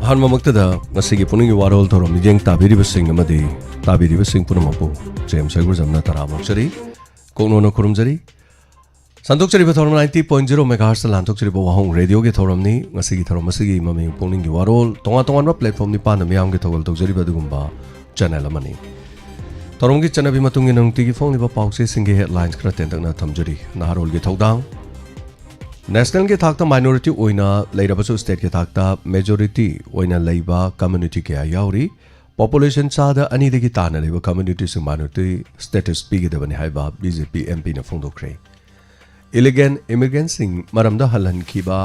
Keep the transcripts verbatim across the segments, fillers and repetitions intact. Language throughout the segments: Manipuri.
ꯑꯍꯥꯟꯕꯃꯛꯇꯗ ꯉꯁꯤꯒꯤ ꯄꯨꯛꯅꯤꯡꯒꯤ ꯋꯥꯔꯣꯜ ꯊꯧꯔꯝ ꯃꯤꯠꯌꯦꯡ ꯇꯥꯕꯤꯔꯤꯕꯁꯤꯡ ꯑꯃꯗꯤ ꯇꯥꯕꯤꯔꯤꯕꯁꯤꯡ ꯄꯨꯝꯅꯃꯛꯄꯨ ꯖꯦꯝꯁ ꯍꯩꯒ꯭ꯔꯨꯖꯝꯅ ꯇꯔꯥꯝꯅ ꯑꯣꯛꯆꯔꯤ, ꯀꯣꯛꯅꯣꯟꯅ ꯈꯨꯔꯨꯝꯖꯔꯤ꯫ ꯁꯟꯗꯣꯛꯆꯔꯤꯕ ꯊꯧꯔꯝ ninety point zero megahertzꯇ ꯂꯥꯟꯊꯣꯛꯆꯔꯤꯕ ꯋꯥꯍꯣꯡ ꯔꯦꯗꯤꯑꯣꯒꯤ ꯊꯧꯔꯝꯅꯤ꯫ ꯉꯁꯤꯒꯤ ꯊꯧꯔꯝ ꯑꯁꯤꯒꯤ ꯃꯃꯤꯡ ꯄꯨꯛꯅꯤꯡꯒꯤ ꯋꯥꯔꯣꯜ, ꯇꯣꯉꯥꯟ ꯇꯣꯉꯥꯟꯕ platform ꯅꯤꯄꯥꯟꯗ ꯃꯤꯌꯥꯝꯒꯤ ꯊꯧꯒꯜ ꯇꯧꯖꯔꯤꯕ ꯑꯗꯨꯒꯨꯝꯕ channel ꯑꯃꯅꯤ꯫ ꯊꯧꯔꯝꯒꯤ ꯆꯠꯅꯕꯤ ꯃꯇꯨꯡ ꯏꯟꯅ ꯅꯨꯡꯇꯤꯒꯤ ꯐꯣꯡꯂꯤꯕ ꯄꯥꯎꯆꯦꯁꯤꯡꯒꯤ headlines ꯈꯔ ꯇꯦꯟꯇꯛꯅ ꯊꯝꯖꯔꯤ꯫ ꯅꯍꯥꯔꯣꯜꯒꯤ ꯊꯧꯗꯥꯡ꯫ Nationalꯒꯤ ꯊꯥꯛꯇ minority ꯑꯣꯏꯅ ꯂꯩꯔꯕꯁꯨ stateꯀꯤ ꯊꯥꯛꯇ majority ꯑꯣꯏꯅ ꯂꯩꯕ community ꯀꯌꯥ ꯌꯥꯎꯔꯤ꯫ Population ꯆꯥꯗ ꯑꯅꯤꯗꯒꯤ ꯇꯥꯅ ꯂꯩꯕ communityꯁꯤꯡ minority status ꯄꯤꯒꯗꯕꯅꯤ ꯍꯥꯏꯕ BJP MPꯅ ꯐꯣꯡꯗꯣꯛꯈ꯭ꯔꯦ꯫ Illegal immigrantꯁꯤꯡ ꯃꯔꯝꯗ ꯍꯜꯍꯟꯈꯤꯕ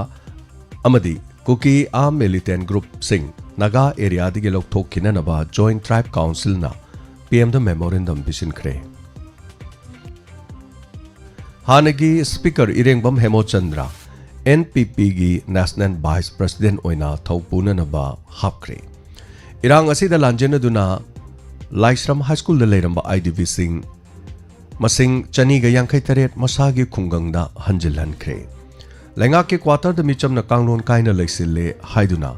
ꯑꯃꯗꯤ ꯀꯨꯀꯤ armed militant groupꯁꯤꯡ Naga areaꯗꯒꯤ ꯂꯧꯊꯣꯛꯈꯤꯅꯅꯕ Joint Tribe Councilꯅ PMꯗ memorandum ꯄꯤꯁꯤꯟꯈ꯭ꯔꯦ꯫ ꯍꯥꯟꯅꯒꯤ Speaker ꯏꯔꯦꯡꯕꯝ ꯍꯦꯃꯣꯆꯟꯗ꯭ꯔ NPPꯒꯤ National Vice President ꯑꯣꯏꯅ ꯊꯧꯄꯨꯅꯅꯕ ꯍꯥꯞꯈ꯭ꯔꯦ꯫ ꯏꯔꯥꯡ ꯑꯁꯤꯗ ꯂꯥꯟꯖꯦꯟꯅꯗꯨꯅ ꯂꯥꯏꯁ꯭ꯔꯝ High Schoolꯗ ꯂꯩꯔꯝꯕ IDPꯁꯤꯡ ꯃꯁꯤꯡ ꯆꯅꯤꯒ ꯌꯥꯡꯈꯩ ꯇꯔꯦꯠ ꯃꯁꯥꯒꯤ ꯈꯨꯡꯒꯪꯗ ꯍꯟꯖꯤꯜꯍꯟꯈ꯭ꯔꯦ꯫ ꯂꯩꯉꯥꯛꯀꯤ quarterꯗ ꯃꯤꯆꯝꯅ ꯀꯥꯡꯂꯣꯟ ꯀꯥꯏꯅ ꯂꯩꯁꯤꯜꯂꯦ ꯍꯥꯏꯗꯨꯅ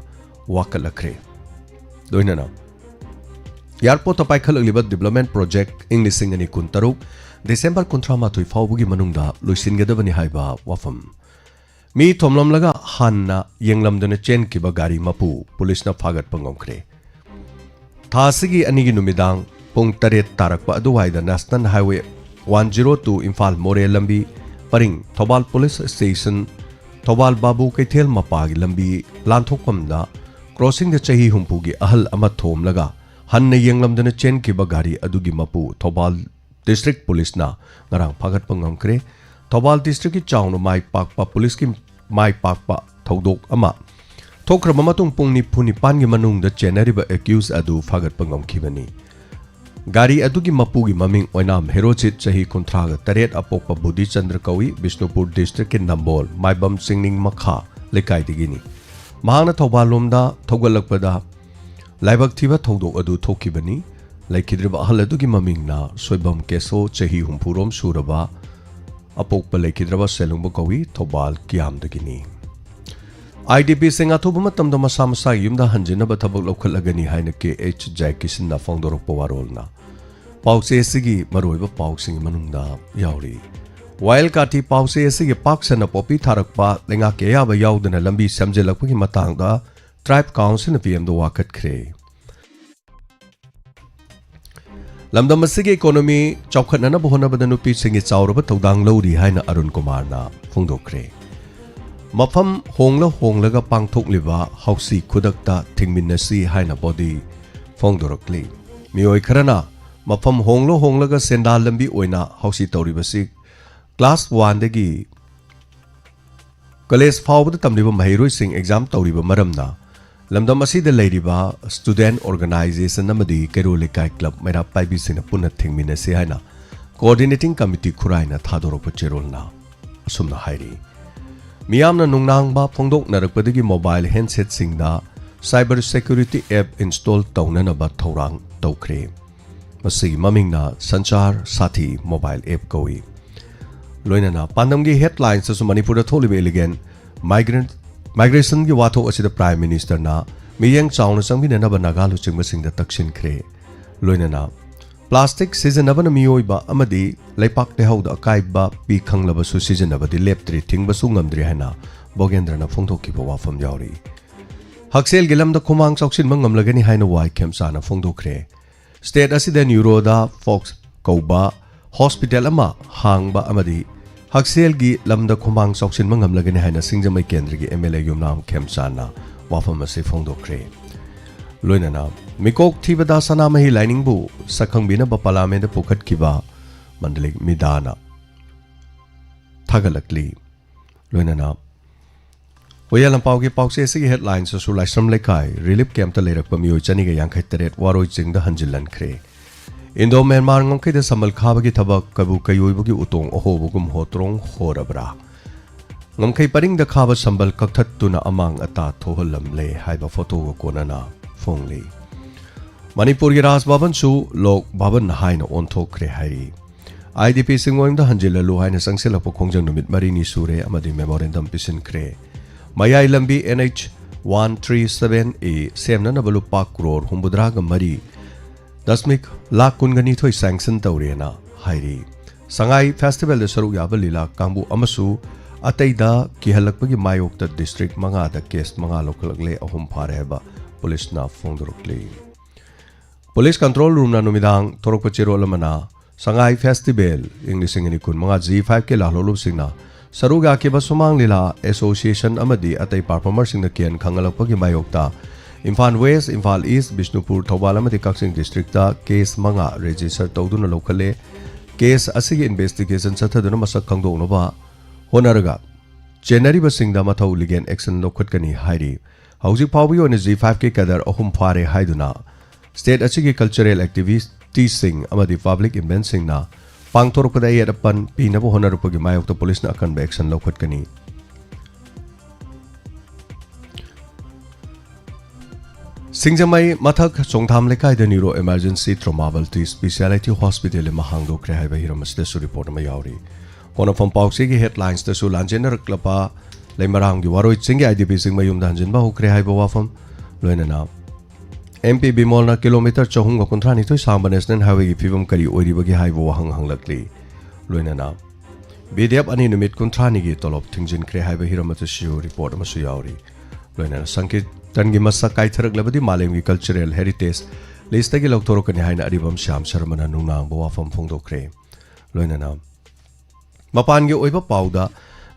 ꯋꯥꯀꯠꯂꯛꯈ꯭ꯔꯦ꯫ ꯂꯣꯏꯅꯅ airportꯇ ꯄꯥꯏꯈꯠꯂꯛꯂꯤꯕ development project ꯏꯪ ꯂꯤꯁꯤꯡ ꯑꯅꯤ ꯀꯨꯟꯇꯔꯨꯛ December ꯀꯨꯟꯊ꯭ꯔꯥ ꯃꯥꯊꯣꯏ ꯐꯥꯎꯕꯒꯤ ꯃꯅꯨꯡꯗ ꯂꯣꯏꯁꯤꯟꯒꯗꯕꯅꯤ ꯍꯥꯏꯕ ꯋꯥꯐꯝ꯫ ꯃꯤ ꯊꯣꯝꯂꯝꯂꯒ ꯍꯥꯟꯅ ꯌꯦꯡꯂꯝꯗꯅ ꯆꯦꯟꯈꯤꯕ ꯒꯥꯔꯤ ꯃꯄꯨ ꯄꯨꯂꯤꯁꯅ ꯐꯥꯒꯠꯄ ꯉꯝꯈ꯭ꯔꯦ꯫ ꯊꯥ ꯑꯁꯤꯒꯤ ꯑꯅꯤꯒꯤ ꯅꯨꯃꯤꯗꯥꯡ ꯄꯨꯡ ꯇꯔꯦꯠ ꯇꯥꯔꯛꯄ ꯑꯗꯨꯋꯥꯏꯗ National Highway one zero two Imphal ꯃꯣꯔꯦ ꯂꯝꯕꯤ ꯄꯔꯤꯡ ꯊꯧꯕꯥꯜ Police Station, ꯊꯧꯕꯥꯜ ꯕꯥꯕꯨ ꯀꯩꯊꯦꯜ ꯃꯄꯥꯒꯤ ꯂꯝꯕꯤ ꯂꯥꯟꯊꯣꯛꯐꯝꯗ crossingꯗ ꯆꯍꯤ ꯍꯨꯝꯐꯨꯒꯤ ꯑꯍꯜ ꯑꯃ ꯊꯣꯝꯂꯒ ꯍꯟꯅ ꯌꯦꯡꯂꯝꯗꯅ ꯆꯦꯟꯈꯤꯕ ꯒꯥꯔꯤ ꯑꯗꯨꯒꯤ ꯃꯄꯨ ꯊꯧꯕꯥꯜ District Policeꯅ ꯉꯔꯥꯡ ꯐꯥꯒꯠꯄ ꯉꯝꯈ꯭ꯔꯦ꯫ ꯊꯧꯕꯥꯜ Districtꯀꯤ ꯆꯥꯎꯅ ꯃꯥꯏ ꯄꯥꯛꯄ ꯄꯨꯂꯤꯁꯀꯤ ꯃꯥꯏ ꯄꯥꯛꯄ ꯊꯧꯗꯣꯛ ꯑꯃ ꯊꯣꯛꯈ꯭ꯔꯕ ꯃꯇꯨꯡ ꯄꯨꯡ ꯅꯤꯐꯨ ꯅꯤꯄꯥꯟꯒꯤ ꯃꯅꯨꯡꯗ ꯆꯦꯟꯅꯔꯤꯕ accused ꯑꯗꯨ ꯐꯥꯒꯠꯄ ꯉꯝꯈꯤꯕꯅꯤ꯫ ꯒꯥꯔꯤ ꯑꯗꯨꯒꯤ ꯃꯄꯨꯒꯤ ꯃꯃꯤꯡ ꯑꯣꯏꯅꯥꯝ ꯍꯦꯔꯣꯖꯤꯠ, ꯆꯍꯤ ꯀꯨꯟꯊ꯭ꯔꯥꯒ ꯇꯔꯦꯠ, ꯑꯄꯣꯛꯄ ꯕꯨꯙꯤꯆꯟꯗ꯭ꯔ ꯀꯧꯏ, ꯕꯤꯁꯅꯨꯄꯨꯔ Districtꯀꯤ ꯅꯝꯕꯣꯜ ꯃꯥꯏꯕꯝ ꯆꯤꯡꯅꯤꯡ ꯃꯈꯥ ꯂꯩꯀꯥꯏꯗꯒꯤꯅꯤ꯫ ꯃꯍꯥꯛꯅ ꯊꯧꯕꯥꯜ ꯂꯣꯝꯗ ꯊꯧꯒꯠꯂꯛꯄꯗ ꯂꯥꯏꯕꯛ ꯊꯤꯕ ꯊꯧꯗꯣꯛ ꯑꯗꯨ ꯊꯣꯛꯈꯤꯕꯅꯤ꯫ ꯂꯩꯈꯤꯗ꯭ꯔꯕ ꯑꯍꯜ ꯑꯗꯨꯒꯤ ꯃꯃꯤꯡꯅ ꯁꯣꯏꯕꯝ ꯀꯦꯁꯣ, ꯆꯍꯤ ꯍꯨꯝꯐꯨ ꯔꯣꯝ ꯁꯨꯔꯕ, ꯑꯄꯣꯛꯄ ꯂꯩꯈꯤꯗ꯭ꯔꯕ ꯁꯦꯂꯨꯡꯕ ꯀꯧꯏ, ꯊꯧꯕꯥꯜ ꯀꯤꯌꯥꯝꯗꯒꯤꯅꯤ꯫ IDPꯁꯤꯡ ꯑꯊꯨꯕ ꯃꯇꯝꯗ ꯃꯁꯥ ꯃꯁꯥꯒꯤ ꯌꯨꯝꯗ ꯍꯟꯖꯤꯟꯅꯕ ꯊꯕꯛ ꯂꯧꯈꯠꯂꯒꯅꯤ ꯍꯥꯏꯅ KH ꯖꯥꯏꯀꯤꯁꯟꯅ ꯐꯣꯡꯗꯣꯔꯛꯄ ꯋꯥꯔꯣꯜꯅ ꯄꯥꯎꯆꯦ ꯑꯁꯤꯒꯤ ꯃꯔꯨꯑꯣꯏꯕ ꯄꯥꯎꯁꯤꯡꯒꯤ ꯃꯅꯨꯡꯗ ꯌꯥꯎꯔꯤ꯫ ꯋꯥꯌꯦꯜ ꯀꯥꯊꯤ ꯄꯥꯎꯆꯦ ꯑꯁꯤꯒꯤ ꯄꯥꯛ ꯁꯟꯅ ꯄꯣꯄꯤ ꯊꯥꯔꯛꯄ, ꯂꯩꯉꯥꯛꯀꯤ ꯑꯌꯥꯕ ꯌꯥꯎꯗꯅ ꯂꯝꯕꯤ ꯁꯦꯝꯖꯤꯜꯂꯛꯄꯒꯤ ꯃꯇꯥꯡꯗ Tribe Councilꯅ PMꯗ ꯋꯥꯀꯠꯈ꯭ꯔꯦ꯫ ꯂꯝꯗꯝ ꯑꯁꯤꯒꯤ economy ꯆꯥꯎꯈꯠꯅꯅꯕ ꯍꯣꯠꯅꯕꯗ ꯅꯨꯄꯤꯁꯤꯡꯒꯤ ꯆꯥꯎꯔꯕ ꯊꯧꯗꯥꯡ ꯂꯧꯔꯤ ꯍꯥꯏꯅ ꯑꯔꯨꯟ ꯀꯨꯃꯥꯔꯅ ꯐꯣꯡꯗꯣꯛꯈ꯭ꯔꯦ꯫ ꯃꯐꯝ ꯍꯣꯡꯂ ꯍꯣꯡꯂꯒ ꯄꯥꯡꯊꯣꯛꯂꯤꯕ ꯍꯧꯁꯤ ꯈꯨꯗꯛꯇ ꯊꯤꯡꯃꯤꯟꯅꯁꯤ ꯍꯥꯏꯅ ꯕꯣꯗꯤ ꯐꯣꯡꯗꯣꯔꯛꯂꯤ꯫ ꯃꯤꯑꯣꯏ ꯈꯔꯅ ꯃꯐꯝ ꯍꯣꯡꯂ ꯍꯣꯡꯂꯒ ꯁꯦꯟꯗꯥꯟ ꯂꯝꯕꯤ ꯑꯣꯏꯅ ꯍꯧꯁꯤ ꯇꯧꯔꯤꯕꯁꯤ class oneꯗꯒꯤ college ꯐꯥꯎꯕꯗ ꯇꯝꯂꯤꯕ ꯃꯍꯩꯔꯣꯏꯁꯤꯡ exam ꯇꯧꯔꯤꯕ ꯃꯔꯝꯅ ꯂꯝꯗꯝ ꯑꯁꯤꯗ ꯂꯩꯔꯤꯕ student organization ꯑꯃꯗꯤ ꯀꯩꯔꯣꯜ ꯂꯩꯀꯥꯏ club ꯃꯩꯔꯥ ꯄꯥꯏꯕꯤꯁꯤꯡꯅ ꯄꯨꯟꯅ ꯊꯤꯡꯃꯤꯟꯅꯁꯤ ꯍꯥꯏꯅ coordinating committee ꯈꯨꯔꯥꯏꯅ ꯊꯥꯗꯣꯔꯛꯄ ꯆꯦꯔꯣꯜꯅ ꯑꯁꯨꯝꯅ ꯍꯥꯏꯔꯤ꯫ ꯃꯤꯌꯥꯝꯅ ꯅꯨꯡꯅꯥꯡꯕ ꯐꯣꯡꯗꯣꯛꯅꯔꯛꯄꯗꯒꯤ mobile handsetꯁꯤꯡꯗ cyber security app install ꯇꯧꯅꯅꯕ ꯊꯧꯔꯥꯡ ꯇꯧꯈ꯭ꯔꯦ꯫ ꯃꯁꯤꯒꯤ ꯃꯃꯤꯡꯅ Sanchar Saathi mobile app ꯀꯧꯏ꯫ ꯂꯣꯏꯅꯅ ꯄꯥꯟꯗꯝꯒꯤ headlinesꯇꯁꯨ ꯃꯅꯤꯄꯨꯔꯗ ꯊꯣꯛꯂꯤꯕ illegal migrant migrationꯒꯤ ꯋꯥꯊꯣꯛ ꯑꯁꯤꯗ Prime Ministerꯅ ꯃꯤꯠꯌꯦꯡ ꯆꯥꯎꯅ ꯆꯪꯕꯤꯅꯅꯕ ꯅꯥꯒꯥ ꯂꯨꯆꯤꯡꯕꯁꯤꯡꯗ ꯇꯛꯁꯤꯟꯈ꯭ꯔꯦ꯫ ꯂꯣꯏꯅꯅ plastic ꯁꯤꯖꯤꯟꯅꯕꯅ ꯃꯤꯑꯣꯏꯕ ꯑꯃꯗꯤ ꯂꯩꯄꯥꯛ ꯂꯩꯍꯥꯎꯗ ꯑꯀꯥꯏꯕ ꯄꯤ ꯈꯪꯂꯕꯁꯨ ꯁꯤꯖꯤꯟꯅꯕꯗꯤ ꯂꯦꯞꯇ꯭ꯔꯤ, ꯊꯤꯡꯕꯁꯨ ꯉꯝꯗ꯭ꯔꯤ ꯍꯥꯏꯅ ꯕꯣꯒꯦꯟꯗ꯭ꯔꯅ ꯐꯣꯡꯗꯣꯛꯈꯤꯕ ꯋꯥꯐꯝ ꯌꯥꯎꯔꯤ꯫ ꯍꯛꯁꯦꯜꯒꯤ ꯂꯝꯗ ꯈꯨꯃꯥꯡ ꯆꯥꯎꯁꯤꯟꯕ ꯉꯝꯂꯒꯅꯤ ꯍꯥꯏꯅ ꯋꯥꯏ ꯈꯦꯝꯆꯥꯅ ꯐꯣꯡꯗꯣꯛꯈ꯭ꯔꯦ꯫ State ꯑꯁꯤꯗ Neuroda Fox ꯀꯧꯕ hospital ꯑꯃ ꯍꯥꯡꯕ ꯑꯃꯗꯤ ꯍꯛꯁꯦꯜꯒꯤ ꯂꯝꯗ ꯈꯨꯃꯥꯡ ꯆꯥꯎꯁꯤꯟꯕ ꯉꯝꯂꯒꯅꯤ ꯍꯥꯏꯅ ꯁꯤꯡꯖꯃꯩ ꯀꯦꯟꯗ꯭ꯔꯒꯤ MLA ꯌꯨꯝꯅꯥꯝ ꯈꯦꯝꯆꯥꯟꯅ ꯋꯥꯐꯝ ꯑꯁꯤ ꯐꯣꯡꯗꯣꯛꯈ꯭ꯔꯦ꯫ ꯂꯣꯏꯅꯅ ꯃꯤꯀꯣꯛ ꯊꯤꯕꯗ ꯁꯅꯥꯃꯍꯤ ꯂꯥꯏꯅꯤꯡꯕꯨ ꯁꯛꯈꯪꯕꯤꯅꯕ Parliamentꯗ ꯄꯨꯈꯠꯈꯤꯕ ꯃꯟꯗꯂꯤꯛ ꯃꯤꯗꯥꯅ ꯊꯥꯒꯠꯂꯛꯂꯤ꯫ ꯂꯣꯏꯅꯅ ꯍꯣꯌꯦꯜ ꯂꯝꯄꯥꯎꯒꯤ ꯄꯥꯎꯆꯦ ꯑꯁꯤꯒꯤ headlinesꯇꯁꯨ ꯂꯥꯏꯁ꯭ꯔꯝ ꯂꯩꯀꯥꯏ relief campꯇ ꯂꯩꯔꯛꯄ ꯃꯤꯑꯣꯏ ꯆꯅꯤꯒ ꯌꯥꯡꯈꯩ ꯇꯔꯦꯠ ꯋꯥꯔꯣꯏ ꯆꯤꯡꯗ ꯍꯟꯖꯤꯜꯍꯟꯈ꯭ꯔꯦ꯫ Indo Myanmar ꯉꯝꯈꯩꯗ ꯁꯝꯕꯜ ꯈꯥꯕꯒꯤ ꯊꯕꯛ ꯀꯩꯕꯨ ꯀꯩꯑꯣꯏꯕꯒꯤ ꯎꯇꯣꯡ ꯑꯍꯣꯕꯒꯨꯝ ꯍꯣꯇ꯭ꯔꯣꯡ ꯍꯣꯔꯕ꯭ꯔꯥ? ꯉꯝꯈꯩ ꯄꯔꯤꯡꯗ ꯈꯥꯕ ꯁꯝꯕꯜ ꯀꯛꯊꯠꯇꯨꯅ ꯑꯃꯥꯡ ꯑꯇꯥ ꯊꯣꯛꯍꯜꯂꯝꯂꯦ ꯍꯥꯏꯕ photoꯒ ꯀꯣꯟꯅꯅ ꯐꯣꯡꯂꯤ꯫ ꯃꯅꯤꯄꯨꯔꯒꯤ ꯔꯥꯖ ꯚꯕꯟꯁꯨ ꯂꯣꯛ ꯚꯕꯟ ꯍꯥꯏꯅ ꯑꯣꯟꯊꯣꯛꯈ꯭ꯔꯦ ꯍꯥꯏꯔꯤ꯫ IDPꯁꯤꯡ ꯃꯌꯨꯝꯗ ꯍꯟꯖꯤꯜꯍꯜꯂꯨ ꯍꯥꯏꯅ ꯆꯪꯁꯤꯜꯂꯛꯄ ꯈꯣꯡꯖꯪ ꯅꯨꯃꯤꯠ ꯃꯔꯤꯅꯤ ꯁꯨꯔꯦ ꯑꯃꯗꯤ memorandum ꯄꯤꯁꯤꯟꯈ꯭ꯔꯦ꯫ ꯃꯌꯥꯏ ꯂꯝꯕꯤ N H one three seven A ꯁꯦꯝꯅꯅꯕ ꯂꯨꯄꯥ ꯀ꯭ꯔꯣꯔ ꯍꯨꯝꯐꯨꯇꯔꯥꯒ ꯃꯔꯤ ꯗꯁꯃꯤꯛ ꯂꯥꯈ ꯀꯨꯟꯒ ꯅꯤꯊꯣꯏ ꯁꯦꯡꯁꯟ ꯇꯧꯔꯦꯅ ꯍꯥꯏꯔꯤ꯫ ꯁꯉꯥꯏ ꯐꯦꯁꯇꯤꯚꯦꯜꯗ ꯁꯔꯨꯛ ꯌꯥꯕ ꯂꯤꯂꯥ ꯀꯥꯡꯕꯨ ꯑꯃꯁꯨ ꯑꯇꯩꯗ ꯀꯤꯍꯜꯂꯛꯄꯒꯤ ꯃꯥꯌꯣꯛꯇ ꯗꯤꯁꯇ꯭ꯔꯤꯛ ꯃꯉꯥꯗ ꯀꯦꯁ ꯃꯉꯥ ꯂꯧꯈꯠꯂꯛꯂꯦ, ꯑꯍꯨꯝ ꯐꯥꯔꯦ ꯍꯥꯏꯕ ꯄꯨꯂꯤꯁꯅ ꯐꯣꯡꯗꯣꯔꯛꯂꯤ꯫ ꯄꯨꯂꯤꯁ ꯀꯟꯇ꯭ꯔꯣꯜ ꯔꯨꯝꯅ ꯅꯨꯃꯤꯗꯥꯡ ꯊꯣꯔꯛꯄ ꯆꯦꯔꯣꯜ ꯑꯃꯅ ꯁꯉꯥꯏ ꯐꯦꯁꯇꯤꯚꯦꯜ ꯏꯪ ꯂꯤꯁꯤꯡ ꯑꯅꯤ ꯀꯨꯟ ꯃꯉꯥ G five ꯀꯤ ꯂꯥꯜꯍꯧꯂꯨꯞꯁꯤꯡꯅ ꯁꯔꯨꯛ ꯌꯥꯈꯤꯕ ꯁꯨꯃꯥꯡ ꯂꯤꯂꯥ ꯑꯦꯁꯣꯁꯤꯌꯦꯁꯟ ꯑꯃꯗꯤ ꯑꯇꯩ ꯄꯥꯔꯐꯣꯃꯔꯁꯤꯡꯗ ꯀꯤꯍꯟ ꯈꯪꯍꯜꯂꯛꯄꯒꯤ ꯃꯥꯌꯣꯛꯇ ꯏꯝꯐꯥꯜ ꯋꯦꯁ, ꯏꯝꯐꯥꯜ ꯏꯁ, ꯕꯤꯁꯅꯨꯄꯨꯔ, ꯊꯧꯕꯥꯜ ꯑꯃꯗꯤ ꯀꯛꯆꯤꯡ ꯗꯤꯁꯇ꯭ꯔꯤꯛꯇ ꯀꯦꯁ ꯃꯉꯥ ꯔꯦꯖꯤꯁꯇꯔ ꯇꯧꯗꯨꯅ ꯂꯧꯈꯠꯂꯦ꯫ ꯀꯦꯁ ꯑꯁꯤꯒꯤ ꯏꯟꯚꯦꯁꯇꯤꯒꯦꯁꯟ ꯆꯠꯊꯗꯨꯅ ꯃꯁꯛ ꯈꯪꯗꯣꯛꯅꯕ ꯍꯣꯠꯅꯔꯒ ꯆꯦꯟꯅꯔꯤꯕꯁꯤꯡꯗ ꯃꯊꯧ ꯂꯤꯒꯦꯜ ꯑꯦꯛꯁꯟ ꯂꯧꯈꯠꯀꯅꯤ ꯍꯥꯏꯔꯤ꯫ ꯍꯧꯖꯤꯛ ꯐꯥꯎꯕꯒꯤ ꯑꯣꯏꯅ G five ꯀꯤ ꯀꯦꯗꯔ ꯑꯍꯨꯝ ꯐꯥꯔꯦ ꯍꯥꯏꯗꯨꯅ ꯁ꯭ꯇꯦꯠ ꯑꯁꯤꯒꯤ ꯀꯜꯆꯔꯦꯜ ꯑꯦꯛꯇꯤꯚꯤꯁꯇꯤꯁꯤꯡ ꯑꯃꯗꯤ ꯄꯕ꯭ꯂꯤꯛ ꯏꯚꯦꯟꯠꯁꯤꯡꯅ ꯄꯥꯡꯊꯣꯔꯛꯄꯗ ꯑꯌꯦꯠ ꯑꯄꯟ ꯄꯤꯅꯕ ꯍꯣꯠꯅꯔꯛꯄꯒꯤ ꯃꯥꯌꯣꯛꯇ ꯄꯨꯂꯤꯁꯅ ꯑꯀꯟꯕ ꯑꯦꯛꯁꯟ ꯂꯧꯈꯠꯀꯅꯤ꯫ ꯁꯤꯡꯖꯃꯩ ꯃꯊꯛ ꯆꯣꯡꯊꯥꯝ ꯂꯩꯀꯥꯏꯗ neuro emergency trauma multi speciality hospital ꯑꯃ ꯍꯥꯡꯗꯣꯛꯈ꯭ꯔꯦ ꯍꯥꯏꯕ ꯍꯤꯔꯝ ꯑꯁꯤꯗꯁꯨ ꯔꯤꯄꯣꯔꯠ ꯑꯃ ꯌꯥꯎꯔꯤ꯫ ꯄꯣꯠꯅꯐꯝ ꯄꯥꯎꯆꯦꯒꯤ ꯍꯦꯗꯂꯥꯏꯟꯁꯇꯁꯨ ꯂꯥꯟꯖꯦꯟꯅꯔꯛꯂꯕ ꯂꯩꯃꯔꯥꯝꯒꯤ ꯋꯥꯔꯣꯏꯁꯤꯡꯒꯤ IDPꯁꯤꯡ ꯃꯌꯨꯝꯗ ꯍꯟꯖꯤꯟꯕ ꯍꯧꯈ꯭ꯔꯦ ꯍꯥꯏꯕ ꯋꯥꯐꯝ, ꯂꯣꯏꯅꯅ M P ꯕꯤꯃꯣꯜꯅ ꯀꯤꯂꯣꯃꯤꯇꯔ ꯆꯍꯨꯝꯒ ꯀꯨꯟꯊ꯭ꯔꯥꯅꯤꯊꯣꯏ ꯁꯥꯡꯕ ꯅꯦꯁꯅꯦꯜ ꯍꯥꯏꯋꯦꯒꯤ ꯐꯤꯕꯝ ꯀꯔꯤ ꯑꯣꯏꯔꯤꯕꯒꯦ ꯍꯥꯏꯕ ꯋꯥꯍꯪ ꯍꯪꯂꯛꯂꯤ꯫ ꯂꯣꯏꯅꯅ B D F ꯑꯅꯤ ꯅꯨꯃꯤꯠ ꯀꯨꯟꯊ꯭ꯔꯥꯅꯤꯒꯤ ꯇꯣꯂꯣꯞ ꯊꯤꯡꯖꯤꯟꯈ꯭ꯔꯦ ꯍꯥꯏꯕ ꯍꯤꯔꯝ ꯑꯗꯨꯁꯨ ꯔꯤꯄꯣꯔꯠ ꯑꯃꯁꯨ ꯌꯥꯎꯔꯤ꯫ ꯂꯣꯏꯅꯅ ꯁꯪꯀꯤꯔꯇꯟꯒꯤ ꯃꯁꯛ ꯀꯥꯏꯊꯔꯛꯂꯕꯗꯤ ꯃꯥꯂꯦꯝꯒꯤ ꯀꯜꯆꯔꯦꯜ ꯍꯦꯔꯤꯇꯦꯖ ꯂꯤꯁꯇꯒꯤ ꯂꯧꯊꯣꯔꯛꯀꯅꯤ ꯍꯥꯏꯅ ꯑꯔꯤꯕꯝ ꯁ꯭ꯌꯥꯝ ꯁꯔꯃꯅ ꯅꯨꯡꯅꯥꯡꯕ ꯋꯥꯐꯝ ꯐꯣꯡꯗꯣꯛꯈ꯭ꯔꯦ꯫ ꯂꯣꯏꯅꯅ ꯃꯄꯥꯟꯒꯤ ꯑꯣꯏꯕ ꯄꯥꯎꯗ,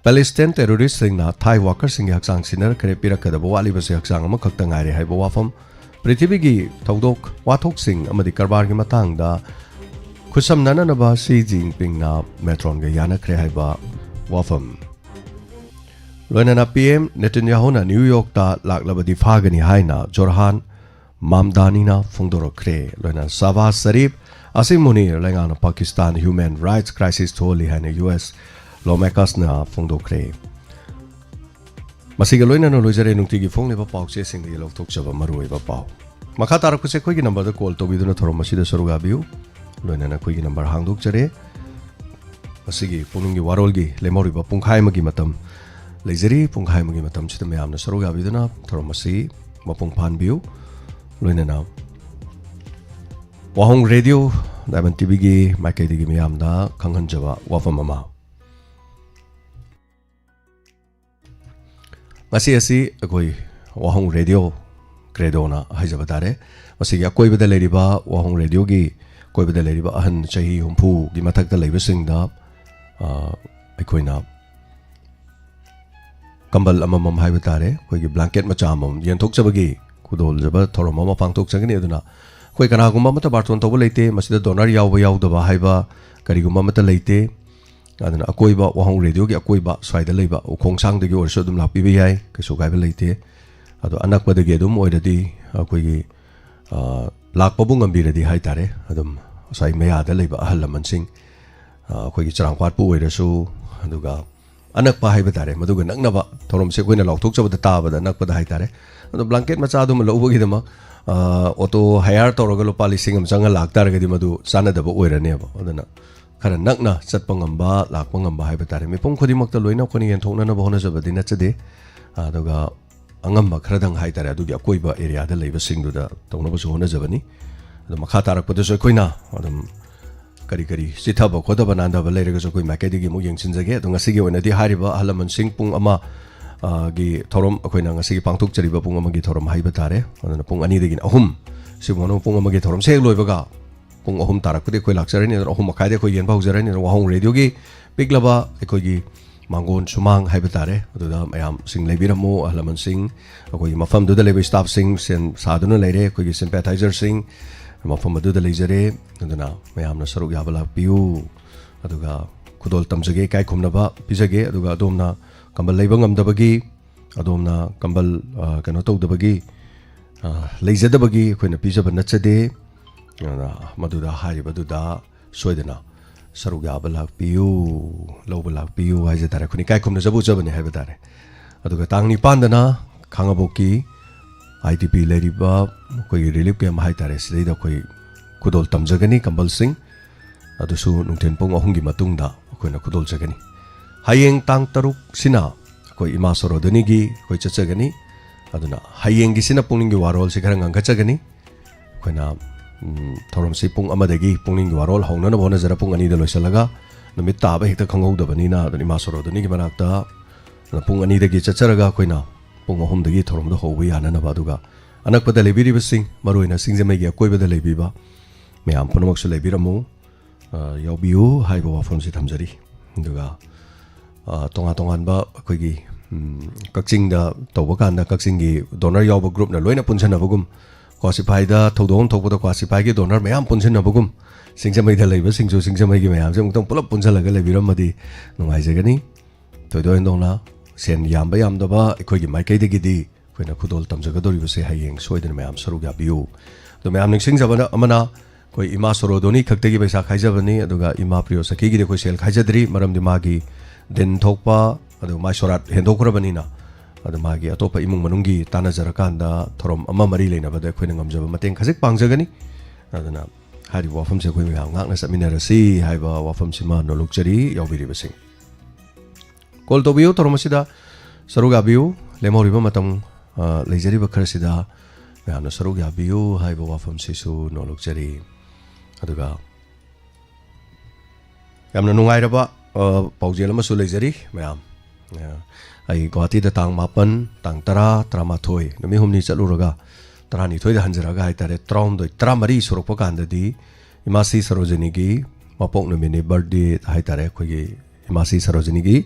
ꯄꯦꯂꯦꯁꯇꯥꯏꯟ ꯇꯦꯔꯣꯔꯤꯁꯁꯤꯡꯅ ꯊꯥꯏ ꯋꯥꯀꯔꯁꯤꯡꯒꯤ ꯍꯛꯆꯥꯡ ꯁꯤꯟꯅꯔꯛꯈ꯭ꯔꯦ, ꯄꯤꯔꯛꯀꯗꯕ ꯋꯥꯠꯂꯤꯕꯁꯤ ꯍꯛꯆꯥꯡ ꯑꯃꯈꯛꯇ ꯉꯥꯏꯔꯦ ꯍꯥꯏꯕ ꯋꯥꯐꯝ, ꯄ꯭ꯔꯤꯊꯤꯕꯤꯒꯤ ꯊꯧꯗꯣꯛ ꯋꯥꯊꯣꯛꯁꯤꯡ ꯑꯃꯗꯤ ꯀꯔꯕꯥꯔꯒꯤ ꯃꯇꯥꯡꯗ ꯈꯨꯠꯁꯝꯅꯅꯅꯕ ꯁꯤ ꯖꯤꯟꯄꯤꯡꯅ ꯃꯦꯀ꯭ꯔꯣꯟꯒ ꯌꯥꯅꯈ꯭ꯔꯦ ꯍꯥꯏꯕ ꯋꯥꯐꯝ, ꯂꯣꯏꯅꯅ P M ꯅꯦꯇꯟꯌꯥꯍꯨꯅ ꯅ꯭ꯌꯨ ꯌꯣꯔꯛꯇ ꯂꯥꯛꯂꯕꯗꯤ ꯐꯥꯒꯅꯤ ꯍꯥꯏꯅ ꯖꯣꯔꯍꯥꯟ ꯃꯥꯝꯗꯥꯅꯤꯅ ꯐꯣꯡꯗꯣꯔꯛꯈ꯭ꯔꯦ꯫ ꯂꯣꯏꯅꯅ ꯁꯥꯕꯥꯁ ꯁꯔꯤꯐ, ꯑꯁꯤꯝ ꯃꯨꯅꯤꯔ ꯂꯩꯉꯥꯛꯅ ꯄꯥꯀꯤꯁꯇꯥꯟ ꯍ꯭ꯌꯨꯃꯦꯟ ꯔꯥꯏꯠꯁ ꯀ꯭ꯔꯥꯏꯁꯤꯁ ꯊꯣꯛꯍꯜꯂꯤ ꯍꯥꯏꯅ U S ꯂꯣꯃꯦꯀꯔꯁꯅ ꯐꯣꯡꯗꯣꯛꯈ꯭ꯔꯦ꯫ ꯃꯁꯤꯒ ꯂꯣꯏꯅꯅ ꯂꯣꯏꯖꯔꯦ ꯅꯨꯡꯇꯤꯒꯤ ꯐꯣꯡꯂꯤꯕ ꯄꯥꯎꯆꯦꯁꯤꯡꯗꯒꯤ ꯂꯧꯊꯣꯛꯆꯕ ꯃꯔꯨꯑꯣꯏꯕ ꯄꯥꯎ꯫ ꯃꯈꯥ ꯇꯥꯔꯛꯄꯁꯦ ꯑꯩꯈꯣꯏꯒꯤ ꯅꯝꯕꯔꯗ ꯀꯣꯜ ꯇꯧꯕꯤꯗꯨꯅ ꯊꯧꯔꯝ ꯑꯁꯤꯗ ꯁꯔꯨꯛ ꯌꯥꯕꯤꯌꯨ꯫ ꯂꯣꯏꯅꯅ ꯑꯩꯈꯣꯏꯒꯤ ꯅꯝꯕꯔ ꯍꯥꯡꯗꯣꯛꯆꯔꯦ꯫ ꯃꯁꯤꯒꯤ ꯄꯨꯛꯅꯤꯡꯒꯤ ꯋꯥꯔꯣꯜꯒꯤ ꯂꯦꯝꯍꯧꯔꯤꯕ ꯄꯨꯡꯈꯥꯏ ꯑꯃꯒꯤ ꯃꯇꯝ ꯂꯩꯖꯔꯤ꯫ ꯄꯨꯡꯈꯥꯏ ꯑꯃꯒꯤ ꯃꯇꯝꯁꯤꯗ ꯃꯌꯥꯝꯅ ꯁꯔꯨꯛ ꯌꯥꯕꯤꯗꯨꯅ ꯊꯧꯔꯝ ꯑꯁꯤ ꯃꯄꯨꯡ ꯐꯥꯍꯟꯕꯤꯌꯨ꯫ ꯂꯣꯏꯅꯅ ꯋꯥꯍꯣꯡ ꯔꯦꯗꯤꯑꯣ ꯗꯥꯏꯃꯟ ꯇꯤꯚꯤꯒꯤ ꯃꯥꯏꯀꯩꯗꯒꯤ ꯃꯤꯌꯥꯝꯗ ꯈꯪꯍꯟꯖꯕ ꯋꯥꯐꯝ ꯑꯃ꯫ ꯉꯁꯤ ꯑꯁꯤ ꯑꯩꯈꯣꯏ ꯋꯥꯍꯣꯡ ꯔꯦꯗꯤꯑꯣ ꯀ꯭ꯔꯦꯗꯣꯅ ꯍꯥꯏꯖꯕ ꯇꯥꯔꯦ꯫ ꯃꯁꯤꯒꯤ ꯑꯀꯣꯏꯕꯗ ꯂꯩꯔꯤꯕ, ꯋꯥꯍꯣꯡ ꯔꯦꯗꯤꯑꯣꯒꯤ ꯑꯀꯣꯏꯕꯗ ꯂꯩꯔꯤꯕ ꯑꯍꯟ ꯆꯍꯤ ꯍꯨꯝꯐꯨꯒꯤ ꯃꯊꯛꯇ ꯂꯩꯕꯁꯤꯡꯗ, ꯑ, ꯑꯩꯈꯣꯏꯅ ꯀꯝꯕꯜ ꯑꯃꯃꯝ ꯍꯥꯏꯕ ꯇꯥꯔꯦ, ꯑꯩꯈꯣꯏꯒꯤ ꯕ꯭ꯂꯥꯡꯀꯦꯠ ꯃꯆꯥ ꯑꯃꯃꯝ ꯌꯦꯟꯊꯣꯛꯆꯕꯒꯤ ꯈꯨꯗꯣꯜꯖꯕ ꯊꯧꯔꯝ ꯑꯃ ꯄꯥꯡꯊꯣꯛꯆꯒꯅꯤ꯫ ꯑꯗꯨꯅ ꯑꯩꯈꯣꯏ ꯀꯅꯥꯒꯨꯝꯕ ꯑꯃꯠꯇ ꯕꯥꯔꯇꯣꯟ ꯇꯧꯕ ꯂꯩꯇꯦ, ꯃꯁꯤꯗ ꯗꯣꯅꯔ ꯌꯥꯎꯕ ꯌꯥꯎꯗꯕ ꯍꯥꯏꯕ ꯀꯔꯤꯒꯨꯝꯕ ꯑꯃꯠꯇ ꯂꯩꯇꯦ꯫ ꯑꯗꯨꯅ ꯑꯀꯣꯏꯕ, ꯋꯥꯍꯣꯡ ꯔꯦꯗꯤꯑꯣꯒꯤ ꯑꯀꯣꯏꯕ ꯁ꯭ꯋꯥꯏꯗ ꯂꯩꯕ ꯎꯈꯣꯡꯁꯥꯡꯗꯒꯤ ꯑꯣꯏꯔꯁꯨ ꯑꯗꯨꯝ ꯂꯥꯛꯄꯤꯕ ꯌꯥꯏ, ꯀꯩꯁꯨ ꯀꯥꯏꯕ ꯂꯩꯇꯦ꯫ ꯑꯗꯣ ꯑꯅꯛꯄꯗꯒꯤ ꯑꯗꯨꯝ ꯑꯣꯏꯔꯗꯤ ꯑꯩꯈꯣꯏꯒꯤ, ꯑ, ꯂꯥꯛꯄꯕꯨ ꯉꯝꯕꯤꯔꯗꯤ ꯍꯥꯏ ꯇꯥꯔꯦ, ꯑꯗꯨꯝ ꯉꯁꯥꯏ ꯃꯌꯥꯗ ꯂꯩꯕ ꯑꯍꯜ ꯂꯃꯟꯁꯤꯡ, ꯑ, ꯑꯩꯈꯣꯏꯒꯤ ꯆꯔꯥꯡꯄꯥꯠꯄꯨ ꯑꯣꯏꯔꯁꯨ, ꯑꯗꯨꯒ ꯑꯅꯛꯄ ꯍꯥꯏꯕ ꯇꯥꯔꯦ, ꯃꯗꯨꯒ ꯅꯛꯅꯕ ꯊꯧꯔꯝꯁꯦ ꯑꯩꯈꯣꯏꯅ ꯂꯥꯎꯊꯣꯛꯆꯕꯗ ꯇꯥꯕꯗ ꯅꯛꯄꯗ ꯍꯥꯏ ꯇꯥꯔꯦ꯫ ꯑꯗꯣ ꯕ꯭ꯂꯥꯡꯀꯦꯠ ꯃꯆꯥꯗꯨꯃ ꯂꯧꯕꯒꯤꯗꯃꯛ, ꯑ, ꯑꯣꯇꯣ ꯍꯥꯌꯔ ꯇꯧꯔꯒ ꯂꯨꯄꯥ ꯂꯤꯁꯤꯡ ꯑꯃ ꯆꯪꯉ ꯂꯥꯛꯇꯥꯔꯒꯗꯤ ꯃꯗꯨ ꯆꯥꯟꯅꯗꯕ ꯑꯣꯏꯔꯅꯦꯕ꯫ ꯑꯗꯨꯅ ꯈꯔ ꯅꯛꯅ ꯆꯠꯄ ꯉꯝꯕ, ꯂꯥꯛꯄ ꯉꯝꯕ ꯍꯥꯏꯕ ꯇꯥꯔꯦ꯫ ꯃꯤꯄꯨꯝ ꯈꯨꯗꯤꯡꯃꯛꯇ ꯂꯣꯏꯅ ꯑꯩꯈꯣꯏꯅ ꯌꯦꯟꯊꯣꯛꯅꯅꯕ ꯍꯣꯠꯅꯖꯕꯗꯤ ꯅꯠꯆꯗꯦ꯫ ꯑꯗꯨꯒ ꯑꯉꯝꯕ ꯈꯔꯗꯪ ꯍꯥꯏ ꯇꯥꯔꯦ, ꯑꯗꯨꯒꯤ ꯑꯀꯣꯏꯕ ꯑꯦꯔꯤꯌꯥꯗ ꯂꯩꯕꯁꯤꯡꯗꯨꯗ ꯇꯧꯅꯕꯁꯨ ꯍꯣꯠꯅꯖꯕꯅꯤ꯫ ꯑꯗꯣ ꯃꯈꯥ ꯇꯥꯔꯛꯄꯗꯁꯨ ꯑꯩꯈꯣꯏꯅ ꯑꯗꯨꯝ ꯀꯔꯤ ꯀꯔꯤ ꯆꯤꯊꯕ ꯈꯣꯠꯊꯕ ꯅꯥꯟꯊꯕ ꯂꯩꯔꯒꯁꯨ ꯑꯩꯈꯣꯏ ꯃꯥꯏꯀꯩꯗꯒꯤ ꯑꯃꯨꯛ ꯌꯦꯡꯁꯤꯟꯖꯒꯦ꯫ ꯑꯗꯣ ꯉꯁꯤꯒꯤ ꯑꯣꯏꯅꯗꯤ ꯍꯥꯏꯔꯤꯕ ꯑꯍꯜ ꯂꯃꯟꯁꯤꯡ ꯄꯨꯡ ꯑꯃ, ꯑ, ꯒꯤ ꯊꯧꯔꯝ, ꯑꯩꯈꯣꯏꯅ ꯉꯁꯤꯒꯤ ꯄꯥꯡꯊꯣꯛꯆꯔꯤꯕ ꯄꯨꯡ ꯑꯃꯒꯤ ꯊꯧꯔꯝ ꯍꯥꯏꯕ ꯇꯥꯔꯦ, ꯑꯗꯨꯅ ꯄꯨꯡ ꯑꯅꯤꯗꯒꯤꯅ ꯑꯍꯨꯝ ꯁꯤꯒꯨꯝꯕ ꯄꯨꯡ ꯑꯃꯒꯤ ꯊꯧꯔꯝꯁꯦ ꯍꯦꯛ ꯂꯣꯏꯕꯒ ꯄꯨꯡ ꯑꯍꯨꯝ ꯇꯥꯔꯛꯄꯗꯤ ꯑꯩꯈꯣꯏ ꯂꯥꯛꯆꯔꯅꯤ꯫ ꯑꯗꯨꯅ ꯑꯍꯨꯝ ꯃꯈꯥꯏꯗ ꯑꯩꯈꯣꯏ ꯌꯦꯟꯕ ꯍꯧꯖꯔꯅꯤ꯫ ꯑꯗꯨꯅ ꯋꯥꯍꯣꯡ ꯔꯦꯗꯤꯑꯣꯒꯤ ꯄꯤꯛꯂꯕ ꯑꯩꯈꯣꯏꯒꯤ ꯃꯥꯡꯒꯣꯟ ꯁꯨꯃꯥꯡ ꯍꯥꯏꯕ ꯇꯥꯔꯦ, ꯑꯗꯨꯗ ꯃꯌꯥꯝꯁꯤꯡ ꯂꯩꯕꯤꯔꯝꯃꯨ, ꯑꯍꯜ ꯂꯃꯟꯁꯤꯡ, ꯑꯩꯈꯣꯏꯒꯤ ꯃꯐꯝꯗꯨꯗ ꯂꯩꯕ ꯁ꯭ꯇꯥꯐꯁꯤꯡ ꯁꯦꯝ ꯁꯥꯗꯨꯅ ꯂꯩꯔꯦ, ꯑꯩꯈꯣꯏꯒꯤ ꯁꯤꯝꯄꯦꯊꯥꯏꯖꯔꯁꯤꯡ ꯃꯐꯝ ꯑꯗꯨꯗ ꯂꯩꯖꯔꯦ꯫ ꯑꯗꯨꯅ ꯃꯌꯥꯝꯅ ꯁꯔꯨꯛ ꯌꯥꯕ ꯂꯥꯛꯄꯤꯌꯨ꯫ ꯑꯗꯨꯒ ꯈꯨꯗꯣꯜ ꯇꯝꯖꯒꯦ, ꯏꯀꯥꯏ ꯈꯨꯝꯅꯕ ꯄꯤꯖꯒꯦ꯫ ꯑꯗꯨꯒ ꯑꯗꯣꯝꯅ ꯀꯝꯕꯜ ꯂꯩꯕ ꯉꯝꯗꯕꯒꯤ, ꯑꯗꯣꯝꯅ ꯀꯝꯕꯜ, ꯑ, ꯀꯩꯅꯣ ꯇꯧꯗꯕꯒꯤ, ꯑ, ꯂꯩꯖꯗꯕꯒꯤ ꯑꯩꯈꯣꯏꯅ ꯄꯤꯖꯕ ꯅꯠꯆꯗꯦ꯫ ꯑꯗꯨꯅ ꯃꯗꯨꯗ ꯍꯥꯏꯔꯤꯕꯗꯨꯗ ꯁꯣꯏꯗꯅ ꯁꯔꯨꯛ ꯌꯥꯕ ꯂꯥꯛꯄꯤꯌꯨ, ꯂꯧꯕ ꯂꯥꯛꯄꯤꯌꯨ ꯍꯥꯏꯖ ꯇꯥꯔꯦ꯫ ꯑꯩꯈꯣꯏꯅ ꯏꯀꯥꯏ ꯈꯨꯝꯅꯖꯕ ꯎꯠꯆꯕꯅꯤ ꯍꯥꯏꯕ ꯇꯥꯔꯦ꯫ ꯑꯗꯨꯒ ꯇꯥꯡ ꯅꯤꯄꯥꯟꯗꯅ ꯈꯥꯉꯕꯣꯛꯀꯤ ꯑꯥꯏ ꯗꯤ ꯄꯤ ꯂꯩꯔꯤꯕ ꯑꯩꯈꯣꯏꯒꯤ ꯔꯤꯂꯤꯐ ꯀꯦꯝꯞ ꯍꯥꯏ ꯇꯥꯔꯦ, ꯁꯤꯗꯩꯗ ꯑꯩꯈꯣꯏ ꯈꯨꯗꯣꯜ ꯇꯝꯖꯒꯅꯤ ꯀꯝꯕꯜꯁꯤꯡ꯫ ꯑꯗꯨꯁꯨ ꯅꯨꯡꯊꯤꯜ ꯄꯨꯡ ꯑꯍꯨꯝꯒꯤ ꯃꯇꯨꯡꯗ ꯑꯩꯈꯣꯏꯅ ꯈꯨꯗꯣꯜꯖꯒꯅꯤ꯫ ꯍꯌꯦꯡ ꯇꯥꯡ ꯇꯔꯨꯛꯁꯤꯅ ꯑꯩꯈꯣꯏ ꯏꯃꯥ ꯁꯣꯔꯣꯗꯅꯤꯒꯤ ꯑꯩꯈꯣꯏ ꯆꯠꯆꯒꯅꯤ꯫ ꯑꯗꯨꯅ ꯍꯌꯦꯡꯒꯤꯁꯤꯅ ꯄꯨꯛꯅꯤꯡꯒꯤ ꯋꯥꯔꯣꯜꯁꯤ ꯈꯔ ꯉꯟꯈꯠꯆꯒꯅꯤ꯫ ꯑꯩꯈꯣꯏꯅ, ꯎꯝ, ꯊꯧꯔꯝꯁꯤ ꯄꯨꯡ ꯑꯃꯗꯒꯤ ꯄꯨꯛꯅꯤꯡꯒꯤ ꯋꯥꯔꯣꯜ ꯍꯧꯅꯅꯕ ꯍꯣꯠꯅꯖꯔ ꯄꯨꯡ ꯑꯅꯤꯗ ꯂꯣꯏꯁꯤꯜꯂꯒ ꯅꯨꯃꯤꯠ ꯇꯥꯕ ꯍꯦꯛꯇ ꯈꯪꯍꯧꯗꯕꯅꯤꯅ, ꯑꯗꯨꯅ ꯏꯃꯥ ꯁꯣꯔꯣꯗꯅꯤꯒꯤ ꯃꯅꯥꯛꯇ ꯄꯨꯡ ꯑꯅꯤꯗꯒꯤ ꯆꯠꯆꯔꯒ ꯑꯩꯈꯣꯏꯅ ꯄꯨꯡ ꯑꯍꯨꯝꯗꯒꯤ ꯊꯧꯔꯝꯗꯣ ꯍꯧꯕ ꯌꯥꯅꯅꯕ, ꯑꯗꯨꯒ ꯑꯅꯛꯄꯗ ꯂꯩꯕꯤꯔꯤꯕꯁꯤꯡ, ꯃꯔꯨꯑꯣꯏꯅ ꯁꯤꯡꯖꯃꯩꯒꯤ ꯑꯀꯣꯏꯕꯗ ꯂꯩꯕꯤꯕ ꯃꯌꯥꯝ ꯄꯨꯝꯅꯃꯛꯁꯨ ꯂꯩꯕꯤꯔꯝꯃꯨ, ꯑ, ꯌꯥꯎꯕꯤꯌꯨ ꯍꯥꯏꯕ ꯋꯥꯐꯝꯁꯤ ꯊꯝꯖꯔꯤ꯫ ꯑꯗꯨꯒ, ꯑ, ꯇꯣꯉꯥꯟ ꯇꯣꯉꯥꯟꯕ ꯑꯩꯈꯣꯏꯒꯤ, ꯎꯝ, ꯀꯛꯆꯤꯡꯗ ꯇꯧꯕ ꯀꯥꯟꯗ ꯀꯛꯆꯤꯡꯒꯤ ꯗꯣꯅꯔ ꯌꯥꯎꯕ ꯒ꯭ꯔꯨꯞꯅ ꯂꯣꯏꯅ ꯄꯨꯟꯁꯤꯟꯅꯕꯒꯨꯝ, ꯀ꯭ꯋꯥꯁꯤꯐꯥꯏꯗ ꯊꯧꯗꯣꯛ ꯑꯃ ꯊꯣꯛꯄꯗ ꯀ꯭ꯋꯥꯁꯤꯐꯥꯏꯒꯤ ꯗꯣꯅꯔ ꯃꯌꯥꯝ ꯄꯨꯟꯁꯤꯟꯅꯕꯒꯨꯝ, ꯁꯤꯡꯖꯃꯩꯗ ꯂꯩꯕꯁꯤꯡꯁꯨ ꯁꯤꯡꯖꯃꯩꯒꯤ ꯃꯌꯥꯝꯁꯦ ꯑꯃꯨꯛꯇꯪ ꯄꯨꯂꯞ ꯄꯨꯟꯁꯤꯜꯂꯒ ꯂꯩꯕꯤꯔꯝꯃꯗꯤ ꯅꯨꯡꯉꯥꯏꯖꯒꯅꯤ꯫ ꯊꯣꯏꯗꯣꯛ ꯍꯦꯟꯗꯣꯛꯅ ꯁꯦꯟ ꯌꯥꯝꯕ ꯌꯥꯝꯗꯕ ꯑꯩꯈꯣꯏꯒꯤ ꯃꯥꯏꯀꯩꯗꯒꯤꯗꯤ ꯑꯩꯈꯣꯏꯅ ꯈꯨꯗꯣꯜ ꯇꯝꯖꯒꯗꯧꯔꯤꯕꯁꯦ ꯍꯌꯦꯡ ꯁꯣꯏꯗꯅ ꯃꯌꯥꯝ ꯁꯔꯨꯛ ꯌꯥꯕꯤꯌꯨ꯫ ꯑꯗꯣ ꯃꯌꯥꯝ ꯅꯤꯡꯁꯤꯡꯖꯕꯅ ꯑꯃꯅ, ꯑꯩꯈꯣꯏ ꯏꯃꯥ ꯁꯣꯔꯣꯗꯣꯅꯤ ꯈꯛꯇꯒꯤ ꯄꯩꯁꯥ ꯈꯥꯏꯖꯕꯅꯤ, ꯑꯗꯨꯒ ꯏꯃꯥ ꯄ꯭ꯔꯤꯌꯣ ꯁꯈꯤꯒꯤꯗꯤ ꯑꯩꯈꯣꯏ ꯁꯦꯜ ꯈꯥꯏꯖꯗ꯭ꯔꯤ, ꯃꯔꯝꯗꯤ ꯃꯥꯒꯤ ꯗꯤꯟ ꯊꯣꯛꯄ, ꯑꯗꯨꯒ ꯃꯥꯏ ꯁꯣꯔꯥꯠ ꯍꯦꯟꯗꯣꯛꯈ꯭ꯔꯕꯅꯤꯅ, ꯑꯗꯣ ꯃꯥꯒꯤ ꯑꯇꯣꯞꯄ ꯏꯃꯨꯡ ꯃꯅꯨꯡꯒꯤ ꯇꯥꯟꯅꯖꯔꯀꯥꯟꯗ ꯊꯧꯔꯝ ꯑꯃ ꯃꯔꯤ ꯂꯩꯅꯕꯗ ꯑꯩꯈꯣꯏꯅ ꯉꯝꯖꯕ ꯃꯇꯦꯡ ꯈꯖꯤꯛ ꯄꯥꯡꯖꯒꯅꯤ꯫ ꯑꯗꯨꯅ ꯍꯥꯏꯔꯤꯕ ꯋꯥꯐꯝꯁꯦ ꯑꯩꯈꯣꯏ ꯃꯌꯥꯝ ꯉꯥꯛꯅ ꯆꯠꯃꯤꯟꯅꯔꯁꯤ ꯍꯥꯏꯕ ꯋꯥꯐꯝꯁꯤꯃ ꯅꯣꯂꯨꯛꯆꯔꯤ ꯌꯥꯎꯕꯤꯔꯤꯕꯁꯤꯡ꯫ ꯀꯣꯜ ꯇꯧꯕꯤꯌꯨ, ꯊꯧꯔꯝ ꯑꯁꯤꯗ ꯁꯔꯨꯛ ꯌꯥꯕꯤꯌꯨ꯫ ꯂꯦꯝꯍꯧꯔꯤꯕ ꯃꯇꯝ, ꯑ, ꯂꯩꯖꯔꯤꯕ ꯈꯔꯁꯤꯗ ꯃꯌꯥꯝꯅ ꯁꯔꯨꯛ ꯌꯥꯕꯤꯌꯨ ꯍꯥꯏꯕ ꯋꯥꯐꯝꯁꯤꯁꯨ ꯅꯣꯂꯨꯛꯆꯔꯤ꯫ ꯑꯗꯨꯒ ꯌꯥꯝꯅ ꯅꯨꯡꯉꯥꯏꯔꯕ, ꯑ, ꯄꯥꯎꯖꯦꯜ ꯑꯃꯁꯨ ꯂꯩꯖꯔꯤ ꯃꯌꯥꯝ꯫ ꯑ, ꯑꯩ ꯒꯨꯋꯥꯍꯥꯇꯤꯗ ꯇꯥꯡ ꯃꯥꯄꯟ, ꯇꯥꯡ ꯇꯔꯥ, ꯇꯔꯥꯃꯥꯊꯣꯏ, ꯅꯨꯃꯤꯠ ꯍꯨꯝꯅꯤ ꯆꯠꯂꯨꯔꯒ ꯇꯔꯥꯅꯤꯊꯣꯏꯗ ꯍꯟꯖꯔꯛꯑꯒ ꯍꯥꯏꯇꯥꯔꯦ, ꯇꯔꯥꯍꯨꯝꯗꯣꯏ, ꯇꯔꯥꯃꯔꯤ ꯁꯨꯔꯛꯄ ꯀꯥꯟꯗꯗꯤ ꯏꯃꯥ ꯁꯤ ꯁꯔꯣꯖꯤꯅꯤꯒꯤ ꯃꯄꯣꯛ ꯅꯨꯃꯤꯠꯅꯤ, ꯕꯥꯔꯗꯦ ꯍꯥꯏꯇꯥꯔꯦ, ꯑꯩꯈꯣꯏꯒꯤ ꯏꯃꯥ ꯁꯤ ꯁꯔꯣꯖꯤꯅꯤꯒꯤ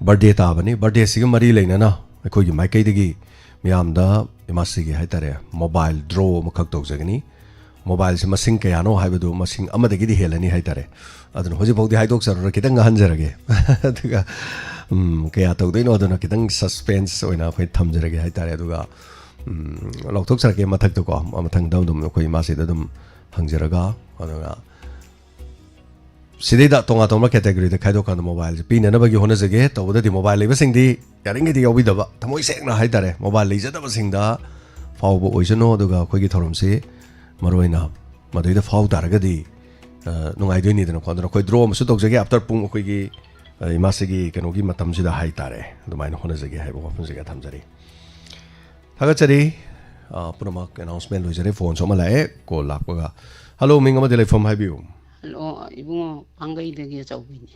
ꯕꯥꯔꯗꯦ ꯇꯥꯕꯅꯤ꯫ ꯕꯥꯔꯗꯦꯁꯤꯒ ꯃꯔꯤ ꯂꯩꯅꯅ ꯑꯩꯈꯣꯏꯒꯤ ꯃꯥꯏꯀꯩꯗꯒꯤ ꯃꯤꯌꯥꯝꯗ ꯏꯃꯥꯁꯤꯒꯤ ꯍꯥꯏꯇꯥꯔꯦ, ꯃꯣꯕꯥꯏꯜ ꯗ꯭ꯔꯣ ꯑꯃꯈꯛ ꯇꯧꯖꯒꯅꯤ꯫ ꯃꯣꯕꯥꯏꯜꯁꯦ ꯃꯁꯤꯡ ꯀꯌꯥꯅꯣ ꯍꯥꯏꯕꯗꯨ ꯃꯁꯤꯡ ꯑꯃꯗꯒꯤꯗꯤ ꯍꯦꯜꯂꯅꯤ ꯍꯥꯏꯇꯥꯔꯦ꯫ ꯑꯗꯨꯅ ꯍꯧꯖꯤꯛ ꯐꯥꯎꯗꯤ ꯍꯥꯏꯗꯣꯛꯆꯔꯔꯣꯏ, ꯈꯤꯇꯪ ꯉꯥꯡꯍꯟꯖꯔꯒꯦ꯫ ꯑꯗꯨꯒ, ꯎꯝ, ꯀꯌꯥ ꯇꯧꯗꯣꯏꯅꯣ ꯑꯗꯨꯅ ꯈꯤꯇꯪ ꯁꯁꯄꯦꯟꯁ ꯑꯣꯏꯅ ꯑꯩꯈꯣꯏ ꯊꯝꯖꯔꯒꯦ ꯍꯥꯏꯇꯥꯔꯦ꯫ ꯑꯗꯨꯒ, ꯎꯝ, ꯂꯥꯎꯊꯣꯛꯆꯔꯛꯀꯦ ꯃꯊꯛꯇꯀꯣ, ꯃꯊꯪꯗ ꯑꯗꯨꯝ ꯑꯩꯈꯣꯏ ꯏꯃꯥꯁꯤꯗ ꯑꯗꯨꯝ ꯍꯪꯖꯔꯒ꯫ ꯑꯗꯨꯒ ꯁꯤꯗꯩꯗ ꯇꯣꯉꯥꯟ ꯇꯣꯉꯥꯟꯕ ꯀꯦꯇꯦꯒꯣꯔꯤꯗ ꯈꯥꯏꯗꯣꯛꯀꯥꯟꯗ ꯃꯣꯕꯥꯏꯜꯁꯦ ꯄꯤꯅꯅꯕꯒꯤ ꯍꯣꯠꯅꯖꯒꯦ꯫ ꯇꯧꯕꯗꯗꯤ ꯃꯣꯕꯥꯏꯜ ꯂꯩꯕꯁꯤꯡꯗꯤ ꯌꯥꯔꯤꯉꯩꯗꯤ ꯌꯥꯎꯕꯤꯗꯕ, ꯊꯃꯣꯏ ꯁꯦꯡꯅ ꯍꯥꯏꯇꯥꯔꯦ, ꯃꯣꯕꯥꯏꯜ ꯂꯩꯖꯗꯕꯁꯤꯡꯗ ꯐꯥꯎꯕ ꯑꯣꯏꯁꯅꯨ꯫ ꯑꯗꯨꯒ ꯑꯩꯈꯣꯏꯒꯤ ꯊꯧꯔꯝꯁꯤ ꯃꯔꯨꯑꯣꯏꯅ ꯃꯗꯨꯏꯗ ꯐꯥꯎ ꯇꯥꯔꯒꯗꯤ, ꯑ, ꯅꯨꯡꯉꯥꯏꯗꯣꯏꯅꯤꯗꯅꯀꯣ꯫ ꯑꯗꯨꯅ ꯑꯩꯈꯣꯏ ꯗ꯭ꯔꯣ ꯑꯃꯁꯨ ꯇꯧꯖꯒꯦ꯫ ꯑꯥꯐꯇꯔ ꯄꯨꯡ ꯑꯩꯈꯣꯏꯒꯤ ꯑ, ꯏꯃꯥꯁꯤꯒꯤ ꯀꯩꯅꯣꯒꯤ ꯃꯇꯝꯁꯤꯗ ꯍꯥꯏꯇꯥꯔꯦ, ꯑꯗꯨꯃꯥꯏꯅ ꯍꯣꯠꯅꯖꯒꯦ ꯍꯥꯏꯕ ꯋꯥꯐꯝꯁꯤꯒ ꯊꯝꯖꯔꯤ꯫ ꯊꯥꯒꯠꯆꯔꯤ꯫ ꯑ, ꯄꯨꯝꯅꯃꯛ ꯑꯦꯅꯥꯎꯟꯁꯃꯦꯟ ꯂꯣꯏꯖꯔꯦ꯫ ꯐꯣꯟꯁꯨ ꯑꯃ ꯂꯥꯛꯑꯦ, ꯀꯣꯜ ꯂꯥꯛꯄꯒ꯫ ꯍꯜꯂꯣ, ꯃꯤꯡ ꯑꯃꯗꯤ ꯂꯩꯐꯝ ꯍꯥꯏꯕꯤꯌꯨ꯫ ꯍꯜꯂꯣ, ꯏꯕꯨꯡꯉꯣ ꯄꯥꯡꯒꯩꯗꯒꯤ ꯑꯆꯧꯕꯤꯅꯤ꯫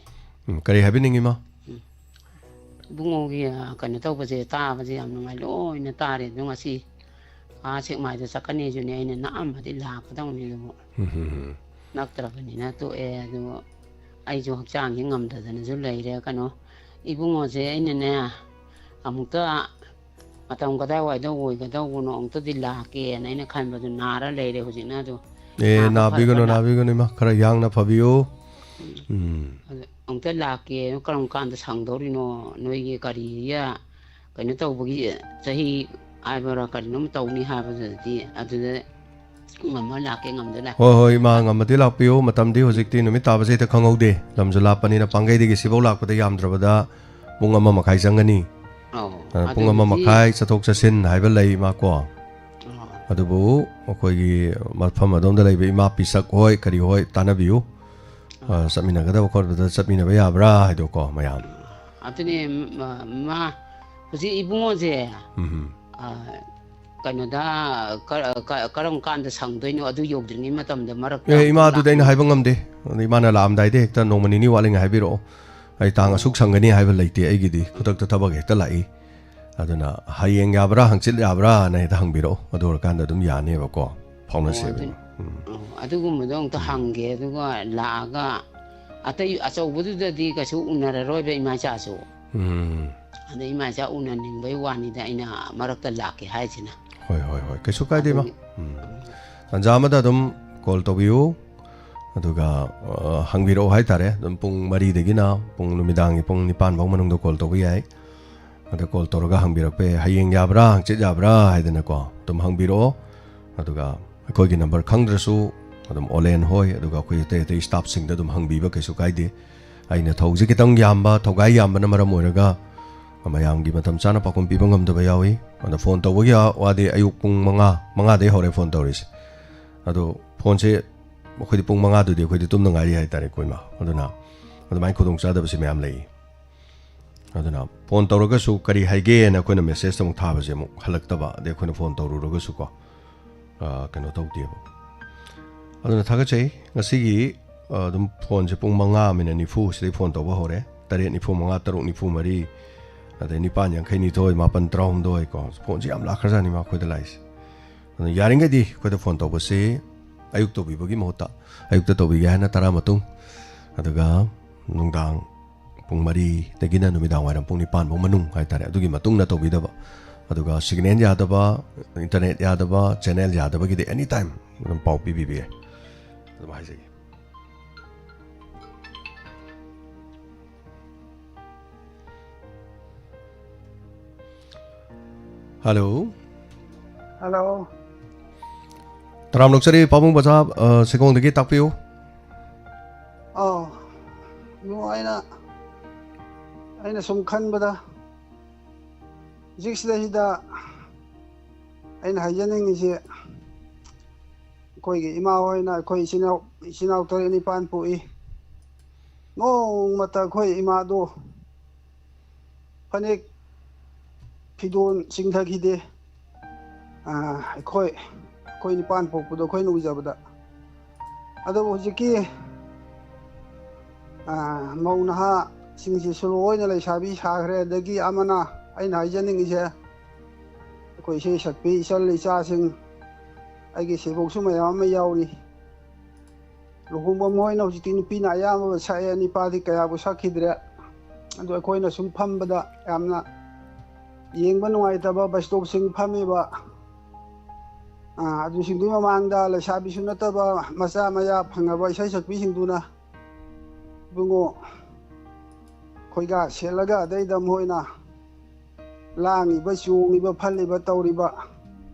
ꯎꯝ, ꯀꯔꯤ ꯍꯥꯏꯕꯤꯅꯤꯡꯉꯤ, ꯏꯃꯥ? ꯎꯝ꯫ ꯏꯕꯨꯡꯉꯣꯒꯤ, ꯑ, ꯀꯩꯅꯣ ꯇꯧꯕꯁꯦ, ꯇꯥꯕꯁꯦ ꯌꯥꯝ ꯅꯨꯡꯉꯥꯏ, ꯂꯣꯏꯅ ꯇꯥꯔꯦ꯫ ꯑꯗꯣ ꯉꯁꯤ ꯑꯥ ꯁꯦꯛꯃꯥꯏꯗ ꯆꯠꯀꯅꯤꯁꯨꯅꯦ, ꯑꯩꯅ ꯅꯛꯑꯝꯃꯗꯤ ꯂꯥꯛꯀꯗꯧꯅꯤ, ꯑꯗꯨꯕꯨ ꯎꯝ, ꯍꯝ, ꯍꯝ꯫ ꯅꯛꯇ꯭ꯔꯕꯅꯤꯅ ꯇꯣꯛꯑꯦ꯫ ꯑꯗꯨ ꯑꯩꯁꯨ ꯍꯛꯆꯥꯡꯁꯤ ꯉꯝꯗꯗꯅꯁꯨ ꯂꯩꯔꯦ꯫ ꯀꯩꯅꯣ, ꯏꯕꯨꯡꯉꯣꯁꯦ ꯑꯩꯅꯅꯦ, ꯑꯃꯨꯛꯇ ꯃꯇꯝ ꯀꯗꯥꯏꯋꯥꯏꯗ ꯑꯣꯏꯒꯗꯧꯕꯅꯣ ꯑꯃꯨꯛꯇꯗꯤ ꯂꯥꯛꯀꯦꯅ ꯑꯩꯅ ꯈꯟꯕꯗꯨ ꯅꯥꯔ ꯂꯩꯔꯦ ꯍꯧꯖꯤꯛꯅ꯫ ꯑꯗꯨ ꯑꯦ, ꯅꯥꯕ ꯅꯥꯕꯤꯒꯅꯨ, ꯐꯔꯀꯥꯟꯗ ꯅꯥꯕꯤꯒꯅꯨ, ꯏꯃꯥ, ꯈꯔ ꯌꯥꯡꯅ ꯐꯕꯤꯌꯨ꯫ ꯎꯝ꯫ ꯎꯝ꯫ ꯑꯗꯨ ꯑꯃꯨꯛꯇ ꯂꯥꯛꯀꯦ, ꯀꯔꯝ ꯀꯥꯟꯗ ꯁꯪꯗꯧꯔꯤꯅꯣ? ꯅꯣꯏꯒꯤ ꯀꯔꯤ ꯀꯩꯅꯣ ꯇꯧꯕꯒꯤ ꯆꯍꯤ ꯍꯥꯏꯕ꯭ꯔꯥ ꯀꯔꯤꯅꯣꯝ ꯇꯧꯅꯤ ꯍꯥꯏꯕꯗꯨꯗꯗꯤ ꯑꯗꯨꯗ ꯉꯝꯃ ꯂꯥꯛꯀꯦ, ꯉꯝꯗ ꯂꯥꯛꯀꯦ꯫ ꯍꯣꯏ, ꯍꯣꯏ, ꯏꯃꯥ, ꯉꯝꯃꯗꯤ ꯂꯥꯛꯄꯤꯌꯨ꯫ ꯃꯇꯝꯗꯤ ꯍꯧꯖꯤꯛꯇꯤ ꯅꯨꯃꯤꯠ ꯇꯥꯕꯁꯦ ꯍꯦꯛꯇ ꯈꯪꯍꯧꯗꯦ꯫ ꯂꯝꯁꯨ ꯂꯥꯞꯄꯅꯤꯅ ꯄꯥꯡꯒꯩꯗꯒꯤ ꯁꯤꯐꯧ ꯂꯥꯛꯄꯗ ꯌꯥꯝꯗ꯭ꯔꯕꯗ ꯄꯨꯡ ꯑꯃ ꯃꯈꯥꯏ ꯆꯪꯒꯅꯤ꯫ ꯑꯧ, ꯑ, ꯄꯨꯡ ꯑꯃ ꯑꯗꯨꯕꯨꯗꯤ ꯃꯈꯥꯏ ꯆꯠꯊꯣꯛ ꯆꯠꯁꯤꯟ ꯍꯥꯏꯕ ꯂꯩ, ꯏꯃꯥ, ꯀꯣ꯫ ꯑꯥ꯫ ꯑꯗꯨꯕꯨ ꯑꯩꯈꯣꯏꯒꯤ ꯃꯐꯝ ꯑꯗꯣꯝꯗ ꯂꯩꯕ ꯏꯃꯥ ꯄꯤꯁꯛ ꯍꯣꯏ, ꯀꯔꯤ ꯍꯣꯏ, ꯇꯥꯟꯅꯕꯤꯌꯨ꯫ ꯑ, ꯑꯥ꯫ ꯆꯠꯃꯤꯟꯅꯒꯗꯕ ꯈꯣꯠꯄꯗ ꯆꯠꯃꯤꯟꯅꯕ ꯌꯥꯕ꯭ꯔꯥ ꯍꯥꯏꯗꯣ, ꯀꯣ, ꯃꯌꯥꯝ꯫ ꯑꯗꯨꯅꯦ, ꯃ-, ꯃꯥ ꯍꯧꯖꯤꯛ ꯏꯕꯨꯡꯉꯣꯁꯦ, ꯎꯝ꯫ ꯑ, ꯀꯩꯅꯣꯗ, ꯀ-, ꯀ-, ꯀꯔꯝ ꯀꯥꯟꯗ ꯁꯪꯗꯣꯏꯅꯣ? ꯑꯗꯨ ꯌꯧꯗ꯭ꯔꯤꯉꯩ ꯃꯇꯝꯗ ꯃꯔꯛꯇ ꯑꯦ, ꯑꯃꯨꯛꯇꯪ ꯏꯃꯥ, ꯑꯗꯨꯗꯤ ꯑꯩꯅ ꯂꯥꯛꯄꯤꯌꯨ꯫ ꯍꯥꯏꯕ ꯉꯝꯗꯦ꯫ ꯑꯗꯨ ꯏꯃꯥꯅ ꯂꯥꯛꯑꯝꯗꯥꯏꯗ ꯍꯦꯛꯇ ꯅꯣꯡꯃ ꯅꯤꯅꯤ ꯋꯥꯠꯂꯤꯉꯩ ꯍꯥꯏꯕꯤꯔꯛꯑꯣ꯫ ꯑꯩ ꯇꯥꯡ ꯑꯁꯨꯛ ꯁꯪꯒꯅꯤ ꯍꯥꯏꯕ ꯂꯩꯇꯦ ꯑꯩꯒꯤꯗꯤ꯫ ꯈꯨꯗꯛꯇ ꯊꯕꯛ ꯍꯦꯛꯇ ꯂꯥꯛꯏ꯫ ꯑꯗꯨꯅ ꯍꯌꯦꯡ ꯌꯥꯕ꯭ꯔꯥ, ꯍꯪꯆꯤꯠ ꯌꯥꯕ꯭ꯔꯥꯅ ꯍꯦꯛꯇ ꯍꯪꯕꯤꯔꯛꯑꯣ꯫ ꯑꯗꯨ ꯑꯣꯏꯔꯀꯥꯟꯗ ꯑꯗꯨꯝ ꯌꯥꯅꯦꯕꯀꯣ꯫ ꯐꯥꯎꯅꯁꯦꯕ, ꯑꯣ, ꯑꯗꯨ-, ꯏꯃꯥ꯫ ꯎꯝ꯫ ꯑꯣ, ꯑꯗꯨꯒꯨꯝꯕꯗꯣ ꯑꯝꯇ ꯎꯝ꯫ ꯍꯪꯒꯦ꯫ ꯑꯗꯨꯒ ꯂꯥꯛꯑꯒ ꯑꯇꯩ ꯑꯆꯧꯕꯗꯨꯗꯗꯤ ꯀꯩꯁꯨ ꯎꯅꯔꯔꯣꯏꯕ ꯏꯃꯥ ꯏꯆꯥꯁꯨ꯫ ꯎꯝ꯫ ꯑꯗ ꯏꯃꯥ ꯏꯆꯥ ꯎꯅꯅꯤꯡꯕꯩ ꯋꯥꯅꯤꯗ, ꯑꯩꯅ ꯃꯔꯛꯇ ꯂꯥꯛꯀꯦ ꯍꯥꯏꯁꯤꯅ꯫ ꯍꯣꯏ, ꯍꯣꯏ, ꯍꯣꯏ꯫ ꯀꯩꯁꯨ ꯀꯥꯏꯗꯦ, ꯏꯃꯥ꯫ ꯑꯗꯨꯒꯤ ꯎꯝ꯫ ꯎꯝ꯫ ꯇꯥꯟꯖꯥ ꯑꯃꯗ ꯑꯗꯨꯝ ꯀꯣꯜ ꯇꯧꯕꯤꯌꯨ꯫ ꯑꯗꯨꯒ, ꯑ, ꯍꯪꯕꯤꯔꯛꯑꯣ ꯍꯥꯏꯇꯥꯔꯦ꯫ ꯑꯗꯨꯝ ꯄꯨꯡ ꯃꯔꯤꯗꯒꯤꯅ ꯄꯨꯡ ꯅꯨꯃꯤꯗꯥꯡꯒꯤ ꯄꯨꯡ ꯅꯤꯄꯥꯟ ꯐꯥꯎ ꯃꯅꯨꯡꯗ ꯀꯣꯜ ꯇꯧꯕ ꯌꯥꯏ꯫ ꯑꯗ ꯀꯣꯜ ꯇꯧꯔꯒ ꯍꯪꯕꯤꯔꯛꯄ ꯌꯥꯏ꯫ "ꯍꯌꯦꯡ ꯌꯥꯕ꯭ꯔꯥ, ꯍꯪꯆꯤꯠ ꯌꯥꯕ꯭ꯔꯥ?" ꯍꯥꯏꯗꯅꯀꯣ꯫ ꯑꯗꯨꯝ ꯍꯪꯕꯤꯔꯛꯑꯣ꯫ ꯑꯗꯨꯒ ꯑꯩꯈꯣꯏꯒꯤ ꯅꯝꯕꯔ ꯈꯪꯗ꯭ꯔꯁꯨ ꯑꯗꯨꯝ ꯑꯣꯂꯦꯟ ꯍꯣꯏ, ꯑꯗꯨꯒ ꯑꯩꯈꯣꯏ ꯑꯇꯩ ꯑꯇꯩ ꯁ꯭ꯇꯥꯐꯁꯤꯡꯗ ꯑꯗꯨꯝ ꯍꯪꯕꯤꯕ ꯀꯩꯁꯨ ꯀꯥꯏꯗꯦ꯫ ꯑꯩꯅ ꯊꯧꯁꯦ ꯈꯤꯇꯪ ꯌꯥꯝꯕ, ꯊꯧꯒꯥꯏ ꯌꯥꯝꯕꯅ ꯃꯔꯝ ꯑꯣꯏꯔꯒ ꯃꯌꯥꯝꯒꯤ ꯃꯇꯝ ꯆꯥꯅ ꯄꯥꯎꯈꯨꯝ ꯄꯤꯕ ꯉꯝꯗꯕ ꯌꯥꯎꯏ꯫ ꯑꯗꯣ ꯐꯣꯟ ꯇꯧꯕꯒꯤ ꯋꯥꯗꯤ ꯑꯌꯨꯛ ꯄꯨꯡ ꯃꯉꯥ, ꯃꯉꯥꯗꯩ ꯍꯧꯔꯦ ꯐꯣꯟ ꯇꯧꯔꯤꯁꯦ꯫ ꯑꯗꯣ ꯐꯣꯟꯁꯦ ꯑꯩꯈꯣꯏꯗꯤ ꯄꯨꯡ ꯃꯉꯥꯗꯨꯗꯤ ꯑꯩꯈꯣꯏꯗꯤ ꯇꯨꯝꯅ ꯉꯥꯏꯔꯤ ꯍꯥꯏꯇꯥꯔꯦꯀꯣ, ꯏꯃꯥ꯫ ꯑꯗꯨꯅ ꯑꯗꯨꯃꯥꯏꯅ ꯈꯨꯗꯣꯡꯆꯥꯗꯕꯁꯤ ꯃꯌꯥꯝ ꯂꯩ꯫ ꯑꯗꯨꯅ ꯐꯣꯟ ꯇꯧꯔꯒꯁꯨ ꯀꯔꯤ ꯍꯥꯏꯒꯦꯅ ꯑꯩꯈꯣꯏꯅ ꯃꯦꯁꯦꯖꯇ ꯑꯃꯨꯛ ꯊꯥꯕꯁꯦ ꯑꯃꯨꯛ ꯍꯜꯂꯛꯇꯕ, ꯑꯗꯩ ꯑꯩꯈꯣꯏꯅ ꯐꯣꯟ ꯇꯧꯔꯨꯔꯒꯁꯨꯀꯣ, ꯑ, ꯀꯩꯅꯣ ꯇꯧꯗꯦꯕ꯫ ꯑꯗꯨꯅ ꯊꯥꯒꯠꯆꯩ꯫ ꯉꯁꯤꯒꯤ, ꯑ, ꯑꯗꯨꯝ ꯐꯣꯟꯁꯦ ꯄꯨꯡ ꯃꯉꯥ ꯃꯤꯅꯠ ꯅꯤꯐꯨ ꯁꯤꯗꯩ ꯐꯣꯟ ꯇꯧꯕ ꯍꯧꯔꯦ꯫ ꯇꯔꯦꯠ ꯅꯤꯐꯨ ꯃꯉꯥ, ꯇꯔꯨꯛ ꯅꯤꯐꯨ ꯃꯔꯤ, ꯑꯗꯩ ꯅꯤꯄꯥꯟ ꯌꯥꯡꯈꯩ ꯅꯤꯊꯣꯏ, ꯃꯥꯄꯟ ꯇꯔꯥꯍꯨꯝꯗꯣꯏ ꯀꯣ, ꯐꯣꯟꯁꯦ ꯌꯥꯝ ꯂꯥꯛꯈ꯭ꯔꯖꯥꯠꯅꯤ ꯃꯈꯣꯏꯗ ꯂꯥꯛꯏꯁꯦ꯫ ꯑꯗꯨꯅ ꯌꯥꯔꯤꯉꯩꯗꯤ ꯑꯩꯈꯣꯏꯗ ꯐꯣꯟ ꯇꯧꯕꯁꯤ ꯑꯌꯨꯛ ꯇꯧꯕꯤꯕꯒꯤ ꯃꯍꯨꯠꯇ, ꯑꯌꯨꯛꯇ ꯇꯧꯕꯤꯒꯦ ꯍꯥꯏꯅ ꯇꯔꯥ ꯃꯇꯨꯡ, ꯑꯗꯨꯒ ꯅꯨꯡꯗꯥꯡ ꯄꯨꯡ ꯃꯔꯤꯗꯒꯤꯅ ꯅꯨꯃꯤꯗꯥꯡ ꯋꯥꯏꯔꯝ ꯄꯨꯡ ꯅꯤꯄꯥꯟ ꯐꯥꯎ ꯃꯅꯨꯡ ꯍꯥꯏꯇꯥꯔꯦ, ꯑꯗꯨꯒꯤ ꯃꯇꯨꯡꯗ ꯇꯧꯕꯤꯗꯕ꯫ ꯑꯗꯨꯒ ꯁꯤꯒꯅꯦꯜ ꯌꯥꯗꯕ, ꯏꯟꯇꯔꯅꯦꯠ ꯌꯥꯗꯕ, ꯆꯦꯅꯦꯜ ꯌꯥꯗꯕꯒꯤꯗꯤ ꯑꯦꯅꯤ ꯇꯥꯏꯝ ꯑꯗꯨꯝ ꯄꯥꯎ ꯄꯤꯕꯤꯕ ꯌꯥꯏ꯫ ꯑꯗꯨꯝ ꯍꯥꯏꯖꯒꯦ꯫ ꯍꯜꯂꯣ꯫ ꯍꯜꯂꯣ꯫ ꯇꯔꯥꯝ ꯅꯣꯛꯆꯔꯤ ꯄꯥꯕꯨꯡ ꯕꯖꯥꯔ, ꯑ, ꯁꯤꯒꯣꯡꯗꯒꯤ ꯇꯥꯛꯄꯤꯌꯨ꯫ ꯑꯥ, ꯅꯨꯡꯉꯥꯏꯅ, ꯑꯩꯅ ꯁꯨꯝ ꯈꯟꯕꯗ, ꯍꯧꯖꯤꯛꯁꯤꯗꯩꯁꯤꯗ ꯑꯩꯅ ꯍꯥꯏꯖꯅꯤꯡꯉꯤꯁꯦ, ꯑꯩꯈꯣꯏꯒꯤ ꯏꯃꯥ ꯍꯣꯏꯅ ꯑꯩꯈꯣꯏ ꯏꯆꯤꯟ ꯏꯅꯥꯎ, ꯏꯆꯤꯟ ꯏꯅꯥꯎ ꯇꯔꯦꯠ ꯅꯤꯄꯥꯟ ꯄꯣꯛꯏ꯫ ꯅꯣꯡꯃꯇ ꯑꯩꯈꯣꯏ ꯏꯃꯥꯗꯣ ꯐꯅꯦꯛ, ꯐꯤꯗꯣꯟ ꯆꯤꯡꯊꯈꯤꯗꯦ꯫ ꯑꯥ, ꯑꯩꯈꯣꯏ, ꯑꯩꯈꯣꯏ ꯅꯤꯄꯥꯟ ꯄꯣꯛꯄꯗꯣ ꯑꯩꯈꯣꯏꯅ ꯎꯖꯕꯗ꯫ ꯑꯗꯨꯕꯨ ꯍꯧꯖꯤꯛꯀꯤ, ꯑꯥ, ꯃꯧ ꯅꯍꯥꯁꯤꯡꯁꯤꯁꯨ ꯂꯣꯏꯅ ꯂꯩꯁꯥꯕꯤ ꯁꯥꯈ꯭ꯔꯦ꯫ ꯑꯗꯒꯤ ꯑꯃꯅ, ꯑꯩꯅ ꯍꯥꯏꯖꯅꯤꯡꯉꯤꯁꯦ, ꯑꯩꯈꯣꯏ ꯏꯁꯩ ꯁꯛꯄꯤ ꯏꯆꯜ ꯏꯆꯥꯁꯤꯡ, ꯑꯩꯒꯤ ꯁꯦꯕꯣꯛꯁꯨ ꯃꯌꯥꯝ ꯑꯃ ꯌꯥꯎꯔꯤ꯫ ꯂꯨꯍꯣꯡꯕ ꯃꯣꯏꯅ ꯍꯧꯖꯤꯛꯇꯤ ꯅꯨꯄꯤꯅ ꯑꯌꯥꯝꯕ ꯁꯛꯑꯦ, ꯅꯨꯄꯥꯗꯤ ꯀꯌꯥꯕꯨ ꯁꯛꯈꯤꯗ꯭ꯔꯦ꯫ ꯑꯗꯣ ꯑꯩꯈꯣꯏꯅ ꯁꯨꯝ ꯐꯝꯕꯗ ꯌꯥꯝꯅ ꯌꯦꯡꯕ ꯅꯨꯡꯉꯥꯏꯇꯕ ꯕꯁ ꯁ꯭ꯇꯣꯞꯁꯤꯡ ꯐꯝꯃꯤꯕ, ꯑꯥ, ꯑꯗꯨꯁꯤꯡꯗꯨꯒꯤ ꯃꯃꯥꯡꯗ ꯂꯩꯁꯥꯕꯤꯁꯨ ꯅꯠꯇꯕ ꯃꯆꯥ ꯃꯌꯥ ꯐꯪꯉꯕ ꯏꯁꯩ ꯁꯛꯄꯤꯁꯤꯡꯗꯨꯅ, "ꯏꯕꯨꯡꯉꯣ, ꯈꯣꯏꯒꯥ ꯁꯦꯠꯂꯒ ꯑꯗꯩꯗ ꯃꯣꯏꯅ ꯂꯥꯡꯉꯤꯕ, ꯆꯣꯡꯉꯤꯕ, ꯐꯜꯂꯤꯕ, ꯇꯧꯔꯤꯕ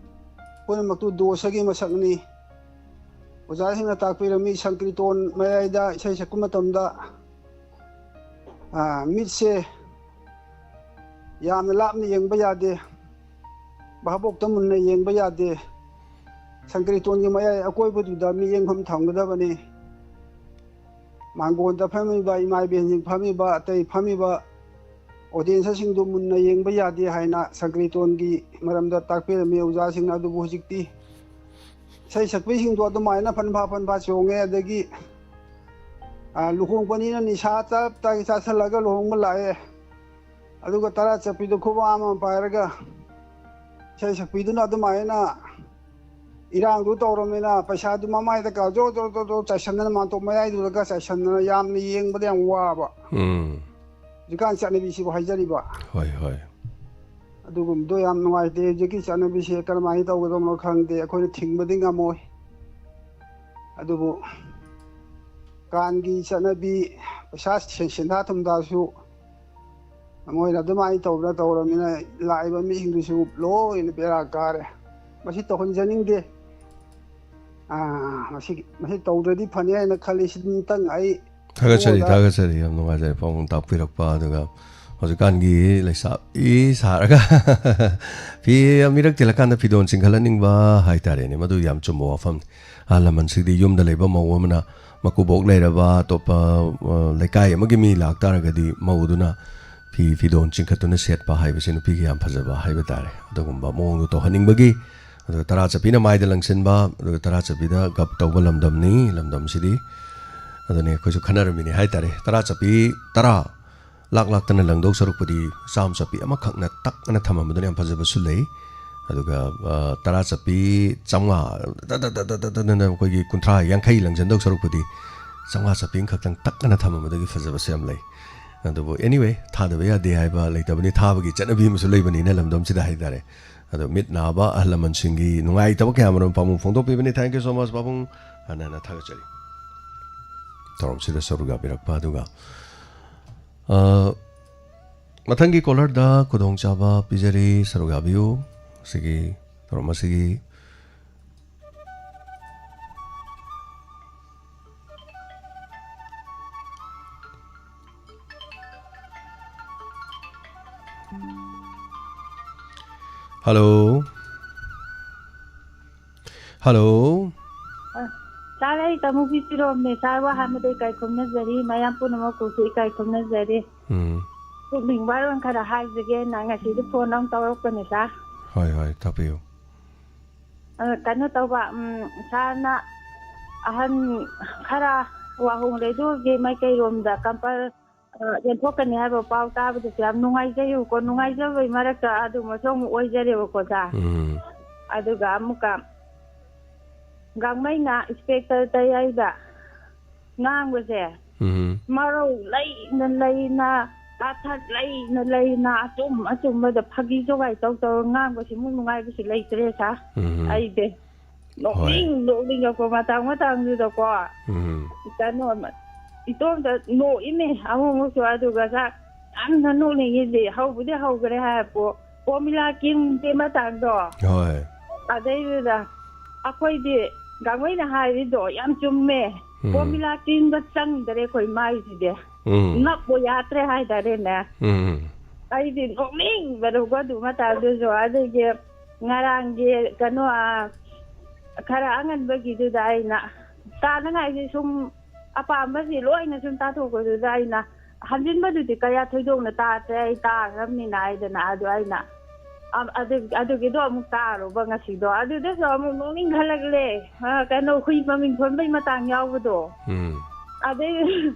ꯄꯨꯝꯅꯃꯛꯇꯨ ꯗꯣꯁꯒꯤ ꯃꯁꯛꯅꯤ"꯫ ꯑꯣꯖꯥꯁꯤꯡꯅ ꯇꯥꯛꯄꯤꯔꯝꯃꯤ, ꯁꯪꯀ꯭ꯔꯤꯇꯣꯟ ꯃꯌꯥꯏꯗ ꯏꯁꯩ ꯁꯛꯄ ꯃꯇꯝꯗ, ꯑꯥ, ꯃꯤꯠꯁꯦ ꯌꯥꯝꯅ ꯂꯥꯞꯅ ꯌꯦꯡꯕ ꯌꯥꯗꯦ, ꯚꯥꯕꯣꯛꯇ ꯃꯨꯟꯅ ꯌꯦꯡꯕ ꯌꯥꯗꯦ, ꯁꯪꯀ꯭ꯔꯤꯇꯣꯟꯒꯤ ꯃꯌꯥꯏ ꯑꯀꯣꯏꯕꯗꯨꯗ ꯃꯤꯠꯌꯦꯡꯐꯝ ꯊꯝꯒꯗꯕꯅꯤ꯫ ꯃꯥꯡꯒꯣꯟꯗ ꯐꯝꯃꯤꯕ ꯏꯃꯥ ꯏꯕꯦꯟꯁꯤꯡ, ꯐꯝꯃꯤꯕ ꯑꯇꯩ ꯐꯝꯃꯤꯕ ꯑꯣꯗꯤꯌꯦꯟꯁꯁꯤꯡꯗꯨ ꯃꯨꯟꯅ ꯌꯦꯡꯕ ꯌꯥꯗꯦ ꯍꯥꯏꯅ ꯁꯪꯀ꯭ꯔꯤꯇꯣꯟꯒꯤ ꯃꯔꯝꯗ ꯇꯥꯛꯄꯤꯔꯝꯃꯤ ꯑꯣꯖꯥꯁꯤꯡꯅ꯫ ꯑꯗꯨꯕꯨ ꯍꯧꯖꯤꯛꯇꯤ ꯏꯁꯩ ꯁꯛꯄꯤꯁꯤꯡꯗꯣ ꯑꯗꯨꯃꯥꯏꯅ ꯐꯟꯐꯥ ꯐꯟꯐꯥ ꯆꯣꯡꯉꯦ꯫ ꯑꯗꯒꯤ, ꯑ, ꯂꯨꯍꯣꯡꯕꯅꯤꯅ ꯅꯤꯁꯥ ꯇꯞ ꯇꯥꯏ ꯆꯥꯁꯤꯜꯂꯒ ꯂꯨꯍꯣꯡꯕ ꯂꯥꯛꯑꯦ꯫ ꯑꯗꯨꯒ ꯇꯔꯥ ꯆꯠꯄꯤꯗꯣ ꯈꯨꯕꯥꯛ ꯑꯃ ꯄꯥꯏꯔꯒ ꯏꯁꯩ ꯁꯛꯄꯤꯗꯨꯅ ꯑꯗꯨꯃꯥꯏꯅ ꯏꯔꯥꯡꯗꯨ ꯇꯧꯔꯕꯅꯤꯅ ꯄꯩꯁꯥꯗꯨ ꯃꯃꯥꯏꯗ ꯀꯥ ꯖꯣ ꯖꯣ ꯖꯣ ꯖꯣ ꯆꯥꯏꯁꯟꯗꯅ, ꯃꯥꯟꯇꯣꯞ ꯃꯌꯥꯏꯗꯨꯗꯒ ꯆꯥꯏꯁꯟꯗꯅ, ꯌꯥꯝꯅ ꯌꯦꯡꯕꯗ ꯌꯥꯝ ꯋꯥꯕ꯫ ꯎꯝ꯫ ꯍꯧꯖꯤꯛꯀꯥꯟ ꯆꯠꯅꯕꯤꯁꯤꯕꯨ ꯍꯥꯏꯖꯔꯤꯕ꯫ ꯍꯣꯏ, ꯍꯣꯏ꯫ ꯑꯗꯨꯒꯨꯝꯕꯗꯣ ꯌꯥꯝ ꯅꯨꯡꯉꯥꯏꯇꯦ꯫ ꯍꯧꯖꯤꯛꯀꯤ ꯆꯠꯅꯕꯤꯁꯦ ꯀꯔꯝꯍꯥꯏꯅ ꯇꯧꯒꯗꯕꯅꯣ ꯈꯪꯗꯦ꯫ ꯑꯩꯈꯣꯏꯅ ꯊꯤꯡꯕꯗꯤ ꯉꯝꯃꯣꯏ꯫ ꯑꯗꯨꯕꯨ ꯀꯥꯟꯒꯤ ꯆꯠꯅꯕꯤ, ꯄꯩꯁꯥ ꯁꯦꯟ-, ꯁꯦꯟꯖꯥ ꯊꯨꯝꯖꯥꯁꯨ ꯃꯣꯏꯅ ꯑꯗꯨꯃꯥꯏꯅ ꯇꯧꯗꯅ ꯇꯧꯔꯕꯅꯤꯅ ꯂꯥꯛꯏꯕ ꯃꯤꯁꯤꯡꯗꯨꯁꯨ ꯂꯣꯏꯅ ꯕꯦꯔꯥ ꯀꯥꯔꯦ꯫ ꯃꯁꯤ ꯇꯧꯍꯟꯖꯅꯤꯡꯗꯦ꯫ ꯑꯥ, ꯃꯁꯤ, ꯃꯁꯤ ꯇꯧꯗ꯭ꯔꯗꯤ ꯐꯅꯤ ꯍꯥꯏꯅ ꯈꯜꯂꯤ꯫ ꯁꯤꯗꯪ ꯑꯩ ꯊꯥꯒꯠꯆꯔꯤ, ꯃꯉꯣꯟꯗ ꯊꯥꯒꯠꯆꯔꯤ꯫ ꯌꯥꯝ ꯅꯨꯡꯉꯥꯏꯖꯔꯦ ꯄꯥꯎꯗꯝ ꯇꯥꯛꯄꯤꯔꯛꯄ꯫ ꯑꯗꯨꯒ ꯍꯧꯖꯤꯛꯀꯥꯟꯒꯤ ꯂꯩꯁꯥꯕꯤ ꯁꯥꯔꯒ ꯐꯤ ꯑꯃꯤꯔꯛ ꯇꯤꯜꯂꯀꯥꯟꯗ ꯐꯤꯗꯣꯟ ꯆꯤꯡꯈꯠꯍꯟꯅꯤꯡꯕ ꯍꯥꯏꯇꯥꯔꯦꯅꯦ꯫ ꯃꯗꯨ ꯌꯥꯝ ꯆꯨꯝꯕ ꯋꯥꯐꯝꯅꯤ꯫ ꯑꯍꯜ ꯂꯃꯟꯁꯤꯡꯗꯤ ꯌꯨꯝꯗ ꯂꯩꯕ ꯃꯧ ꯑꯃꯅ ꯃꯀꯨꯕꯣꯛ ꯂꯩꯔꯕ ꯑꯇꯣꯞꯄ, ꯑ, ꯂꯩꯀꯥꯏ ꯑꯃꯒꯤ ꯃꯤ ꯂꯥꯛꯇꯥꯔꯒꯗꯤ ꯃꯧꯗꯨꯅ ꯐꯤ ꯐꯤꯗꯣꯟ ꯆꯤꯡꯈꯠꯇꯨꯅ ꯁꯦꯠꯄ ꯍꯥꯏꯕꯁꯤ ꯅꯨꯄꯤꯒꯤ ꯌꯥꯝ ꯐꯖꯕ ꯍꯥꯏꯕ ꯇꯥꯔꯦ꯫ ꯑꯗꯨꯒꯨꯝꯕ ꯃꯑꯣꯡꯗꯣ ꯇꯧꯍꯟꯅꯤꯡꯕꯒꯤ, ꯑꯗꯨꯒ ꯇꯔꯥ ꯆꯠꯄꯤꯅ ꯃꯥꯏꯗ ꯂꯪꯁꯤꯟꯕ, ꯑꯗꯨꯒ ꯇꯔꯥ ꯆꯠꯄꯤꯗ ꯒꯞ ꯇꯧꯕ ꯂꯝꯗꯝꯅꯤ, ꯂꯝꯗꯝꯁꯤꯗꯤ꯫ ꯑꯗꯨꯅꯤ ꯑꯩꯈꯣꯏꯁꯨ ꯈꯟꯅꯔꯝꯃꯤꯅꯤ ꯍꯥꯏ ꯇꯥꯔꯦ꯫ ꯇꯔꯥ ꯆꯠꯄꯤ ꯇꯔꯥ ꯂꯥꯛ ꯂꯥꯛꯇꯅ ꯂꯪꯗꯧ ꯁꯔꯨꯛꯄꯨꯗꯤ ꯆꯥꯝ ꯆꯠꯄꯤ ꯑꯃꯈꯛꯅ ꯇꯛ ꯑꯅ ꯊꯝꯃꯝꯕꯗꯨꯅ ꯌꯥꯝ ꯐꯖꯕꯁꯨ ꯂꯩ꯫ ꯑꯗꯨꯒ, ꯑ, ꯇꯔꯥ ꯆꯠꯄꯤ ꯆꯥꯝꯃꯉꯥ ꯇ-, ꯇ-, ꯇ-, ꯇ-, ꯇ-, ꯇꯅ ꯑꯩꯈꯣꯏꯒꯤ ꯀꯨꯟꯊ꯭ꯔꯥ ꯌꯥꯡꯈꯩ ꯂꯪꯁꯤꯟꯗꯧ ꯁꯔꯨꯛꯄꯨꯗꯤ ꯆꯥꯝꯃꯉꯥ ꯆꯠꯄꯤ ꯑꯃꯈꯛꯇꯪ ꯇꯛ ꯑꯅ ꯊꯝꯃꯝꯕꯗꯒꯤ ꯐꯖꯕꯁꯨ ꯌꯥꯝ ꯂꯩ꯫ ꯑꯗꯨꯕꯨ anyway, ꯊꯥꯗꯕ ꯌꯥꯗꯦ ꯍꯥꯏꯕ ꯂꯩꯇꯕꯅꯤ, ꯊꯥꯕꯒꯤ ꯆꯠꯅꯕꯤ ꯑꯃꯁꯨ ꯂꯩꯕꯅꯤꯅ ꯂꯝꯗꯝꯁꯤꯗ ꯍꯥꯏꯇꯥꯔꯦ꯫ ꯑꯗꯣ ꯃꯤꯠ ꯅꯥꯕ ꯑꯍꯜ ꯂꯃꯟꯁꯤꯡꯒꯤ ꯅꯨꯡꯉꯥꯏꯇꯕ ꯀꯌꯥ ꯑꯃꯔꯣꯝ ꯄꯥꯕꯨꯡ ꯐꯣꯡꯗꯣꯛꯄꯤꯕꯅꯤ꯫ Thank you so much ꯄꯥꯕꯨꯡ, ꯍꯟꯅ ꯍꯟꯅ ꯊꯥꯒꯠꯆꯔꯤ꯫ ꯊꯧꯔꯝꯁꯤꯗ ꯁꯔꯨꯛ ꯌꯥꯕꯤꯔꯛꯄ꯫ ꯑꯗꯨꯒ, ꯑ, ꯃꯊꯪꯒꯤ caller ꯗ ꯈꯨꯗꯣꯡꯆꯥꯕ ꯄꯤꯖꯔꯤ, ꯁꯔꯨꯛ ꯌꯥꯕꯤꯌꯨ꯫ ꯁꯤꯒꯤ ꯊꯧꯔꯝ ꯑꯁꯤꯒꯤ Hello? Hello? ꯑ, ꯁꯥꯔ, ꯑꯩ ꯇꯥꯃꯣꯒꯤ ꯆꯤꯔꯣꯝꯅꯦ꯫ ꯁꯥꯔꯕꯨ ꯑꯍꯥꯟꯕꯗ ꯏꯀꯥꯏ ꯈꯨꯝꯅꯖꯔꯤ, ꯃꯌꯥꯝ ꯄꯨꯝꯅꯃꯛꯄꯨꯁꯨ ꯏꯀꯥꯏ ꯈꯨꯝꯅꯖꯔꯤ꯫ ꯎꯝ꯫ ꯄꯨꯛꯅꯤꯡ ꯋꯥꯔꯣꯜ ꯈꯔ ꯍꯥꯏꯖꯒꯦꯅ ꯉꯁꯤꯗꯤ ꯐꯣꯟ ꯑꯃ ꯇꯧꯔꯛꯄꯅꯦ, ꯁꯥꯔ꯫ ꯍꯣꯏ, ꯍꯣꯏ, ꯇꯥꯛꯄꯤꯌꯨ꯫ ꯑ, ꯀꯩꯅꯣ ꯇꯧꯕ, ꯎꯝ, ꯁꯥꯔꯅ ꯑꯍꯟ ꯈꯔ ꯋꯥꯍꯣꯡ ꯂꯩꯗꯣꯏꯒꯤ ꯃꯥꯏꯀꯩꯔꯣꯝꯗ ꯀꯝꯄꯜ ꯑ, ꯌꯦꯟꯊꯣꯛꯀꯅꯤ ꯍꯥꯏꯕ ꯄꯥꯎ ꯇꯥꯕꯗꯁꯨ ꯌꯥꯝ ꯅꯨꯡꯉꯥꯏꯖꯩꯕꯀꯣ꯫ ꯅꯨꯡꯉꯥꯏꯖꯕꯒꯤ ꯃꯔꯛꯇ ꯑꯗꯨꯃꯁꯨ ꯑꯃꯨꯛ ꯑꯣꯏꯖꯔꯦꯕꯀꯣ, ꯁꯥꯔ꯫ ꯎꯝ꯫ ꯑꯗꯨꯒ ꯑꯃꯨꯛꯀ ꯒꯥꯡꯃꯩꯅ ꯏꯟꯁꯄꯦꯛꯇꯔ ꯇꯌꯥꯏꯗ ꯉꯥꯡꯕꯁꯦ, ꯎꯝ꯫ ꯃꯔꯧ ꯂꯩꯅ ꯂꯩꯅ, ꯇꯥꯊꯠ ꯂꯩꯅ ꯂꯩꯅ, ꯑꯆꯨꯝ ꯑꯆꯨꯝꯕꯗ ꯐꯥꯒꯤ ꯖꯣꯒꯥꯏ ꯇꯧ ꯇꯧꯔ ꯉꯥꯡꯕꯁꯤꯃꯨꯛ ꯅꯨꯡꯉꯥꯏꯕꯁꯤ ꯂꯩꯇ꯭ꯔꯦ, ꯁꯥꯔ꯫ ꯎꯝ꯫ ꯑꯩꯗꯤ ꯍꯣꯏ꯫ ꯅꯣꯛꯅꯤꯡ ꯅꯣꯛꯅꯤꯡꯉꯛꯄ ꯃꯇꯥꯡ ꯃꯇꯥꯡꯗꯨꯗꯀꯣ꯫ ꯎꯝ꯫ ꯀꯩꯅꯣ, ꯏꯇꯣꯝꯇ ꯅꯣꯛꯏꯃꯦ ꯑꯃꯨꯛ ꯑꯃꯨꯛꯁꯨ꯫ ꯑꯗꯨꯒ ꯁꯥꯔ, ꯌꯥꯝꯅ ꯅꯣꯛꯅꯤꯡꯉꯤꯗꯤ ꯍꯧꯕꯗꯤ ꯍꯧꯈ꯭ꯔꯦ ꯍꯥꯏꯔꯛꯄꯣ, ꯄꯣꯃꯤꯂꯥ ꯀꯤꯡꯒꯤ ꯃꯇꯥꯡꯗꯣ꯫ ꯍꯣꯏ꯫ ꯑꯗꯩꯗꯨꯗ ꯑꯩꯈꯣꯏꯗꯤ ꯒꯥꯡꯃꯩꯅ ꯍꯥꯏꯔꯤꯗꯣ ꯌꯥꯝ ꯆꯨꯝꯃꯦ꯫ ꯎꯝ꯫ ꯄꯣꯃꯤꯂꯥ ꯀꯤꯡꯒ ꯆꯪꯗꯔꯦ ꯑꯩꯈꯣꯏ ꯃꯥꯏꯁꯤꯗꯤ꯫ ꯎꯝ꯫ ꯅꯞꯄꯨ ꯌꯥꯗ꯭ꯔꯦ ꯍꯥꯏꯇꯥꯔꯦꯅꯦ꯫ ꯎꯝ꯫ ꯑꯩꯗꯤ ꯅꯣꯛꯅꯤꯡꯕꯗꯣ ꯑꯗꯨ ꯃꯇꯥꯡꯗꯨꯁꯨ꯫ ꯑꯗꯒꯤ ꯉꯔꯥꯡꯒꯤ ꯀꯩꯅꯣ, ꯑ, ꯈꯔ ꯑꯉꯟꯕꯒꯤꯗꯨꯗ ꯑꯩꯅ ꯇꯥꯅꯉꯥꯏꯒꯤ ꯁꯨꯝ ꯑꯄꯥꯝꯕꯁꯤ ꯂꯣꯏꯅ ꯁꯨꯝ ꯇꯥꯊꯣꯛꯄꯗꯨꯗ ꯑꯩꯅ ꯍꯟꯖꯤꯟꯕꯗꯨꯗꯤ ꯀꯌꯥ ꯊꯣꯏꯗꯣꯛꯅ ꯇꯥꯗ꯭ꯔꯦ, ꯑꯩ ꯇꯥꯈ꯭ꯔꯕꯅꯤꯅ ꯍꯥꯏꯗꯅ꯫ ꯑꯗꯨ ꯑꯩꯅ ꯑ-, ꯑꯗꯨ-, ꯑꯗꯨꯒꯤꯗꯣ ꯑꯃꯨꯛ ꯇꯥꯔꯨꯕ ꯉꯁꯤꯗꯣ꯫ ꯑꯗꯨꯗꯁꯨ ꯑꯃꯨꯛ ꯅꯣꯛꯅꯤꯡꯍꯜꯂꯛꯂꯦ꯫ ꯑ, ꯀꯩꯅꯣ, ꯍꯨꯏ ꯃꯃꯤꯡ ꯊꯣꯟꯕꯩ ꯃꯇꯥꯡ ꯌꯥꯎꯕꯗꯣ꯫ ꯎꯝ꯫ ꯑꯗꯩ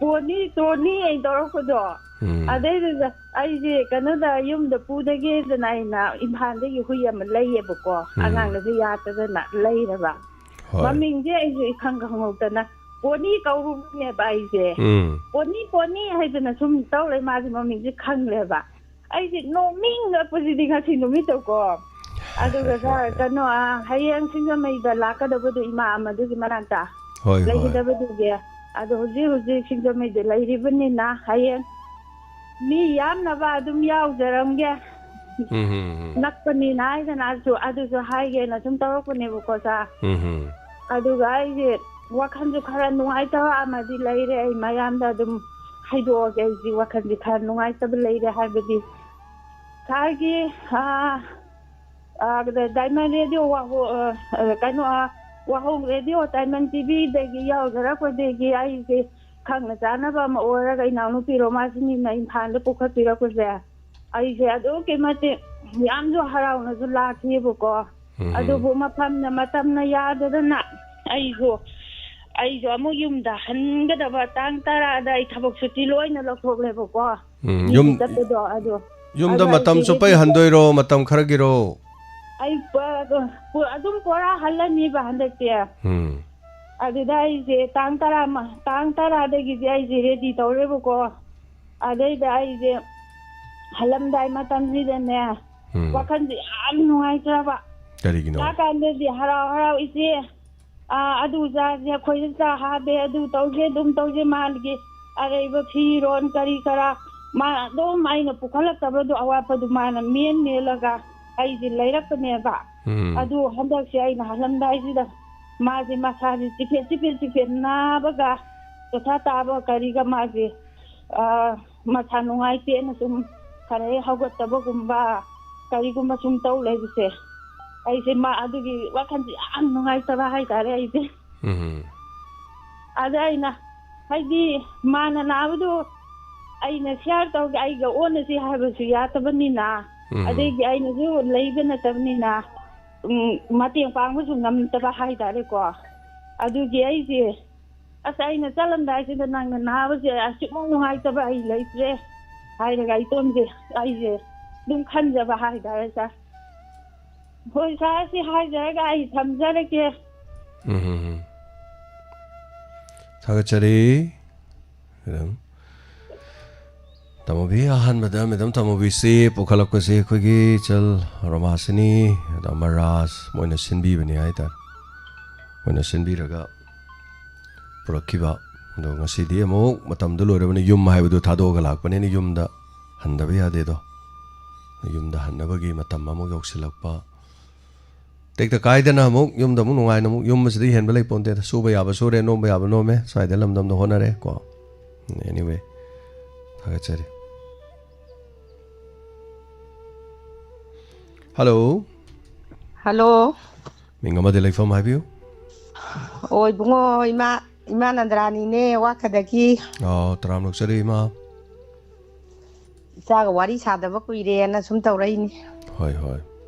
ꯄꯣꯅꯤ, ꯇꯣꯅꯤ ꯑꯩ ꯇꯧꯔꯛꯄꯗꯣ꯫ ꯎꯝ꯫ ꯑꯗꯩꯗꯨꯗ ꯑꯩꯁꯦ ꯀꯩꯅꯣꯗ ꯌꯨꯝꯗ ꯄꯨꯗꯒꯦꯗꯅ ꯑꯩꯅ ꯏꯝꯐꯥꯜꯗꯒꯤ ꯍꯨꯏ ꯑꯃ ꯂꯩꯌꯦꯕꯀꯣ꯫ ꯎꯝ꯫ ꯑꯉꯥꯡꯅꯁꯨ ꯌꯥꯗꯗꯅ ꯂꯩꯔꯕ꯫ ꯍꯣꯏ꯫ ꯃꯃꯤꯡꯁꯦ ꯑꯩꯁꯨ ꯏꯈꯪ ꯈꯪꯍꯧꯗꯅ ꯄꯣꯅꯤ ꯀꯧꯔꯨꯕꯅꯦꯕ ꯑꯩꯁꯦ꯫ ꯎꯝ꯫ ꯄꯣꯅꯤ, ꯄꯣꯅꯤ ꯍꯥꯏꯗꯅ ꯁꯨꯝ ꯇꯧꯔꯦ, ꯃꯥꯁꯦ ꯃꯃꯤꯡꯁꯦ ꯈꯪꯂꯦꯕ꯫ ꯑꯩꯁꯦ ꯅꯣꯛꯅꯤꯡꯉꯛꯄꯁꯤꯗꯤ ꯉꯁꯤ ꯅꯨꯃꯤꯠꯇꯀꯣ꯫ ꯑꯗꯨꯒ ꯁꯥꯔ, ꯀꯩꯅꯣ, ꯑ, ꯍꯌꯦꯡ ꯁꯤꯡꯖꯃꯩꯗ ꯂꯥꯛꯀꯗꯕꯗꯣ ꯏꯃꯥ ꯑꯃꯗꯨꯒꯤ ꯃꯅꯥꯛꯇ ꯍꯣꯏ, ꯍꯣꯏ꯫ ꯂꯩꯒꯗꯕꯗꯨꯒꯤ꯫ ꯑꯗꯣ ꯍꯧꯖꯤꯛ ꯍꯧꯖꯤꯛ ꯁꯤꯡꯖꯃꯩꯗ ꯂꯩꯔꯤꯕꯅꯤꯅ ꯍꯌꯦꯡ ꯃꯤ ꯌꯥꯝꯅꯕ ꯑꯗꯨꯝ ꯌꯥꯎꯖꯔꯝꯒꯦ꯫ ꯎꯝ, ꯎꯝ, ꯎꯝ꯫ ꯅꯛꯄꯅꯤꯅ ꯍꯥꯏꯗꯅ ꯑꯗꯨꯁꯨ, ꯑꯗꯨꯁꯨ ꯍꯥꯏꯒꯦꯅ ꯁꯨꯝ ꯇꯧꯔꯛꯄꯅꯦꯕꯀꯣ, ꯁꯥꯔ꯫ ꯎꯝ, ꯎꯝ꯫ ꯑꯗꯨꯒ ꯑꯩꯁꯦ ꯋꯥꯈꯜꯁꯨ ꯈꯔ ꯅꯨꯡꯉꯥꯏꯇꯕ ꯑꯃꯗꯤ ꯂꯩꯔꯦ꯫ ꯑꯩ ꯃꯌꯥꯝꯗ ꯑꯗꯨꯝ ꯍꯥꯏꯗꯣꯛꯑꯒꯦ꯫ ꯑꯩꯁꯦ ꯋꯥꯈꯜꯁꯦ ꯈꯔ ꯅꯨꯡꯉꯥꯏꯇꯕ ꯂꯩꯔꯦ꯫ ꯍꯥꯏꯕꯗꯤ ꯁꯥꯔꯒꯤ, ꯑꯥ, ꯑꯥ, ꯗꯥꯏꯃꯟ ꯔꯦꯗꯤꯑꯣ ꯋꯥꯍꯣ-, ꯑꯥ, ꯑꯥ, ꯀꯩꯅꯣ, ꯑꯥ, ꯋꯥꯍꯧ ꯔꯦꯗꯤꯑꯣ ꯇꯥꯏꯃꯟ ꯇꯤꯚꯤꯗꯒꯤ ꯌꯥꯎꯖꯔꯛꯄꯗꯒꯤ ꯑꯩꯁꯦ ꯈꯪꯅ ꯆꯥꯅꯕ ꯑꯃ ꯑꯣꯏꯔꯒ ꯏꯅꯥꯎꯅꯨꯄꯤ ꯔꯣꯃꯥꯁꯤꯅꯤꯅ ꯏꯝꯐꯥꯜꯗ ꯄꯨꯈꯠꯄꯤꯔꯛꯄꯁꯦ, ꯑꯩꯁꯦ ꯑꯗꯨꯛꯀꯤ ꯃꯇꯤꯛ ꯌꯥꯝꯁꯨ ꯍꯔꯥꯎꯅꯁꯨ ꯂꯥꯛꯈꯤꯕꯀꯣ꯫ ꯎꯝ꯫ ꯑꯗꯨꯕꯨ ꯃꯐꯝꯅ, ꯃꯇꯝꯅ ꯌꯥꯗꯗꯅ ꯑꯩꯁꯨ, ꯑꯩꯁꯨ ꯑꯃꯨꯛ ꯌꯨꯝꯗ ꯍꯟꯒꯗꯕ ꯇꯥꯡ ꯇꯔꯥꯗ ꯑꯩ ꯊꯕꯛ ꯁꯨꯇꯤ ꯂꯣꯏꯅ ꯂꯧꯊꯣꯛꯂꯦꯕꯀꯣ꯫ ꯎꯝ, ꯌꯨꯝ, ꯆꯠꯄꯗꯣ ꯑꯗꯣ꯫ ꯌꯨꯝꯗ ꯑꯗꯣ ꯃꯇꯝ ꯑꯩꯁꯦ ꯆꯨꯞꯄꯩ ꯍꯟꯗꯣꯏꯔꯣ, ꯃꯇꯝ ꯈꯔꯒꯤꯔꯣ? ꯑꯩ ꯄ-, ꯑꯗꯣ, ꯄꯨ-, ꯑꯗꯨꯝ ꯄꯨꯔꯥ ꯍꯜꯂꯅꯤꯕ ꯍꯟꯗꯛꯇꯤ꯫ ꯎꯝ꯫ ꯑꯗꯨꯗ ꯑꯩꯁꯦ ꯇꯥꯡ ꯇꯔꯥ ꯃ-, ꯇꯥꯡ ꯇꯔꯥꯗꯒꯤꯗꯤ ꯑꯩꯁꯦ ꯔꯦꯗꯤ ꯇꯧꯔꯦꯕꯀꯣ꯫ ꯑꯗꯩꯗ ꯑꯩꯁꯦ ꯍꯜꯂꯝꯗꯥꯏ ꯃꯇꯝꯁꯤꯗꯅꯦ, ꯎꯝ꯫ ꯋꯥꯈꯜꯁꯦ ꯌꯥꯝ ꯅꯨꯡꯉꯥꯏꯇ꯭ꯔꯕ꯫ ꯀꯔꯤꯒꯤꯅꯣ? ꯂꯥꯛꯀꯥꯟꯗꯗꯤ ꯍꯔꯥꯎ ꯍꯔꯥꯎ, "ꯏꯆꯦ, ꯑꯥ, ꯑꯗꯨ ꯆꯥꯁꯦ, ꯑꯩꯈꯣꯏꯗ ꯆꯥ ꯍꯥꯞꯄꯦ, ꯑꯗꯨ ꯇꯧꯁꯦ, ꯑꯗꯨꯝ ꯇꯧꯁꯦ", ꯃꯥꯒꯤ ꯑꯔꯩꯕ ꯐꯤꯔꯣꯟ ꯀꯔꯤ ꯀꯔꯥ, ꯃꯥ ꯑꯗꯨꯝ ꯑꯩꯅ ꯄꯨꯈꯠꯂꯛꯇꯕꯗꯣ, ꯑꯋꯥꯠꯄꯗꯨ ꯃꯥꯅ ꯃꯦꯟ ꯃꯦꯜꯂꯒ ꯑꯩꯁꯦ ꯂꯩꯔꯛꯄꯅꯦꯕ꯫ ꯎꯝ꯫ ꯑꯗꯨ ꯍꯟꯗꯛꯁꯦ ꯑꯩꯅ ꯍꯜꯂꯝꯗꯥꯏꯁꯤꯗ ꯃꯥꯁꯦ ꯃꯁꯥꯁꯦ ꯆꯤꯐꯦꯠ ꯆꯤꯐꯦꯠ ꯆꯤꯐꯦꯠ ꯅꯥꯕꯒ, ꯆꯣꯊꯥ ꯇꯥꯕ ꯀꯔꯤꯒ ꯃꯥꯁꯦ, ꯑꯥ, ꯃꯁꯥ ꯅꯨꯡꯉꯥꯏꯇꯦꯅ ꯁꯨꯝ ꯈꯔ ꯍꯦꯛ ꯍꯧꯒꯠꯇꯕꯒꯨꯝꯕ, ꯀꯔꯤꯒꯨꯝꯕ ꯁꯨꯝ ꯇꯧ ꯂꯩꯕꯁꯦ, ꯑꯩꯁꯦ ꯃꯥ ꯑꯗꯨꯒꯤ ꯋꯥꯈꯜꯁꯦ ꯌꯥꯝ ꯅꯨꯡꯉꯥꯏꯇꯕ ꯍꯥꯏꯇꯥꯔꯦ ꯑꯩꯁꯦ꯫ ꯎꯝ꯫ ꯑꯗ ꯑꯩꯅ, ꯍꯥꯏꯗꯤ, ꯃꯥꯅ ꯅꯥꯕꯗꯣ ꯑꯩꯅ ꯁꯤꯌꯥꯔ ꯇꯧꯒꯦ, ꯑꯩꯒ ꯑꯣꯟꯅꯁꯤ ꯍꯥꯏꯕꯁꯨ ꯌꯥꯗꯕꯅꯤꯅ, ꯎꯝ꯫ ꯑꯗꯩꯗꯤ ꯑꯩꯅꯁꯨ ꯂꯩꯕ ꯅꯠꯇꯕꯅꯤꯅ, ꯎꯝ, ꯃꯇꯦꯡ ꯄꯥꯡꯕꯁꯨ ꯉꯝꯗꯕ ꯍꯥꯏꯇꯥꯔꯦꯀꯣ꯫ ꯑꯗꯨꯒꯤ ꯑꯩꯁꯦ, "ꯑꯁ, ꯑꯩꯅ ꯆꯠꯂꯝꯗꯥꯏꯁꯤꯗ ꯅꯪꯅ ꯅꯥꯕꯁꯦ ꯑꯁꯨꯛꯃꯨꯛ ꯅꯨꯡꯉꯥꯏꯇꯕ ꯑꯩ ꯂꯩꯇ꯭ꯔꯦ" ꯍꯥꯏꯔꯒ ꯑꯩ ꯏꯇꯣꯝꯁꯦ, ꯑꯩꯁꯦ ꯑꯗꯨꯝ ꯈꯟꯖꯕ ꯍꯥꯏꯇꯥꯔꯦ, ꯁꯥꯔ꯫ ꯍꯣꯏ, ꯁꯥꯔ, ꯁꯤ ꯍꯥꯏꯖꯔꯒ ꯑꯩ ꯊꯝꯖꯔꯒꯦ꯫ ꯎꯝ, ꯎꯝ, ꯎꯝ꯫ ꯊꯥꯒꯠꯆꯔꯤ꯫ ꯑꯗꯨꯝ ꯇꯥꯃꯣꯕꯤ, ꯑꯍꯥꯟꯕꯗ ꯃꯦꯗꯥꯝ ꯇꯥꯃꯣꯕꯤꯁꯤ ꯄꯨꯈꯠꯂꯛꯄꯁꯤ ꯑꯩꯈꯣꯏꯒꯤ ꯏꯆꯜ ꯔꯣꯃꯥꯁꯤꯅꯤ, ꯑꯗꯣ ꯑꯃꯔ ꯔꯥꯖ, ꯃꯣꯏꯅ ꯁꯤꯟꯕꯤꯕꯅꯤ ꯍꯥꯏꯇꯥꯔꯦ, ꯃꯣꯏꯅ ꯁꯤꯟꯕꯤꯔꯒ ꯄꯨꯔꯛꯈꯤꯕ꯫ ꯑꯗꯣ ꯉꯁꯤꯗꯤ ꯑꯃꯨꯛ ꯃꯇꯝꯗꯨ ꯂꯣꯏꯔꯕꯅꯤ, ꯌꯨꯝ ꯍꯥꯏꯕꯗꯨ ꯊꯥꯗꯣꯛꯑꯒ ꯂꯥꯛꯄꯅꯤꯅ ꯌꯨꯝꯗ ꯍꯟꯗꯕ ꯌꯥꯗꯦꯗꯣ꯫ ꯌꯨꯝꯗ ꯍꯟꯅꯕꯒꯤ ꯃꯇꯝ ꯑꯃꯨꯛ ꯌꯧꯁꯤꯜꯂꯛꯄ꯫ ꯇꯦꯛꯇ ꯀꯥꯏꯗꯅ ꯑꯃꯨꯛ ꯌꯨꯝꯗ ꯑꯃꯨꯛ ꯅꯨꯡꯉꯥꯏꯅ ꯑꯃꯨꯛ, ꯌꯨꯝ ꯑꯁꯤꯗ ꯍꯦꯟꯕ ꯂꯩ ꯄꯣꯟꯇꯦꯗ꯫ ꯁꯨꯕ ꯌꯥꯕ ꯁꯨꯔꯦ, ꯅꯣꯝꯕ ꯌꯥꯕ ꯅꯣꯝꯃꯦ, ꯁ꯭ꯋꯥꯏꯗ ꯂꯝꯗꯝꯗ ꯍꯣꯠꯅꯔꯦ ꯀꯣ꯫ Anyway, ꯊꯥꯒꯠꯆꯔꯤ꯫ ꯍꯜꯂꯣ꯫ ꯍꯜꯂꯣ꯫ ꯃꯤꯡ ꯑꯃꯗꯤ ꯂꯩꯐꯝ ꯍꯥꯏꯕꯤꯌꯨ꯫ ꯑꯣ ꯏꯕꯨꯡꯉꯣ, ꯏꯃꯥ, ꯏꯃꯥ ꯅꯟꯗ꯭ꯔꯥꯅꯤꯅꯦ, ꯋꯥꯈꯗꯒꯤ꯫ ꯑꯣ, ꯇꯔꯥꯝ ꯅꯣꯛꯆꯔꯤ ꯏꯃꯥ꯫ ꯏꯆꯥꯒ ꯋꯥꯔꯤ ꯁꯥꯗꯕ ꯀꯨꯏꯔꯦꯅ ꯁꯨꯝ ꯇꯧꯔꯛꯏꯅꯤ꯫ ꯍꯣꯏ, ꯍꯣꯏ꯫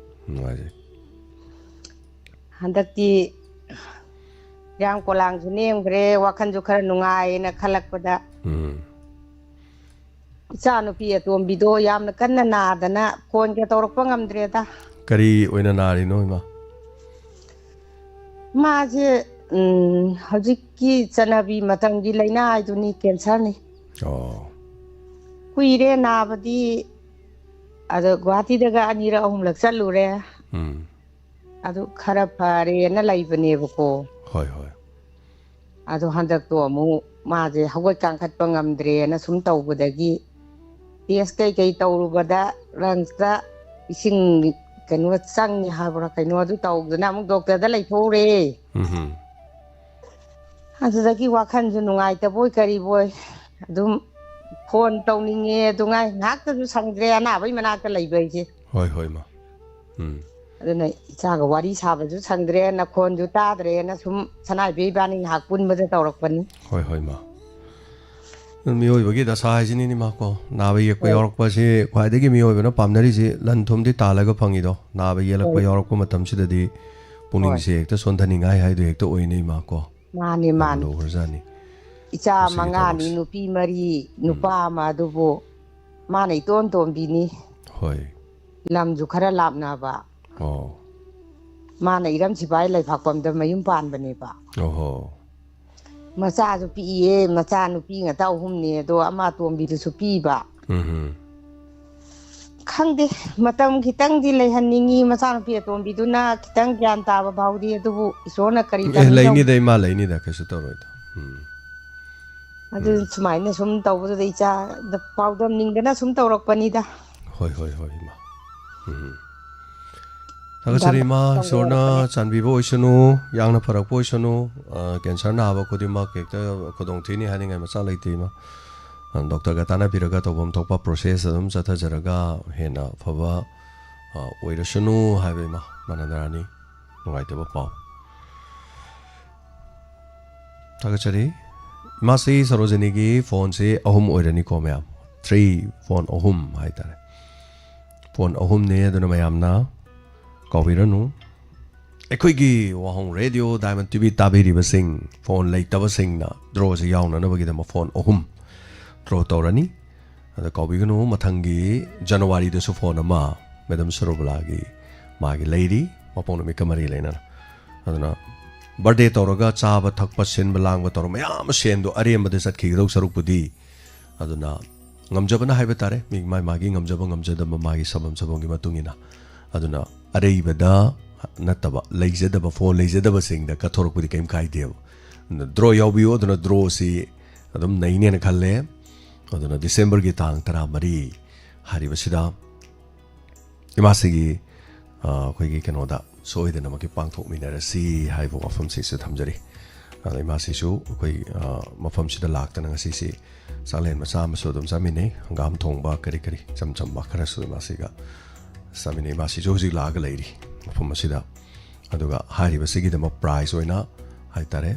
ꯅꯨꯡꯉꯥꯏꯖꯩ꯫ ꯍꯟꯗꯛꯇꯤ ꯏꯔꯥꯡ ꯄꯣꯂꯥꯡꯁꯨ ꯅꯦꯝꯈ꯭ꯔꯦ, ꯋꯥꯈꯜꯁꯨ ꯈꯔ ꯅꯨꯡꯉꯥꯏꯌꯦꯅ ꯈꯜꯂꯛꯄꯗ꯫ ꯎꯝ꯫ ꯏꯆꯥ ꯅꯨꯄꯤ ꯑꯇꯣꯝꯕꯤꯗꯣ ꯌꯥꯝꯅ ꯀꯟꯅ ꯅꯥꯗꯅ ꯐꯣꯟꯒ ꯇꯧꯔꯛꯄ ꯉꯝꯗ꯭ꯔꯦꯗ꯫ ꯀꯔꯤ ꯑꯣꯏꯅ ꯅꯥꯔꯤꯅꯣ ꯏꯃꯥ? ꯃꯥꯁꯦ, ꯎꯝ, ꯍꯧꯖꯤꯛꯀꯤ ꯆꯠꯅꯕꯤ ꯃꯇꯝꯒꯤ ꯂꯥꯏꯅꯥ ꯍꯥꯏꯗꯨꯅꯤ, ꯀꯦꯟꯁꯔꯅꯤ꯫ ꯑꯣ꯫ ꯀꯨꯏꯔꯦ ꯅꯥꯕꯗꯤ, ꯑꯗꯣ ꯒꯨꯋꯥꯍꯥꯇꯤꯗꯒ ꯑꯅꯤꯔꯛ ꯑꯍꯨꯝꯂꯛ ꯆꯠꯂꯨꯔꯦ꯫ ꯎꯝ꯫ ꯑꯗꯨ ꯈꯔ ꯐꯔꯦꯅ ꯂꯩꯕꯅꯦꯕꯀꯣ꯫ ꯍꯣꯏ, ꯍꯣꯏ꯫ ꯑꯗꯣ ꯍꯟꯗꯛꯇꯣ ꯑꯃꯨꯛ ꯃꯥꯁꯦ ꯍꯧꯒꯠ ꯀꯥꯡꯈꯠꯄ ꯉꯝꯗ꯭ꯔꯦꯅ ꯁꯨꯝ ꯇꯧꯕꯗꯒꯤ ꯇꯦꯁ ꯀꯩꯀꯩ ꯇꯧꯔꯨꯕꯗ ꯂꯪꯁꯇ ꯏꯁꯤꯡ ꯀꯩꯅꯣ ꯆꯪꯉꯤ ꯍꯥꯏꯕ꯭ꯔꯥ ꯀꯩꯅꯣ ꯑꯗꯨ ꯇꯧꯗꯅ ꯑꯃꯨꯛ ꯗꯣꯛꯇꯔꯗ ꯂꯩꯊꯣꯛꯎꯔꯦ꯫ ꯎꯝ꯫ ꯑꯗꯨꯗꯒꯤ ꯋꯥꯈꯜꯁꯨ ꯅꯨꯡꯉꯥꯏꯇꯕꯣꯏ ꯀꯔꯤꯕꯣꯏ ꯑꯗꯨꯝ ꯐꯣꯟ ꯇꯧꯅꯤꯡꯉꯦ ꯑꯗꯨ ꯉꯥꯏ ꯉꯥꯏꯍꯥꯛꯇꯁꯨ ꯁꯪꯗ꯭ꯔꯦ ꯑꯅꯥꯕꯩ ꯃꯅꯥꯛꯇ ꯂꯩꯕ ꯑꯩꯁꯦ꯫ ꯍꯣꯏ, ꯍꯣꯏ, ꯃꯥ꯫ ꯎꯝ꯫ ꯑꯗꯨꯅ ꯏꯆꯥꯒ ꯋꯥꯔꯤ ꯁꯥꯕꯁꯨ ꯁꯪꯗ꯭ꯔꯦ, ꯅꯈꯣꯟꯁꯨ ꯇꯥꯗ꯭ꯔꯦꯅ ꯁꯨꯝ ꯁꯅꯥꯏꯕꯤ ꯏꯕꯥꯅꯤ ꯉꯥꯏꯍꯥꯛ ꯄꯨꯟꯕꯗ ꯇꯧꯔꯛꯄꯅꯤ꯫ ꯍꯣꯏ, ꯍꯣꯏ, ꯃꯥ꯫ ꯃꯤꯑꯣꯏꯕꯒꯤ ꯗꯁꯥ ꯍꯥꯏꯁꯤꯅꯤꯅꯦ, ꯃꯥ ꯀꯣ꯫ ꯅꯥꯕ ꯌꯦꯛꯄ ꯍꯣꯏ꯫ ꯌꯥꯎꯔꯛꯄꯁꯤ ꯈ꯭ꯋꯥꯏꯗꯒꯤ ꯃꯤꯑꯣꯏꯕꯅ ꯄꯥꯝꯅꯔꯤꯁꯤ ꯂꯟ ꯊꯨꯝꯗꯤ ꯇꯥꯜꯂꯒ ꯐꯪꯉꯤꯗꯣ꯫ ꯅꯥꯕ ꯌꯦꯛꯂꯛꯄ ꯍꯣꯏ꯫ ꯌꯥꯎꯔꯛꯄ ꯃꯇꯝꯁꯤꯗꯗꯤ ꯄꯨꯛꯅꯤꯡꯁꯦ ꯍꯣꯏ꯫ ꯍꯦꯛꯇ ꯁꯣꯟꯊꯅꯤꯡꯉꯥꯏ ꯍꯥꯏꯗꯣ ꯍꯦꯛꯇ ꯑꯣꯏꯅꯩ, ꯃꯥ ꯀꯣ꯫ ꯃꯥꯅꯤ, ꯌꯥꯝ ꯃꯥꯅꯤ꯫ ꯂꯨꯈ꯭ꯔꯖꯥꯠꯅꯤ ꯏꯆꯥ ꯄꯨꯟꯁꯤꯒꯤ ꯃꯉꯥꯅꯤ, ꯊꯕꯛꯁꯦ꯫ ꯅꯨꯄꯤ ꯃꯔꯤ, ꯎꯝ꯫ ꯅꯨꯄꯥ ꯑꯃ, ꯑꯗꯨꯕꯨ ꯃꯥꯅ ꯏꯇꯣꯟ ꯇꯣꯝꯕꯤꯅꯤ꯫ ꯍꯣꯏ꯫ ꯂꯝꯁꯨ ꯈꯔ ꯂꯥꯞꯅꯕ꯫ ꯑꯣ꯫ ꯃꯥꯅ ꯏꯔꯝ ꯁꯤꯐꯥꯏ ꯂꯩꯐꯥꯛꯄꯝꯗ ꯃꯌꯨꯝ ꯄꯥꯟꯕꯅꯦꯕ꯫ ꯑꯣꯍꯣ꯫ ꯃꯆꯥꯁꯨ ꯄꯤꯛꯏꯌꯦ, ꯃꯆꯥ ꯅꯨꯄꯤ ꯉꯥꯛꯇ ꯑꯍꯨꯝꯅꯦ, ꯑꯗꯣ ꯑꯃ ꯑꯇꯣꯝꯕꯤꯗꯨꯁꯨ ꯄꯤꯕ꯫ ꯎꯝ꯫ ꯈꯪꯗꯦ, ꯃꯇꯝ ꯈꯤꯇꯪꯗꯤ ꯂꯩꯍꯟꯅꯤꯡꯉꯤ ꯃꯆꯥꯅꯨꯄꯤ ꯑꯇꯣꯝꯕꯤꯗꯨꯅ ꯈꯤꯇꯪ ꯒ꯭ꯌꯥꯟ ꯇꯥꯕ ꯐꯥꯎꯗꯤ, ꯑꯗꯨꯕꯨ ꯏꯁꯣꯔꯅ ꯀꯔꯤ ꯑꯦ, ꯇꯝꯃꯤꯅꯣ? ꯂꯩꯅꯤꯗ, ꯏꯃꯥ, ꯂꯩꯅꯤꯗ, ꯀꯩꯁꯨ ꯇꯧꯔꯣꯏꯗ꯫ ꯎꯝ꯫ ꯑꯗꯨ ꯎꯝ꯫ ꯁꯨꯃꯥꯏꯅ ꯁꯨꯝ ꯇꯧꯕꯗꯨꯗ ꯏꯆꯥꯗ ꯄꯥꯎꯗꯝꯅꯤꯡꯗꯅ ꯁꯨꯝ ꯇꯧꯔꯛꯄꯅꯤꯗ꯫ ꯍꯣꯏ, ꯍꯣꯏ, ꯍꯣꯏ, ꯏꯃꯥ꯫ ꯎꯝ꯫ ꯊꯥꯒꯠꯆꯔꯤ, ꯏꯃꯥ꯫ ꯏꯁꯣꯔꯅ ꯆꯥꯟꯕꯤꯕ ꯑꯣꯏꯁꯅꯨ, ꯌꯥꯡꯅ ꯐꯔꯛꯄ ꯑꯣꯏꯁꯅꯨ꯫ ꯑ, ꯀꯦꯟꯁꯔ ꯅꯥꯕ ꯈꯨꯗꯤꯡꯃꯛ ꯍꯦꯛꯇ ꯈꯨꯗꯣꯡꯊꯤꯅꯤ ꯍꯥꯏꯅꯤꯡꯉꯥꯏ ꯃꯆꯥꯛ ꯂꯩꯇꯦ, ꯏꯃꯥ꯫ ꯑ, ꯗꯣꯛꯇꯔꯒ ꯇꯥꯟꯅꯕꯤꯔꯒ ꯇꯧꯐꯝ ꯊꯣꯛꯄ ꯄ꯭ꯔꯣꯁꯦꯁ ꯑꯗꯨꯝ ꯆꯠꯊꯖꯔꯒ ꯍꯦꯟꯅ ꯑꯐꯕ, ꯑ, ꯑꯣꯏꯔꯁꯅꯨ ꯍꯥꯏꯕ, ꯏꯃꯥ, ꯃꯥꯅ ꯅꯥꯔꯅꯤ꯫ ꯅꯨꯡꯉꯥꯏꯇꯕ ꯄꯥꯎ꯫ ꯊꯥꯒꯠꯆꯔꯤ꯫ ꯏꯃꯥꯁꯤ ꯁꯔꯣꯖꯅꯤꯒꯤ ꯐꯣꯟꯁꯤ ꯑꯍꯨꯝ ꯑꯣꯏꯔꯅꯤꯀꯣ ꯃꯌꯥꯝ꯫ ꯊ꯭ꯔꯤ, ꯐꯣꯟ ꯑꯍꯨꯝ ꯍꯥꯏꯇꯥꯔꯦ꯫ ꯐꯣꯟ ꯑꯍꯨꯝꯅꯦ, ꯑꯗꯨꯅ ꯃꯌꯥꯝꯅ ꯀꯥꯎꯕꯤꯔꯅꯨ꯫ ꯑꯩꯈꯣꯏꯒꯤ Wahong radio Diamond T V ꯇꯥꯕꯤꯔꯤꯕꯁꯤꯡ, ꯐꯣꯟ ꯂꯩꯇꯕꯁꯤꯡꯅ ꯗ꯭ꯔꯣꯁꯤ ꯌꯥꯎꯅꯅꯕꯒꯤꯗꯃꯛ ꯐꯣꯟ ꯑꯍꯨꯝ ꯗ꯭ꯔꯣ ꯇꯧꯔꯅꯤ꯫ ꯑꯗ ꯀꯥꯎꯕꯤꯒꯅꯨ, ꯃꯊꯪꯒꯤ ꯖꯅꯋꯥꯔꯤꯗꯁꯨ ꯐꯣꯟ ꯑꯃ ꯃꯦꯗꯝ ꯁꯔꯣꯕꯂꯥꯒꯤ ꯃꯥꯒꯤ ꯂꯩꯔꯤ, ꯃꯄꯣꯛ ꯅꯨꯃꯤꯠꯀ ꯃꯔꯤ ꯂꯩꯅꯅ꯫ ꯑꯗꯨꯅ ꯕꯥꯔꯗꯦ ꯇꯧꯔꯒ ꯆꯥꯕ ꯊꯛꯄ, ꯁꯤꯟꯕ ꯂꯥꯡꯕ ꯇꯧꯔ ꯃꯌꯥꯝ ꯑꯃ ꯁꯦꯟꯗꯣ ꯑꯔꯦꯝꯕꯗ ꯆꯠꯈꯤꯒꯗꯧ ꯁꯔꯨꯛꯄꯨꯗꯤ, ꯑꯗꯨꯅ ꯉꯝꯖꯕꯅ ꯍꯥꯏꯕ ꯇꯥꯔꯦ, ꯃꯤ ꯃꯥꯏ ꯃꯥꯒꯤ ꯉꯝꯖꯕ ꯉꯝꯖꯗꯕ ꯃꯥꯒꯤ ꯁꯕꯝ ꯁꯕꯝꯒꯤ ꯃꯇꯨꯡ ꯏꯟꯅ꯫ ꯑꯗꯨꯅ ꯑꯔꯩꯕꯗ ꯅꯠꯇꯕ, ꯂꯩꯖꯗꯕ, ꯐꯣꯟ ꯂꯩꯖꯗꯕꯁꯤꯡꯗ ꯀꯠꯊꯣꯔꯛꯄꯗꯤ ꯀꯔꯤꯝ ꯀꯥꯏꯗꯦꯕ꯫ ꯑꯗꯨꯅ ꯗ꯭ꯔꯣ ꯌꯥꯎꯕꯤꯌꯨ, ꯑꯗꯨꯅ ꯗ꯭ꯔꯣꯁꯤ ꯑꯗꯨꯝ ꯅꯩꯅꯦꯅ ꯈꯜꯂꯦ꯫ ꯑꯗꯨꯅ ꯗꯤꯁꯦꯝꯕꯔꯒꯤ ꯇꯥꯡ ꯇꯔꯥꯃꯔꯤ ꯍꯥꯏꯔꯤꯕꯁꯤꯗ ꯏꯃꯥꯁꯤꯒꯤ, ꯑ, ꯑꯩꯈꯣꯏꯒꯤ ꯀꯩꯅꯣꯗ ꯁꯣꯏꯗꯅꯃꯛꯀꯤ ꯄꯥꯡꯊꯣꯛꯃꯤꯟꯅꯔꯁꯤ ꯍꯥꯏꯕ ꯋꯥꯐꯝꯁꯤꯁꯨ ꯊꯝꯖꯔꯤ꯫ ꯑꯗ ꯏꯃꯥꯁꯤꯁꯨ ꯑꯩꯈꯣꯏ, ꯑ, ꯃꯐꯝꯁꯤꯗ ꯂꯥꯛꯇꯅ ꯉꯁꯤꯁꯤ ꯆꯥꯛꯂꯦꯟ ꯃꯆꯥ ꯑꯃꯁꯨ ꯑꯗꯨꯝ ꯆꯥꯃꯤꯟꯅꯩ꯫ ꯍꯪꯒꯥꯝ ꯊꯣꯡꯕ ꯀꯔꯤ ꯀꯔꯤ ꯏꯆꯝ ꯆꯝꯕ ꯈꯔꯁꯨ ꯏꯃꯥꯁꯤꯒ ꯆꯥꯃꯤꯟꯅꯩ꯫ ꯏꯃꯥꯁꯤꯁꯨ ꯍꯧꯖꯤꯛ ꯂꯥꯛꯑꯒ ꯂꯩꯔꯤ ꯃꯐꯝ ꯑꯁꯤꯗ꯫ ꯑꯗꯨꯒ ꯍꯥꯏꯔꯤꯕꯁꯤꯒꯤꯗꯃꯛ ꯄ꯭ꯔꯥꯏꯖ ꯑꯣꯏꯅ ꯍꯥꯏꯇꯥꯔꯦ,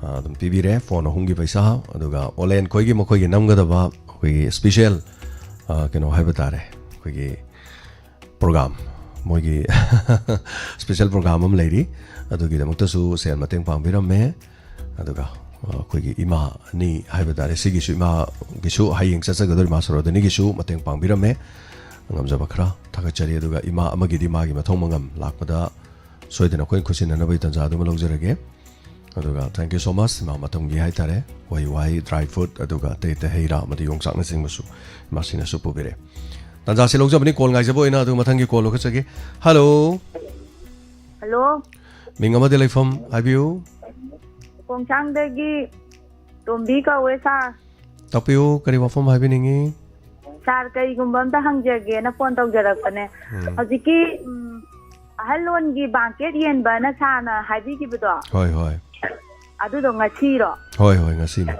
ꯑ, ꯑꯗꯨꯝ ꯄꯤꯕꯤꯔꯦ, ꯐꯣꯟ ꯑꯍꯨꯝꯒꯤ ꯄꯩꯁꯥ꯫ ꯑꯗꯨꯒ ꯑꯣꯂꯦꯟ ꯈꯣꯏꯒꯤ ꯃꯈꯣꯏꯒꯤ ꯅꯝꯒꯗꯕ ꯑꯩꯈꯣꯏꯒꯤ ꯏꯁꯄꯤꯁꯦꯜ, ꯑ, ꯀꯩꯅꯣ ꯍꯥꯏꯕ ꯇꯥꯔꯦ, ꯑꯩꯈꯣꯏꯒꯤ ꯄ꯭ꯔꯣꯒꯥꯝ, ꯃꯣꯏꯒꯤ ꯏꯁꯄꯤꯁꯦꯜ ꯄ꯭ꯔꯣꯒꯥꯝ ꯑꯃ ꯂꯩꯔꯤ, ꯑꯗꯨꯒꯤꯗꯃꯛꯇꯁꯨ ꯁꯦꯜ ꯃꯇꯦꯡ ꯄꯥꯡꯕꯤꯔꯝꯃꯦ꯫ ꯑꯗꯨꯒ, ꯑ, ꯑꯩꯈꯣꯏꯒꯤ ꯏꯃꯥ ꯑꯅꯤ ꯍꯥꯏꯕ ꯇꯥꯔꯦ, ꯁꯤꯒꯤꯁꯨ, ꯏꯃꯥꯒꯤꯁꯨ ꯍꯌꯦꯡ ꯆꯠꯆꯒꯗꯧꯔꯤ, ꯏꯃꯥ ꯁꯔꯣꯗꯅꯤꯒꯤꯁꯨ ꯃꯇꯦꯡ ꯄꯥꯡꯕꯤꯔꯝꯃꯦ꯫ ꯉꯝꯖꯕ ꯈꯔ ꯊꯥꯒꯠꯆꯔꯤ꯫ ꯑꯗꯨꯒ ꯏꯃꯥ ꯑꯃꯒꯤꯗꯤ ꯃꯥꯒꯤ ꯃꯊꯧ ꯃꯉꯝ ꯂꯥꯛꯄꯗ ꯁꯣꯏꯗꯅ ꯑꯩꯈꯣꯏ ꯈꯨꯠꯁꯤꯟꯅꯅꯕꯒꯤ ꯇꯥꯟꯖꯥ ꯑꯗꯨꯃ ꯂꯧꯖꯔꯒꯦ꯫ ꯑꯗꯨꯒ thank you so much, ꯏꯃꯥ ꯃꯇꯝꯒꯤ ꯍꯥꯏꯇꯥꯔꯦ, ꯎꯍꯩ ꯋꯥꯍꯩ, ꯗ꯭ꯔꯥꯏ ꯐ꯭ꯔꯨꯠ, ꯑꯗꯨꯒ ꯑꯇꯩ ꯑꯇꯩ ꯍꯩ ꯔꯥ ꯑꯃꯗꯤ ꯌꯣꯡꯆꯥꯛꯅꯆꯤꯡꯕꯁꯨ ꯏꯃꯥꯁꯤꯅꯁꯨ ꯄꯨꯕꯤꯔꯛꯑꯦ꯫ ꯇꯥꯟꯖꯥꯁꯤ ꯂꯧꯖꯕꯅꯤ, ꯀꯣꯜ ꯉꯥꯏꯖꯕ ꯑꯣꯏꯅ꯫ ꯑꯗꯨꯒ ꯃꯊꯪꯒꯤ ꯀꯣꯜ ꯂꯧꯈꯠꯆꯒꯦ꯫ ꯍꯜꯂꯣ꯫ ꯍꯜꯂꯣ꯫ ꯃꯤꯡ ꯑꯃꯗꯤ ꯂꯩꯐꯝ ꯍꯥꯏꯕꯤꯌꯨ꯫ ꯈꯣꯡꯁꯥꯡꯗꯒꯤ ꯇꯣꯝꯕꯤ ꯀꯧꯋꯦ, ꯁꯥꯔ꯫ ꯇꯥꯛꯄꯤꯌꯨ, ꯀꯔꯤ ꯋꯥꯐꯝ ꯍꯥꯏꯕꯤꯅꯤꯡꯉꯤ? ꯁꯥꯔ, ꯀꯔꯤꯒꯨꯝꯕ ꯑꯝꯇ ꯍꯪꯖꯒꯦꯅ ꯐꯣꯟ ꯇꯧꯖꯔꯛꯄꯅꯦ꯫ ꯎꯝ꯫ ꯍꯧꯖꯤꯛꯀꯤ, ꯎꯝ, ꯑꯍꯜ ꯂꯣꯟꯒꯤ ꯕꯥꯡꯀꯦꯠ ꯌꯦꯟꯕꯅ ꯁꯥꯔꯅ ꯍꯥꯏꯕꯤꯈꯤꯕꯗꯣ, ꯍꯣꯏ, ꯍꯣꯏ꯫ ꯑꯗꯨꯗꯣ ꯉꯁꯤꯔꯣ? ꯍꯣꯏ, ꯍꯣꯏ, ꯉꯁꯤꯅꯤ꯫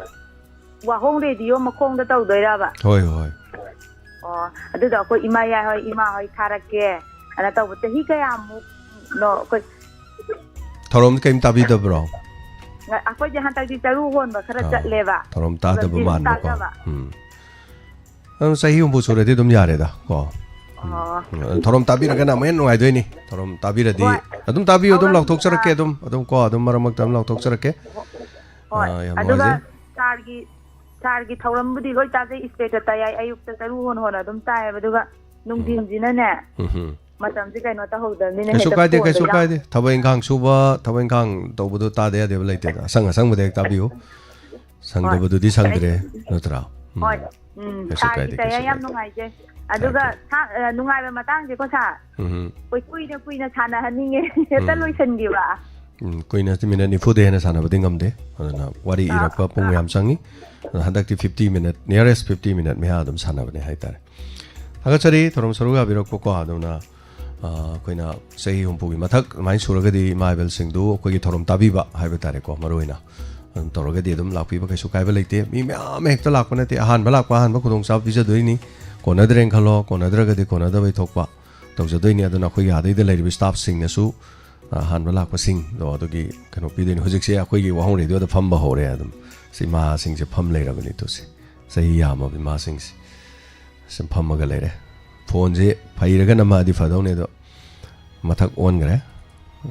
ꯋꯥꯍꯣꯡ ꯔꯦꯗꯤꯑꯣ ꯃꯈꯣꯡꯗ ꯇꯧꯗꯣꯏꯔꯕ? ꯍꯣꯏ, ꯍꯣꯏ꯫ ꯑꯣ, ꯑꯗꯨꯗꯣ ꯑꯩꯈꯣꯏ ꯏꯃꯥ ꯌꯥꯏ ꯍꯣꯏ, ꯏꯃꯥ ꯍꯣꯏ ꯊꯥꯔꯛꯀꯦ ꯑꯅ ꯇꯧꯕ꯫ ꯆꯍꯤ ꯀꯌꯥꯃꯨꯛꯅꯣ ꯑꯩꯈꯣꯏ? ꯊꯧꯔꯝꯗꯤ ꯀꯔꯤꯝ ꯇꯥꯕꯤꯗꯕ꯭ꯔꯣ? ꯉ-, ꯑꯩꯈꯣꯏꯁꯦ ꯍꯟꯗꯛꯇꯤ ꯆꯔꯨ ꯍꯣꯟꯕ ꯈꯔ ꯑꯥ, ꯆꯠꯂꯦꯕ꯫ ꯊꯧꯔꯝ ꯇꯥꯗꯕ ꯈꯨꯗꯝꯁꯤꯁꯨ ꯃꯥꯟꯕꯀꯣ꯫ ꯇꯥꯖꯕ꯫ ꯎꯝ꯫ ꯑꯗꯨꯝ ꯆꯍꯤ ꯍꯨꯝꯐꯨ ꯁꯨꯔꯗꯤ ꯑꯗꯨꯝ ꯌꯥꯔꯦꯗ ꯀꯣ꯫ ꯑꯣ꯫ ꯎꯝ, ꯊꯧꯔꯝ ꯇꯥꯕꯤꯔꯒꯅ ꯑꯃꯨꯛ ꯍꯦꯟꯅ ꯅꯨꯡꯉꯥꯏꯗꯣꯏꯅꯤ꯫ ꯊꯧꯔꯝ ꯇꯥꯕꯤꯔꯗꯤ ꯍꯣꯏ꯫ ꯑꯗꯨꯝ ꯇꯥꯕꯤꯌꯨ, ꯑꯗꯨꯝ ꯊꯧꯔꯝ, ꯂꯥꯎꯊꯣꯛꯆꯔꯛꯀꯦ꯫ ꯑꯥ꯫ ꯑꯗꯨꯝ ꯑꯗꯨꯝ ꯀꯣ, ꯑꯗꯨꯝ ꯃꯔꯛ ꯃꯔꯛꯇ ꯑꯗꯨꯝ ꯂꯥꯎꯊꯣꯛꯆꯔꯛꯀꯦ꯫ ꯍꯣꯏ꯫ ꯑꯥ, ꯌꯥꯝ ꯑꯗꯨꯒ ꯅꯨꯡꯉꯥꯏꯖꯩ꯫ ꯁꯥꯔꯒꯤ, ꯁꯥꯔꯒꯤ ꯊꯧꯔꯝꯕꯨꯗꯤ ꯂꯣꯏ ꯇꯥꯖꯩ, ꯏꯁꯇꯦꯖꯇ ꯇꯥꯏ, ꯑꯌꯨꯛꯇ ꯆꯔꯨ ꯍꯣꯟ ꯍꯣꯟ ꯑꯗꯨꯝ ꯇꯥꯏꯌꯦꯕ, ꯑꯗꯨꯒ ꯅꯨꯡꯊꯤꯟꯁꯤꯅꯅꯦ ꯎꯝ ꯍꯝ꯫ ꯃꯇꯝꯁꯦ ꯀꯩꯅꯣ ꯇꯧꯍꯧꯗꯕꯅꯤꯅ ꯀꯩꯁꯨ ꯍꯦꯛꯇ ꯀꯥꯏꯗꯦ, ꯐꯣꯟꯗ ꯀꯩꯁꯨ ꯌꯥꯎ- ꯀꯥꯏꯗꯦ꯫ ꯊꯕꯛ ꯏꯪꯈꯥꯡ ꯁꯨꯕ, ꯊꯕꯛ ꯏꯪꯈꯥꯡ ꯇꯧꯕꯗꯣ ꯇꯥꯗ ꯌꯥꯗꯦꯕ ꯂꯩꯇꯦꯗ꯫ ꯑꯁꯪ ꯑꯁꯪꯕꯗ ꯍꯦꯛ ꯇꯥꯕꯤꯌꯨ꯫ ꯁꯪꯗꯕꯗꯨꯗꯤ ꯁꯪꯗ꯭ꯔꯦ, ꯅꯠꯇ꯭ꯔꯥ? ꯎꯝ꯫ ꯍꯣꯏ꯫ ꯎꯝ, ꯀꯩꯁꯨ ꯁꯥꯔꯒꯤ ꯀꯥꯏꯗꯦ, ꯇꯌꯥ ꯀꯩꯁꯨ ꯌꯥꯝ ꯀꯥꯏꯗꯦ꯫ ꯅꯨꯡꯉꯥꯏꯖꯩ꯫ ꯑꯗꯨꯒ ꯀꯥꯏꯗꯦ꯫ ꯁꯥ-, ꯑ, ꯅꯨꯡꯉꯥꯏꯕ ꯃꯇꯥꯡꯁꯦꯀꯣ ꯁꯥꯔ, ꯎꯝ꯫ ꯑꯩꯈꯣꯏ ꯀꯨꯏꯅ ꯀꯨꯏꯅ ꯁꯥꯟꯅꯍꯟꯅꯤꯡꯉꯦ꯫ ꯍꯦꯛꯇ ꯎꯝ꯫ ꯂꯣꯏꯁꯤꯟꯈꯤꯕ꯫ ꯎꯝ, ꯀꯨꯏꯅ ꯃꯤꯅꯠ ꯅꯤꯐꯨꯗꯩ ꯍꯦꯟꯅ ꯁꯥꯟꯅꯕꯗꯤ ꯉꯝꯗꯦ꯫ ꯑꯗꯨꯅ ꯋꯥꯔꯤ ꯑꯥ, ꯏꯔꯛꯄ ꯄꯨꯡ ꯑꯥ꯫ ꯌꯥꯝ ꯆꯪꯉꯤ꯫ ꯑꯗꯨꯅ ꯍꯟꯗꯛꯇꯤ fifty minute, nearest fifty minute ꯃꯌꯥ ꯑꯗꯨꯝ ꯁꯥꯟꯅꯕꯅꯦ ꯍꯥꯏꯇꯥꯔꯦ꯫ ꯊꯥꯒꯠꯆꯔꯤ ꯊꯧꯔꯝ ꯁꯔꯨꯛ ꯌꯥꯕꯤꯔꯛꯄꯀꯣ꯫ ꯑꯗꯨꯅ, ꯑ, ꯑꯩꯈꯣꯏꯅ ꯆꯍꯤ ꯍꯨꯝꯐꯨꯒꯤ ꯃꯊꯛ ꯑꯗꯨꯃꯥꯏꯅ ꯁꯨꯔꯒꯗꯤ ꯏꯃꯥ ꯏꯕꯦꯜꯁꯤꯡꯗꯨ ꯑꯩꯈꯣꯏꯒꯤ ꯊꯧꯔꯝ ꯇꯥꯕꯤꯕ ꯍꯥꯏꯕ ꯇꯥꯔꯦꯀꯣ, ꯃꯔꯨ ꯑꯣꯏꯅ ꯑꯗꯨꯝ ꯇꯧꯔꯒꯗꯤ ꯑꯗꯨꯝ ꯂꯥꯛꯄꯤꯕ ꯀꯩꯁꯨ ꯀꯥꯏꯕ ꯂꯩꯇꯦ꯫ ꯃꯤ ꯃꯌꯥꯝ ꯑꯃ ꯍꯦꯛꯇ ꯂꯥꯛꯄ ꯅꯠꯇꯦ꯫ ꯑꯍꯥꯟꯕ ꯂꯥꯛꯄ ꯑꯍꯥꯟꯕ ꯈꯨꯗꯣꯡꯆꯥꯕ ꯄꯤꯖꯗꯣꯏꯅꯤ꯫ ꯀꯣꯟꯅꯗ꯭ꯔꯦꯅ ꯈꯜꯂꯣ, ꯀꯣꯟꯅꯗ꯭ꯔꯒꯗꯤ ꯀꯣꯟꯅꯗꯕꯩ ꯊꯣꯛꯄ ꯇꯧꯖꯗꯣꯏꯅꯤ꯫ ꯑꯗꯨꯅ ꯑꯩꯈꯣꯏꯒꯤ ꯑꯥꯗꯩꯗ ꯂꯩꯔꯤꯕ staffꯁꯤꯡꯅꯁꯨ, ꯑ, ꯑꯍꯥꯟꯕ ꯂꯥꯛꯄꯁꯤꯡꯗꯣ ꯑꯗꯨꯒꯤ ꯀꯩꯅꯣ ꯄꯤꯗꯣꯏꯅꯤ꯫ ꯍꯧꯖꯤꯛꯁꯦ ꯑꯩꯈꯣꯏꯒꯤ ꯋꯥꯍꯣꯡ ꯔꯦꯗꯤꯑꯣꯗ ꯐꯝꯕ ꯍꯧꯔꯦ꯫ ꯑꯗꯨꯝ ꯁꯤ ꯏꯃꯥꯁꯤꯡꯁꯦ ꯐꯝ ꯂꯩꯔꯕꯅꯤ꯫ ꯇꯨꯁꯦ, ꯆꯍꯤ ꯌꯥꯝꯃꯕ ꯏꯃꯥꯁꯤꯡꯁꯦ ꯁꯨꯝ ꯐꯝꯃꯒ ꯂꯩꯔꯦ꯫ ꯐꯣꯟꯁꯦ ꯐꯩꯔꯒ ꯅꯝꯃꯛꯑꯗꯤ ꯐꯗꯧꯅꯦ, ꯑꯗꯣ ꯃꯊꯛ ꯑꯣꯟꯈ꯭ꯔꯦ꯫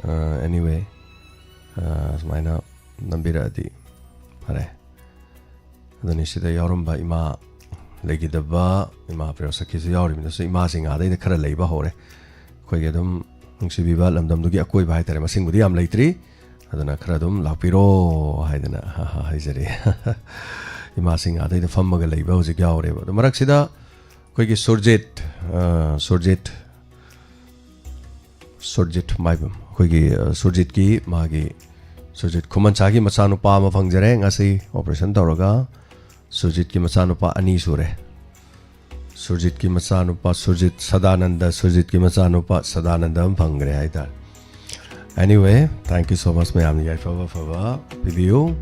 ꯑ, anyway, ꯑ, ꯁꯨꯃꯥꯏꯅ ꯅꯝꯕꯤꯔꯛꯑꯗꯤ ꯐꯔꯦ꯫ ꯑꯗꯨꯅꯤ ꯁꯤꯗ ꯌꯥꯎꯔꯝꯕ ꯏꯃꯥ ꯂꯩꯈꯤꯗꯕ ꯏꯃꯥ ꯄ꯭ꯔꯦꯝꯁꯛꯀꯤꯁꯨ ꯌꯥꯎꯔꯤꯕꯅꯤꯅꯁꯨ ꯏꯃꯥꯁꯤꯡ ꯑꯥꯗꯩꯗ ꯈꯔ ꯂꯩꯕ ꯍꯧꯔꯦ꯫ ꯑꯩꯈꯣꯏꯒꯤ ꯑꯗꯨꯝ ꯅꯨꯡꯁꯤꯕꯤꯕ ꯂꯝꯗꯝꯗꯨꯒꯤ ꯑꯀꯣꯏꯕ ꯍꯥꯏꯇꯥꯔꯦ, ꯃꯁꯤꯡꯕꯨꯗꯤ ꯌꯥꯝ ꯂꯩꯇ꯭ꯔꯤ꯫ ꯑꯗꯨꯅ ꯈꯔ ꯑꯗꯨꯝ ꯂꯥꯛꯄꯤꯔꯣ ꯍꯥꯏꯗꯅ ꯍꯥꯏꯖꯔꯤ꯫ ꯏꯃꯥꯁꯤꯡ ꯑꯥꯗꯩꯗ ꯐꯝꯃꯒ ꯂꯩꯕ ꯍꯧꯖꯤꯛ ꯌꯥꯎꯔꯦꯕ꯫ ꯑꯗꯣ ꯃꯔꯛꯁꯤꯗ ꯑꯩꯈꯣꯏꯒꯤ ꯁꯨꯔꯖꯤꯠ, ꯑ, ꯁꯨꯔꯖꯤꯠ, ꯁꯨꯔꯖꯤꯠ ꯃꯥꯏꯕꯝ, ꯑꯩꯈꯣꯏꯒꯤ, ꯑ, ꯁꯨꯔꯖꯤꯠꯀꯤ ꯃꯥꯒꯤ, ꯁꯨꯔꯖꯤꯠ ꯈꯨꯃꯟꯁꯥꯒꯤ ꯃꯆꯥꯅꯨꯄꯥ ꯑꯃ ꯐꯪꯖꯔꯦ꯫ ꯉꯁꯤ operation ꯇꯧꯔꯒ ꯁꯨꯔꯖꯤꯠꯀꯤ ꯃꯆꯥꯅꯨꯄꯥ ꯑꯅꯤ ꯁꯨꯔꯦ꯫ ꯁꯨꯔꯖꯤꯠꯀꯤ ꯃꯆꯥꯅꯨꯄꯥ ꯁꯨꯔꯖꯤꯠ ꯁꯗꯥꯅꯟꯗ, ꯁꯨꯔꯖꯤꯠꯀꯤ ꯃꯆꯥꯅꯨꯄꯥ ꯁꯗꯥꯅꯟꯗ ꯑꯃ ꯐꯪꯈ꯭ꯔꯦ ꯍꯥꯏꯇꯥꯔꯦ꯫ Anyway, thank you so much ꯃꯌꯥꯝꯅ ꯌꯥꯏꯐꯕ ꯐꯕ ꯄꯤꯕꯤꯌꯨ꯫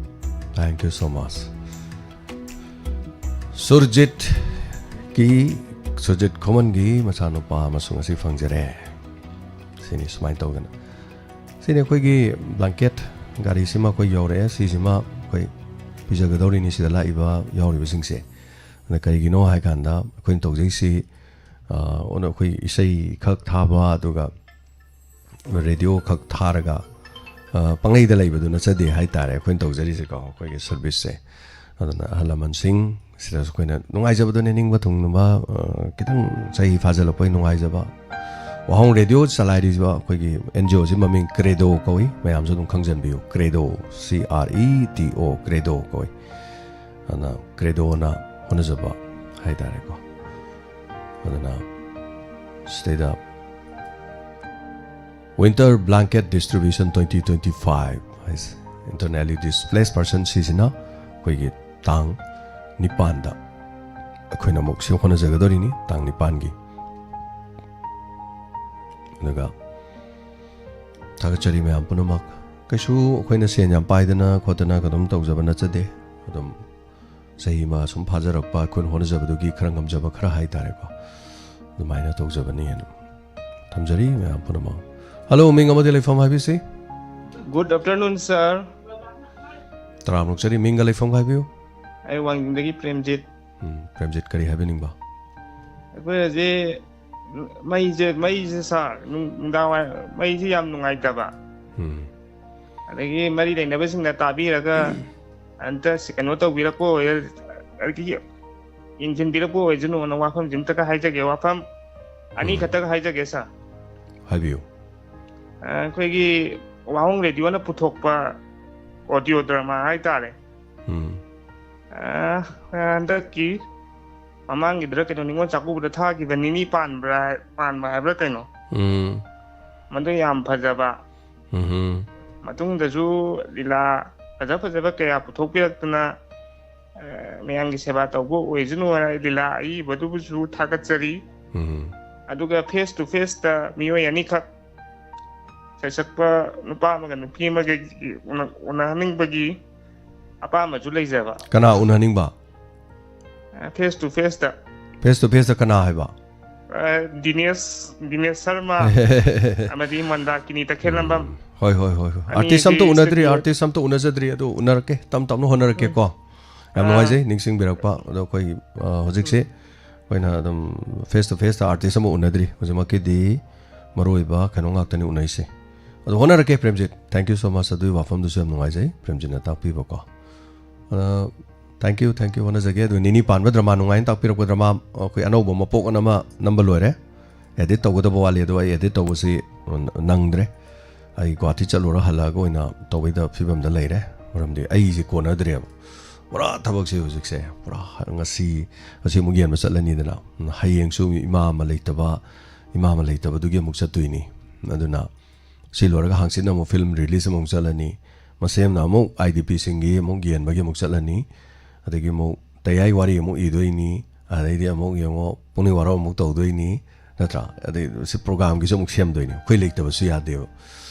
Thank you so much꯫ ꯁꯨꯔꯖꯤꯠꯀꯤ, Surjit ꯈꯨꯃꯟꯒꯤ ꯃꯆꯥꯅꯨꯄꯥ ꯑꯃꯁꯨ ꯉꯁꯤ ꯐꯪꯖꯔꯦ꯫ ꯁꯤꯅꯤ ꯁꯨꯃꯥꯏꯅ ꯇꯧꯗꯅ꯫ ꯁꯤꯅꯤ ꯑꯩꯈꯣꯏꯒꯤ blanket, ꯒꯥꯔꯤꯁꯤꯃ ꯑꯩꯈꯣꯏ ꯌꯧꯔꯛꯑꯦ꯫ ꯁꯤꯁꯤꯃ ꯑꯩꯈꯣꯏ ꯄꯤꯖꯒꯗꯧꯔꯤꯅꯤ ꯁꯤꯗ ꯂꯥꯛꯏꯕ ꯌꯥꯎꯔꯤꯕꯁꯤꯡꯁꯦ꯫ ꯑꯗ ꯀꯔꯤꯒꯤꯅꯣ ꯍꯥꯏ ꯀꯥꯟꯗ ꯑꯩꯈꯣꯏꯅ ꯇꯧꯖꯩꯁꯤ, ꯑ, ꯑꯣꯟꯅ ꯑꯩꯈꯣꯏ ꯏꯁꯩ ꯈꯛ ꯊꯥꯕ, ꯑꯗꯨꯒ ꯔꯦꯗꯤꯑꯣ ꯈꯛ ꯊꯥꯔꯒ, ꯑ, ꯄꯪꯂꯩꯗ ꯂꯩꯕꯗꯨ ꯅꯠꯆꯗꯦ ꯍꯥꯏ ꯇꯥꯔꯦ ꯑꯩꯈꯣꯏꯅ ꯇꯧꯖꯔꯤꯁꯦꯀꯣ, ꯑꯩꯈꯣꯏꯒꯤ ꯁꯔꯚꯤꯁꯁꯦ꯫ ꯑꯗꯨꯅ ꯑꯍꯜ ꯂꯃꯟꯁꯤꯡ ꯁꯤꯗꯁꯨ ꯑꯩꯈꯣꯏꯅ ꯅꯨꯡꯉꯥꯏꯖꯕꯗꯨꯅꯦ, ꯅꯤꯡꯕ ꯊꯨꯡꯅꯕ, ꯑ, ꯈꯤꯇꯪ ꯆꯍꯤ ꯐꯥꯖꯤꯜꯂꯛꯄꯒꯤ ꯅꯨꯡꯉꯥꯏꯖꯕ꯫ ꯋꯥꯍꯣꯡ ꯔꯦꯗꯤꯑꯣ ꯆꯂꯥꯏꯔꯤꯕ ꯑꯩꯈꯣꯏꯒꯤ ꯑꯦꯟ ꯖꯤ ꯑꯣꯁꯤ ꯃꯃꯤꯡ ꯀ꯭ꯔꯦꯗꯣ ꯀꯧꯏ, ꯃꯌꯥꯝꯁꯨ ꯑꯗꯨꯝ ꯈꯪꯖꯟꯕꯤꯌꯨ꯫ ꯀ꯭ꯔꯦꯗꯣ, ꯁꯤ ꯑꯥꯔ ꯏ ꯗꯤ ꯑꯣ, ꯀ꯭ꯔꯦꯗꯣ ꯀꯧꯏ꯫ ꯑꯗꯨꯅ ꯀ꯭ꯔꯦꯗꯣꯅ ꯍꯣꯠꯅꯖꯕ ꯍꯥꯏ ꯇꯥꯔꯦꯀꯣ꯫ ꯑꯗꯨꯅ ꯁꯤꯗꯩꯗ Winter Blanket Distribution twenty twenty-five ꯍꯥꯏꯁꯦ, Internally Displaced Person ꯁꯤꯁꯤꯅ ꯑꯩꯈꯣꯏꯒꯤ ꯇꯥꯡ ꯅꯤꯄꯥꯟꯗ ꯑꯩꯈꯣꯏꯅ ꯑꯃꯨꯛ ꯁꯤ ꯍꯣꯠꯅꯖꯒꯗꯧꯔꯤꯅꯤ, ꯇꯥꯡ ꯅꯤꯄꯥꯟꯒꯤ꯫ ꯑꯗꯨꯒ ꯊꯥꯒꯠꯆꯔꯤ ꯃꯌꯥꯝ ꯄꯨꯝꯅꯃꯛ꯫ ꯀꯩꯁꯨ ꯑꯩꯈꯣꯏꯅ ꯁꯦꯟ ꯌꯥꯝ ꯄꯥꯏꯗꯅ ꯈꯣꯠꯇꯅ ꯀꯩꯅꯣꯝ ꯇꯧꯖꯕ ꯅꯠꯆꯗꯦ꯫ ꯑꯗꯨꯝ ꯆꯍꯤ ꯑꯃ ꯁꯨꯝ ꯐꯥꯖꯔꯛꯄ ꯑꯩꯈꯣꯏꯅ ꯍꯣꯠꯅꯖꯕꯗꯨꯒꯤ ꯈꯔ ꯉꯝꯖꯕ ꯈꯔ ꯍꯥꯏ ꯇꯥꯔꯦꯀꯣ, ꯑꯗꯨꯃꯥꯏꯅ ꯇꯧꯖꯕꯅꯤ ꯍꯥꯏꯅ ꯊꯝꯖꯔꯤ ꯃꯌꯥꯝ ꯄꯨꯝꯅꯃꯛ꯫ ꯍꯜꯂꯣ, ꯃꯤꯡ ꯑꯃꯗꯤ ꯂꯩꯐꯝ ꯍꯥꯏꯕꯤꯁꯤ꯫ Good afternoon, sir. ꯇꯔꯥꯝꯅ ꯑꯣꯛꯆꯔꯤ, ꯃꯤꯡꯒ ꯂꯩꯐꯝꯒ ꯍꯥꯏꯕꯤꯌꯨ꯫ ꯑꯩ ꯋꯥꯡꯖꯤꯡꯗꯒꯤ ꯄ꯭ꯔꯦꯝꯖꯤꯠ꯫ ꯎꯝ, ꯄ꯭ꯔꯦꯝꯖꯤꯠ, ꯀꯔꯤ ꯍꯥꯏꯕꯤꯅꯤꯡꯕ? ꯑꯩꯈꯣꯏ ꯍꯧꯖꯤꯛ ꯃꯩꯁꯦ, ꯃꯩꯁꯦ, sir, ꯅꯨꯡ-, ꯅꯨꯡꯗꯥꯡ ꯋꯥꯏꯔꯝ ꯃꯩꯁꯦ ꯌꯥꯝ ꯅꯨꯡꯉꯥꯏꯇꯕ꯫ ꯎꯝ꯫ ꯑꯗꯒꯤ ꯃꯔꯤ ꯂꯩꯅꯕꯁꯤꯡꯅ ꯇꯥꯕꯤꯔꯒ ꯑꯝꯇ ꯁꯤ ꯀꯩꯅꯣ ꯇꯧꯕꯤꯔꯛꯄ ꯑꯣꯏꯔ-, ꯑꯗꯒꯤ ꯌꯦꯡꯁꯤꯟꯕꯤꯔꯛꯄ ꯑꯣꯏꯁꯅꯨꯅ ꯋꯥꯐꯝꯁꯤ ꯑꯝꯇꯒ ꯍꯥꯏꯖꯒꯦ, ꯋꯥꯐꯝ ꯑꯅꯤ ꯎꯝ꯫ ꯈꯛꯇꯒ ꯍꯥꯏꯖꯒꯦ, sir꯫ ꯍꯥꯏꯕꯤꯌꯨ꯫ ꯑ, ꯑꯩꯈꯣꯏꯒꯤ ꯋꯥꯍꯣꯡ ꯔꯦꯗꯤꯑꯣꯅ ꯄꯨꯊꯣꯛꯄ audio drama ꯍꯥꯏꯇꯥꯔꯦ꯫ ꯎꯝ꯫ ꯑ, ꯍꯟꯗꯛꯀꯤ ꯃꯃꯥꯡꯒꯤꯗꯨꯔ ꯀꯩꯅꯣ, ꯅꯤꯉꯣꯜ ꯆꯥꯛꯀꯧꯕꯗ ꯊꯥꯈꯤꯕ ꯅꯤꯅꯤ ꯄꯥꯟꯕ꯭ꯔꯥ, ꯄꯥꯟꯕ ꯍꯥꯏꯕ꯭ꯔꯥ ꯀꯩꯅꯣ? ꯎꯝ꯫ ꯃꯗꯨ ꯌꯥꯝ ꯐꯖꯕ꯫ ꯎꯝꯍꯨꯝ꯫ ꯃꯇꯨꯡꯗꯁꯨ ꯂꯤꯂꯥ ꯐꯖ ꯐꯖꯕ ꯀꯌꯥ ꯄꯨꯊꯣꯛꯄꯤꯔꯛꯇꯨꯅ, ꯑ, ꯃꯌꯥꯝꯒꯤ ꯁꯦꯕꯥ ꯇꯧꯕ ꯑꯣꯏꯁꯅꯨ ꯍꯥꯏꯅ ꯂꯤꯂꯥ ꯑꯏꯕꯗꯨꯕꯨꯁꯨ ꯊꯥꯒꯠꯆꯔꯤ꯫ ꯎꯝ꯫ ꯑꯗꯨꯒ face to faceꯇ ꯃꯤꯑꯣꯏ ꯑꯅꯤꯈꯛ, ꯁꯩꯁꯛꯄ ꯅꯨꯄꯥ ꯑꯃꯒ ꯅꯨꯄꯤ ꯑꯃꯒ ꯎꯅ-, ꯎꯅꯍꯟꯅꯤꯡꯕꯒꯤ ꯑꯄꯥꯝꯕꯁꯨ ꯂꯩꯖꯕ꯫ ꯀꯅꯥ ꯎꯅꯍꯟꯅꯤꯡꯕ? ꯑ, face to faceꯇ꯫ Face to faceꯇ ꯀꯅꯥ ꯍꯥꯏꯕ? ꯑ, ꯗꯤꯅꯦꯁ, ꯗꯤꯅꯦꯁ ꯁꯔꯃ ꯑꯃꯗꯤ ꯃꯟꯗꯥꯀꯤꯅꯤ ꯇꯈꯦꯜꯂꯝꯕꯝ꯫ ꯎꯝ, ꯍꯣꯏ, ꯍꯣꯏ, ꯍꯣꯏ, ꯍꯣꯏ꯫ ꯑꯅꯤꯗꯤ ꯑꯥꯔꯇꯤꯁ ꯑꯝꯇ ꯎꯅꯗ꯭ꯔꯤ, ꯁꯤꯗꯤ ꯑꯥꯔꯇꯤꯁ ꯑꯝꯇ ꯎꯅꯖꯗ꯭ꯔꯤ, ꯑꯗꯨ ꯎꯅꯔꯛꯀꯦ, ꯇꯞ ꯇꯞꯅ ꯍꯣꯠꯅꯔꯛꯀꯦꯀꯣ꯫ ꯌꯥꯝ ꯑꯥ꯫ ꯅꯨꯡꯉꯥꯏꯖꯩ ꯅꯤꯡꯁꯤꯡꯕꯤꯔꯛꯄ꯫ ꯑꯗꯣ ꯑꯩꯈꯣꯏꯒꯤ, ꯑ, ꯍꯧꯖꯤꯛꯁꯦ ꯑꯩꯈꯣꯏꯅ ꯑꯗꯨꯝ face to faceꯇ ꯑꯥꯔꯇꯤꯁ ꯑꯃ ꯎꯅꯗ꯭ꯔꯤ꯫ ꯍꯧꯖꯤꯛꯃꯛꯀꯤꯗꯤ ꯃꯔꯨꯑꯣꯏꯕ ꯀꯩꯅꯣ ꯉꯥꯛꯇꯅꯤ ꯎꯅꯩꯁꯦ꯫ ꯑꯗꯣ ꯍꯣꯠꯅꯔꯛꯀꯦ, Premjit. Thank you so much꯫ ꯑꯗꯨꯒꯤ ꯋꯥꯐꯝꯗꯨꯁꯨ ꯌꯥꯝ ꯅꯨꯡꯉꯥꯏꯖꯩ, ꯄ꯭ꯔꯦꯝꯖꯤꯠꯅ ꯇꯥꯛꯄꯤꯕꯀꯣ꯫ ꯑ, thank you, thank you꯫ ꯍꯣꯠꯅꯖꯒꯦ꯫ ꯑꯗꯨ ꯅꯤꯅꯤ ꯄꯥꯟꯕ ꯗ꯭ꯔꯃꯥ ꯅꯨꯡꯉꯥꯏꯅ ꯇꯥꯛꯄꯤꯔꯛꯄ ꯗ꯭ꯔꯃꯥ ꯑꯩꯈꯣꯏ ꯑꯅꯧꯕ ꯃꯄꯣꯛ ꯑꯅ ꯑꯃ ꯅꯝꯕ ꯂꯣꯏꯔꯦ꯫ Edit ꯇꯧꯒꯗꯕ ꯋꯥꯠꯂꯤ, ꯑꯗꯣ ꯑꯩ edit ꯇꯧꯕꯁꯤ ꯅꯪꯗ꯭ꯔꯦ꯫ ꯑꯩ ꯒꯨꯍꯥꯇꯤ ꯆꯠꯂꯨꯔ ꯍꯜꯂꯛꯑꯒ ꯑꯣꯏꯅ ꯇꯧꯕꯩꯗ ꯐꯤꯕꯝꯗ ꯂꯩꯔꯦ꯫ ꯃꯔꯝꯗꯤ ꯑꯩꯁꯦ ꯀꯣꯟꯅꯗ꯭ꯔꯦꯕ꯫ ꯄꯨꯔꯥ ꯊꯕꯛꯁꯦ ꯍꯧꯖꯤꯛꯁꯦ, ꯄꯨꯔꯥ ꯉꯁꯤ, ꯉꯁꯤ ꯑꯃꯨꯛ ꯌꯦꯟꯕ ꯆꯠꯂꯅꯤꯗꯅ, ꯍꯌꯦꯡꯁꯨ ꯏꯃꯥ ꯑꯃ ꯂꯩꯇꯕ, ꯏꯃꯥ ꯑꯃ ꯂꯩꯇꯕꯗꯨꯒꯤ ꯑꯃꯨꯛ ꯆꯠꯇꯣꯏꯅꯤ꯫ ꯑꯗꯨꯅ ꯁꯤ ꯂꯣꯏꯔꯒ ꯍꯪꯆꯤꯠꯅ ꯑꯃꯨꯛ film release ꯑꯃꯨꯛ ꯆꯠꯂꯅꯤ꯫ ꯃꯁꯦꯝꯅ ꯑꯃꯨꯛ IDPꯁꯤꯡꯒꯤ ꯑꯃꯨꯛ ꯌꯦꯟꯕꯒꯤ ꯑꯃꯨꯛ ꯆꯠꯂꯅꯤ꯫ ꯑꯗꯒꯤ ꯑꯃꯨꯛ ꯇꯌꯥꯏ ꯋꯥꯔꯤ ꯑꯃꯨꯛ ꯏꯗꯣꯏꯅꯤ꯫ ꯑꯗꯩꯗꯤ ꯑꯃꯨꯛ ꯌꯦꯡꯉꯣ, ꯄꯨꯛꯅꯤꯡ ꯋꯥꯔꯧ ꯑꯃꯨꯛ ꯇꯧꯗꯣꯏꯅꯤ, ꯅꯠꯇ꯭ꯔꯥ? ꯑꯗꯩ ꯁꯤ programꯒꯤꯁꯨ ꯑꯃꯨꯛ ꯁꯦꯝꯗꯣꯏꯅꯤ꯫ ꯑꯩꯈꯣꯏ ꯂꯩꯇꯕꯁꯨ ꯌꯥꯗꯦꯕ꯫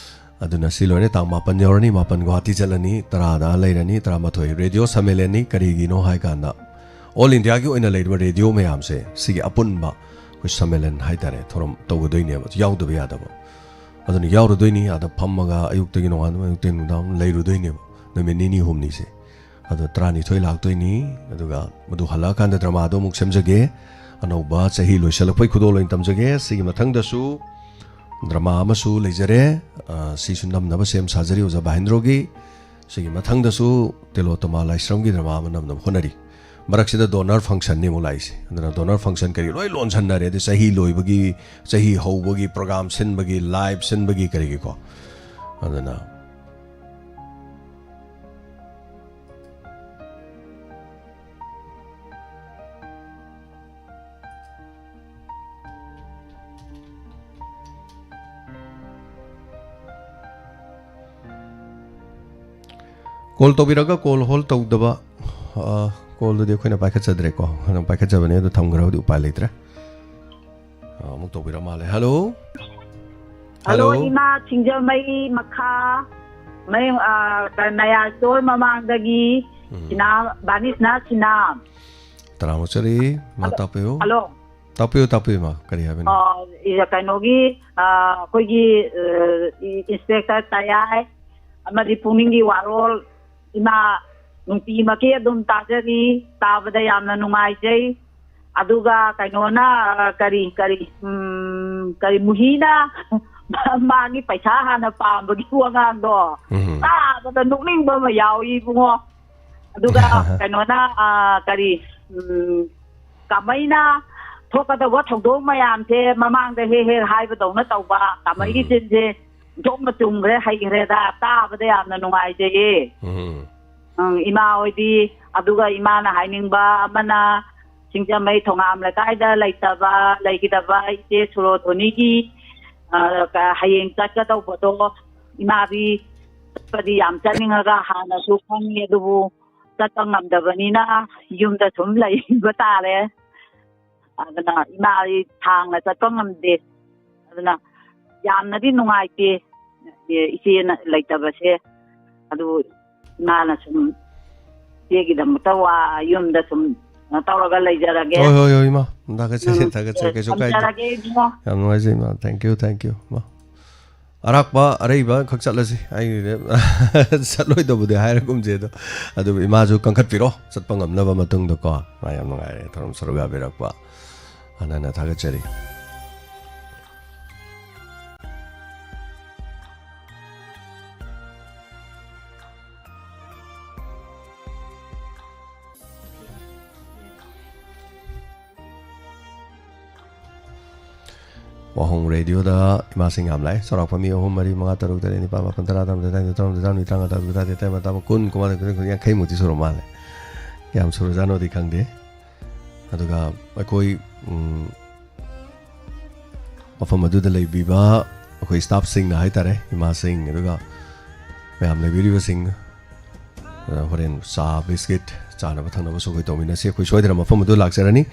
ꯑꯗꯨꯅ ꯁꯤ ꯂꯣꯏꯔꯦ, ꯇꯥꯡ ꯃꯥꯄꯟ ꯌꯧꯔꯅꯤ, ꯃꯥꯄꯟ ꯒꯨꯍꯥꯇꯤ ꯆꯠꯂꯅꯤ, ꯇꯔꯥꯗ ꯂꯩꯔꯅꯤ, ꯇꯔꯥꯃꯥꯊꯣꯏ꯫ ꯔꯦꯗꯤꯑꯣ ꯁꯝꯃꯦꯂꯟꯅꯤ꯫ ꯀꯔꯤꯒꯤꯅꯣ ꯍꯥꯏ ꯀꯥꯟꯗ, all Indiaꯒꯤ ꯑꯣꯏꯅ ꯂꯩꯔꯤꯕ ꯔꯦꯗꯤꯑꯣ ꯃꯌꯥꯝꯁꯦ, ꯁꯤꯒꯤ ꯑꯄꯨꯟꯕ ꯑꯩꯈꯣꯏ ꯁꯝꯃꯦꯂꯟ ꯍꯥꯏꯇꯥꯔꯦ, ꯊꯧꯔꯝ ꯇꯧꯒꯗꯣꯏꯅꯦꯕ, ꯌꯥꯎꯗꯕ ꯌꯥꯗꯕ꯫ ꯑꯗꯨꯅ ꯌꯥꯎꯔꯨꯗꯣꯏꯅꯤ, ꯑꯥꯗ ꯐꯝꯃꯒ ꯑꯌꯨꯛꯇꯒꯤ ꯅꯣꯡꯉꯥꯟꯕ ꯑꯌꯨꯛꯇꯒꯤ ꯅꯨꯡꯗꯥꯡ ꯂꯩꯔꯨꯗꯣꯏꯅꯦꯕ, ꯅꯨꯃꯤꯠ ꯅꯤꯅꯤ ꯍꯨꯝꯅꯤꯁꯦ꯫ ꯑꯗꯣ ꯇꯔꯥꯅꯤꯊꯣꯏ ꯂꯥꯛꯇꯣꯏꯅꯤ꯫ ꯑꯗꯨꯒ ꯃꯗꯨ ꯍꯜꯂꯛꯑꯀꯥꯟꯗ ꯗ꯭ꯔꯃꯥꯗꯣ ꯑꯃꯨꯛ ꯁꯦꯝꯖꯒꯦ꯫ ꯑꯅꯧꯕ ꯆꯍꯤ ꯂꯣꯏꯁꯤꯜꯂꯛꯄꯩ ꯈꯨꯗꯣꯜ ꯑꯣꯏꯅ ꯇꯝꯖꯒꯦ꯫ ꯁꯤꯒꯤ ꯃꯊꯪꯗꯁꯨ ꯗ꯭ꯔꯃꯥ ꯑꯃꯁꯨ ꯂꯩꯖꯔꯦ꯫ ꯑ, ꯁꯤꯁꯨ ꯅꯝꯅꯕ ꯁꯦꯝ ꯁꯥꯖꯔꯤ ꯑꯣꯖꯥ ꯚꯥꯍꯦꯟꯗ꯭ꯔꯣꯒꯤ꯫ ꯁꯤꯒꯤ ꯃꯊꯪꯗꯁꯨ ꯇꯤꯂꯣꯇꯃꯥ ꯂꯥꯏꯁ꯭ꯔꯝꯒꯤ ꯗ꯭ꯔꯃꯥ ꯑꯃ ꯅꯝꯅꯕ ꯍꯣꯠꯅꯔꯤ꯫ ꯃꯔꯛꯁꯤꯗ donor functionꯅꯤ ꯑꯃꯨꯛ ꯂꯥꯛꯏꯁꯦ꯫ ꯑꯗꯨꯅ donor function ꯀꯔꯤ ꯂꯣꯏ ꯂꯣꯟꯁꯟꯅꯔꯦ꯫ ꯑꯗꯩ ꯆꯍꯤ ꯂꯣꯏꯕꯒꯤ, ꯆꯍꯤ ꯍꯧꯕꯒꯤ program ꯁꯤꯟꯕꯒꯤ, live ꯁꯤꯟꯕꯒꯤ ꯀꯔꯤꯒꯤꯀꯣ꯫ ꯑꯗꯨꯅ call ꯇꯧꯕꯤꯔꯒ call hold ꯇꯧꯗꯕ, ꯑ, callꯗꯨꯗꯤ ꯑꯩꯈꯣꯏꯅ ꯄꯥꯏꯈꯠꯆꯗ꯭ꯔꯦꯀꯣ꯫ ꯑꯗꯨꯝ ꯄꯥꯏꯈꯠꯆꯕꯅꯦ, ꯑꯗꯨ ꯊꯝꯈ꯭ꯔꯕꯗꯤ ꯎꯄꯥꯏ ꯂꯩꯇ꯭ꯔꯦ꯫ ꯑ, ꯑꯃꯨꯛ ꯇꯧꯕꯤꯔ ꯃꯥꯜꯂꯦ꯫ Hello? Hello, Hello? ꯏꯃꯥ ꯁꯤꯡꯖꯃꯩ ꯃꯈꯥ, ꯃꯌꯨꯝ, ꯑ, ꯃꯌꯥ store ꯃꯃꯥꯡꯗꯒꯤ ꯎꯝ꯫ ꯁꯤꯅꯥ, ꯕꯥꯅꯤꯁꯅꯥ ꯁꯤꯅꯥ꯫ ꯇꯔꯥꯃꯨꯛ ꯆꯠꯂꯤ, ꯃꯥ Hello? ꯇꯥꯛꯄꯤꯌꯨ꯫ Hello? ꯇꯥꯛꯄꯤꯌꯨ, ꯇꯥꯛꯄꯤꯌꯨ, ꯏꯃꯥ, ꯀꯔꯤ ꯍꯥꯏꯕꯅꯣ? ꯑ, ꯏ-, ꯀꯩꯅꯣꯒꯤ, ꯑ, ꯑꯩꯈꯣꯏꯒꯤ, ꯑ, ꯏ-, ꯏꯟꯁꯄꯦꯛꯇꯔ ꯇꯌꯥꯏ ꯑꯃꯗꯤ ꯄꯨꯛꯅꯤꯡꯒꯤ ꯋꯥꯔꯣꯜ, ꯏꯃꯥ ꯅꯨꯡꯇꯤꯃꯛꯀꯤ ꯑꯗꯨꯝ ꯇꯥꯖꯔꯤ, ꯇꯥꯕꯗ ꯌꯥꯝꯅ ꯅꯨꯡꯉꯥꯏꯖꯩ꯫ ꯑꯗꯨꯒ ꯀꯩꯅꯣꯅ, ꯑ, ꯀꯔꯤ, ꯀꯔꯤ, ꯎꯝ, ꯀꯔꯤ, ꯃꯨꯍꯤꯅ ꯃꯥꯒꯤ ꯄꯩꯁꯥ ꯍꯥꯟꯅ ꯄꯥꯝꯕꯒꯤ ꯋꯥꯉꯥꯡꯗꯣ, ꯎꯝ꯫ ꯇꯥꯕꯗ ꯅꯣꯛꯅꯤꯡꯕ ꯑꯃ ꯌꯥꯎꯏ, ꯏꯕꯨꯡꯉꯣ꯫ ꯑꯗꯨꯒ ꯀꯩꯅꯣꯅ, ꯑ, ꯀꯔꯤ, ꯎꯝ, ꯀꯥꯃꯩꯅ ꯊꯣꯛꯀꯗꯧꯕ ꯊꯧꯗꯣꯛ ꯃꯌꯥꯝꯁꯦ ꯃꯃꯥꯡꯗ ꯍꯦꯛ ꯍꯦꯛ ꯍꯥꯏꯕꯗꯧꯅ ꯇꯧꯕ, ꯀꯥꯃꯩꯒꯤ ꯎꯝ꯫ ꯆꯤꯟꯁꯦ ꯊꯣꯛꯅ ꯆꯨꯝꯈ꯭ꯔꯦ, ꯍꯩꯈ꯭ꯔꯦꯗ, ꯇꯥꯕꯗ ꯌꯥꯝꯅ ꯅꯨꯡꯉꯥꯏꯖꯩꯌꯦ꯫ ꯎꯝ꯫ ꯎꯝ, ꯏꯃꯥ ꯍꯣꯏꯗꯤ, ꯑꯗꯨꯒ ꯏꯃꯥꯅ ꯍꯥꯏꯅꯤꯡꯕ ꯑꯃꯅ, ꯁꯤꯡꯖꯃꯩ ꯊꯣꯉꯥꯝ ꯂꯩꯀꯥꯏꯗ ꯂꯩꯇꯕ, ꯂꯩꯈꯤꯗꯕ ꯏꯆꯦ ꯁꯨꯔꯣꯙꯣꯅꯤꯒꯤ, ꯑ, ꯀ-, ꯍꯌꯦꯡ ꯆꯠꯀꯗꯧꯕꯗꯣ, ꯏꯃꯥꯗꯤ ꯆꯠꯄꯗꯤ ꯌꯥꯝ ꯆꯠꯅꯤꯡꯉꯒ ꯍꯥꯟꯅꯁꯨ ꯈꯪꯉꯤ, ꯑꯗꯨꯕꯨ ꯆꯠꯄ ꯉꯝꯗꯕꯅꯤꯅ ꯌꯨꯝꯗ ꯁꯨꯝ ꯂꯩꯕ ꯇꯥꯔꯦ꯫ ꯑꯗꯨꯅ ꯏꯃꯥ ꯑꯩ ꯁꯥꯡꯅ ꯆꯠꯄ ꯉꯝꯗꯦ꯫ ꯑꯗꯨꯅ ꯌꯥꯝꯅꯗꯤ ꯅꯨꯡꯉꯥꯏꯇꯦ, ꯏꯆꯦꯅ ꯂꯩꯇꯕꯁꯦ꯫ ꯑꯗꯨ ꯏꯃꯥꯅ ꯁꯨꯝ ꯏꯆꯦꯒꯤꯗꯃꯛꯇ ꯋꯥ ꯌꯨꯝꯗ ꯁꯨꯝ ꯀꯩꯅꯣ ꯇꯧꯔꯒ ꯂꯩꯖꯔꯒꯦ꯫ ꯍꯣꯏ, ꯍꯣꯏ, ꯍꯣꯏ, ꯏꯃꯥ, ꯍꯟꯗꯛ ꯆꯠꯁꯦ, ꯎꯝ, ꯍꯟꯗꯛ ꯆꯠꯁꯦ, ꯀꯩꯁꯨ ꯀꯥꯏꯗꯦ꯫ ꯊꯝꯖꯔꯒꯦ, ꯏꯕꯨꯡꯉꯣ꯫ ꯌꯥꯝ ꯅꯨꯡꯉꯥꯏꯖꯩ, ꯏꯃꯥ, thank you, thank you, ꯏꯃꯥ꯫ ꯑꯔꯥꯛꯄ ꯑꯔꯩꯕ ꯈꯛ ꯆꯠꯂꯁꯤ꯫ ꯑꯩ ꯆꯠꯂꯣꯏꯗꯕꯨꯗꯤ ꯍꯥꯏꯔꯒꯨꯝꯁꯦ ꯑꯗꯣ, ꯑꯗꯨꯕꯨ ꯏꯃꯥꯁꯨ ꯀꯟꯈꯠꯄꯤꯔꯣ, ꯆꯠꯄ ꯉꯝꯅꯕ ꯃꯇꯨꯡꯗꯀꯣ꯫ ꯃꯥ ꯌꯥꯝ ꯅꯨꯡꯉꯥꯏꯔꯦ ꯊꯧꯔꯝ ꯁꯔꯨꯛ ꯌꯥꯕꯤꯔꯛꯄ꯫ ꯍꯟꯅ ꯍꯟꯅ ꯊꯥꯒꯠꯆꯔꯤ꯫ ꯋꯥꯍꯣꯡ ꯔꯦꯗꯤꯑꯣꯗ ꯏꯃꯥꯁꯤꯡ ꯌꯥꯝ ꯂꯥꯛꯑꯦ꯫ ꯆꯥꯎꯔꯥꯛꯄ ꯃꯤ ꯑꯍꯨꯝ, ꯃꯔꯤ, ꯃꯉꯥ, ꯇꯔꯨꯛ, ꯇꯔꯦꯠ, ꯅꯤꯄꯥꯜ, ꯃꯥꯄꯜ, ꯇꯔꯥ, ꯇꯔꯥꯃꯥꯊꯣꯏ, ꯇꯔꯥꯅꯤꯊꯣꯏ, ꯇꯔꯥꯍꯨꯝꯗꯣꯏ, ꯇꯔꯥꯃꯔꯤ, ꯇꯔꯥꯃꯉꯥ, ꯇꯔꯥ, ꯇꯔꯥ, ꯇꯔꯥ, ꯇꯔꯥ, ꯀꯨꯟ, ꯀꯨꯟꯃꯥꯊꯣꯏ, ꯀꯨꯟꯅꯤꯊꯣꯏ, ꯀꯨꯟꯊ꯭ꯔꯥ, ꯌꯥꯡꯈꯩꯃꯨꯛꯇꯤ ꯁꯨꯔ ꯃꯥꯜꯂꯦ꯫ ꯀꯌꯥꯝ ꯁꯨꯔꯖꯥꯠꯅꯣꯗꯤ ꯈꯪꯗꯦ꯫ ꯑꯗꯨꯒ ꯑꯩꯈꯣꯏ, ꯎꯝ, ꯃꯐꯝ ꯑꯗꯨꯗ ꯂꯩꯕꯤꯕ ꯑꯩꯈꯣꯏ staffꯁꯤꯡꯅ ꯍꯥꯏꯇꯥꯔꯦ, ꯏꯃꯥꯁꯤꯡ, ꯑꯗꯨꯒ ꯃꯌꯥꯝ ꯂꯩꯕꯤꯔꯤꯕꯁꯤꯡ, ꯑꯗ ꯍꯣꯔꯦꯟ ꯆꯥ, ꯕꯤꯁꯀꯤꯠ, ꯆꯥꯅꯕ ꯊꯛꯅꯕꯁꯨ ꯑꯩꯈꯣꯏ ꯇꯧꯃꯤꯟꯅꯁꯤ꯫ ꯑꯩꯈꯣꯏ ꯁꯣꯏꯗꯅ ꯃꯐꯝ ꯑꯗꯨ ꯂꯥꯛꯆꯔꯅꯤ꯫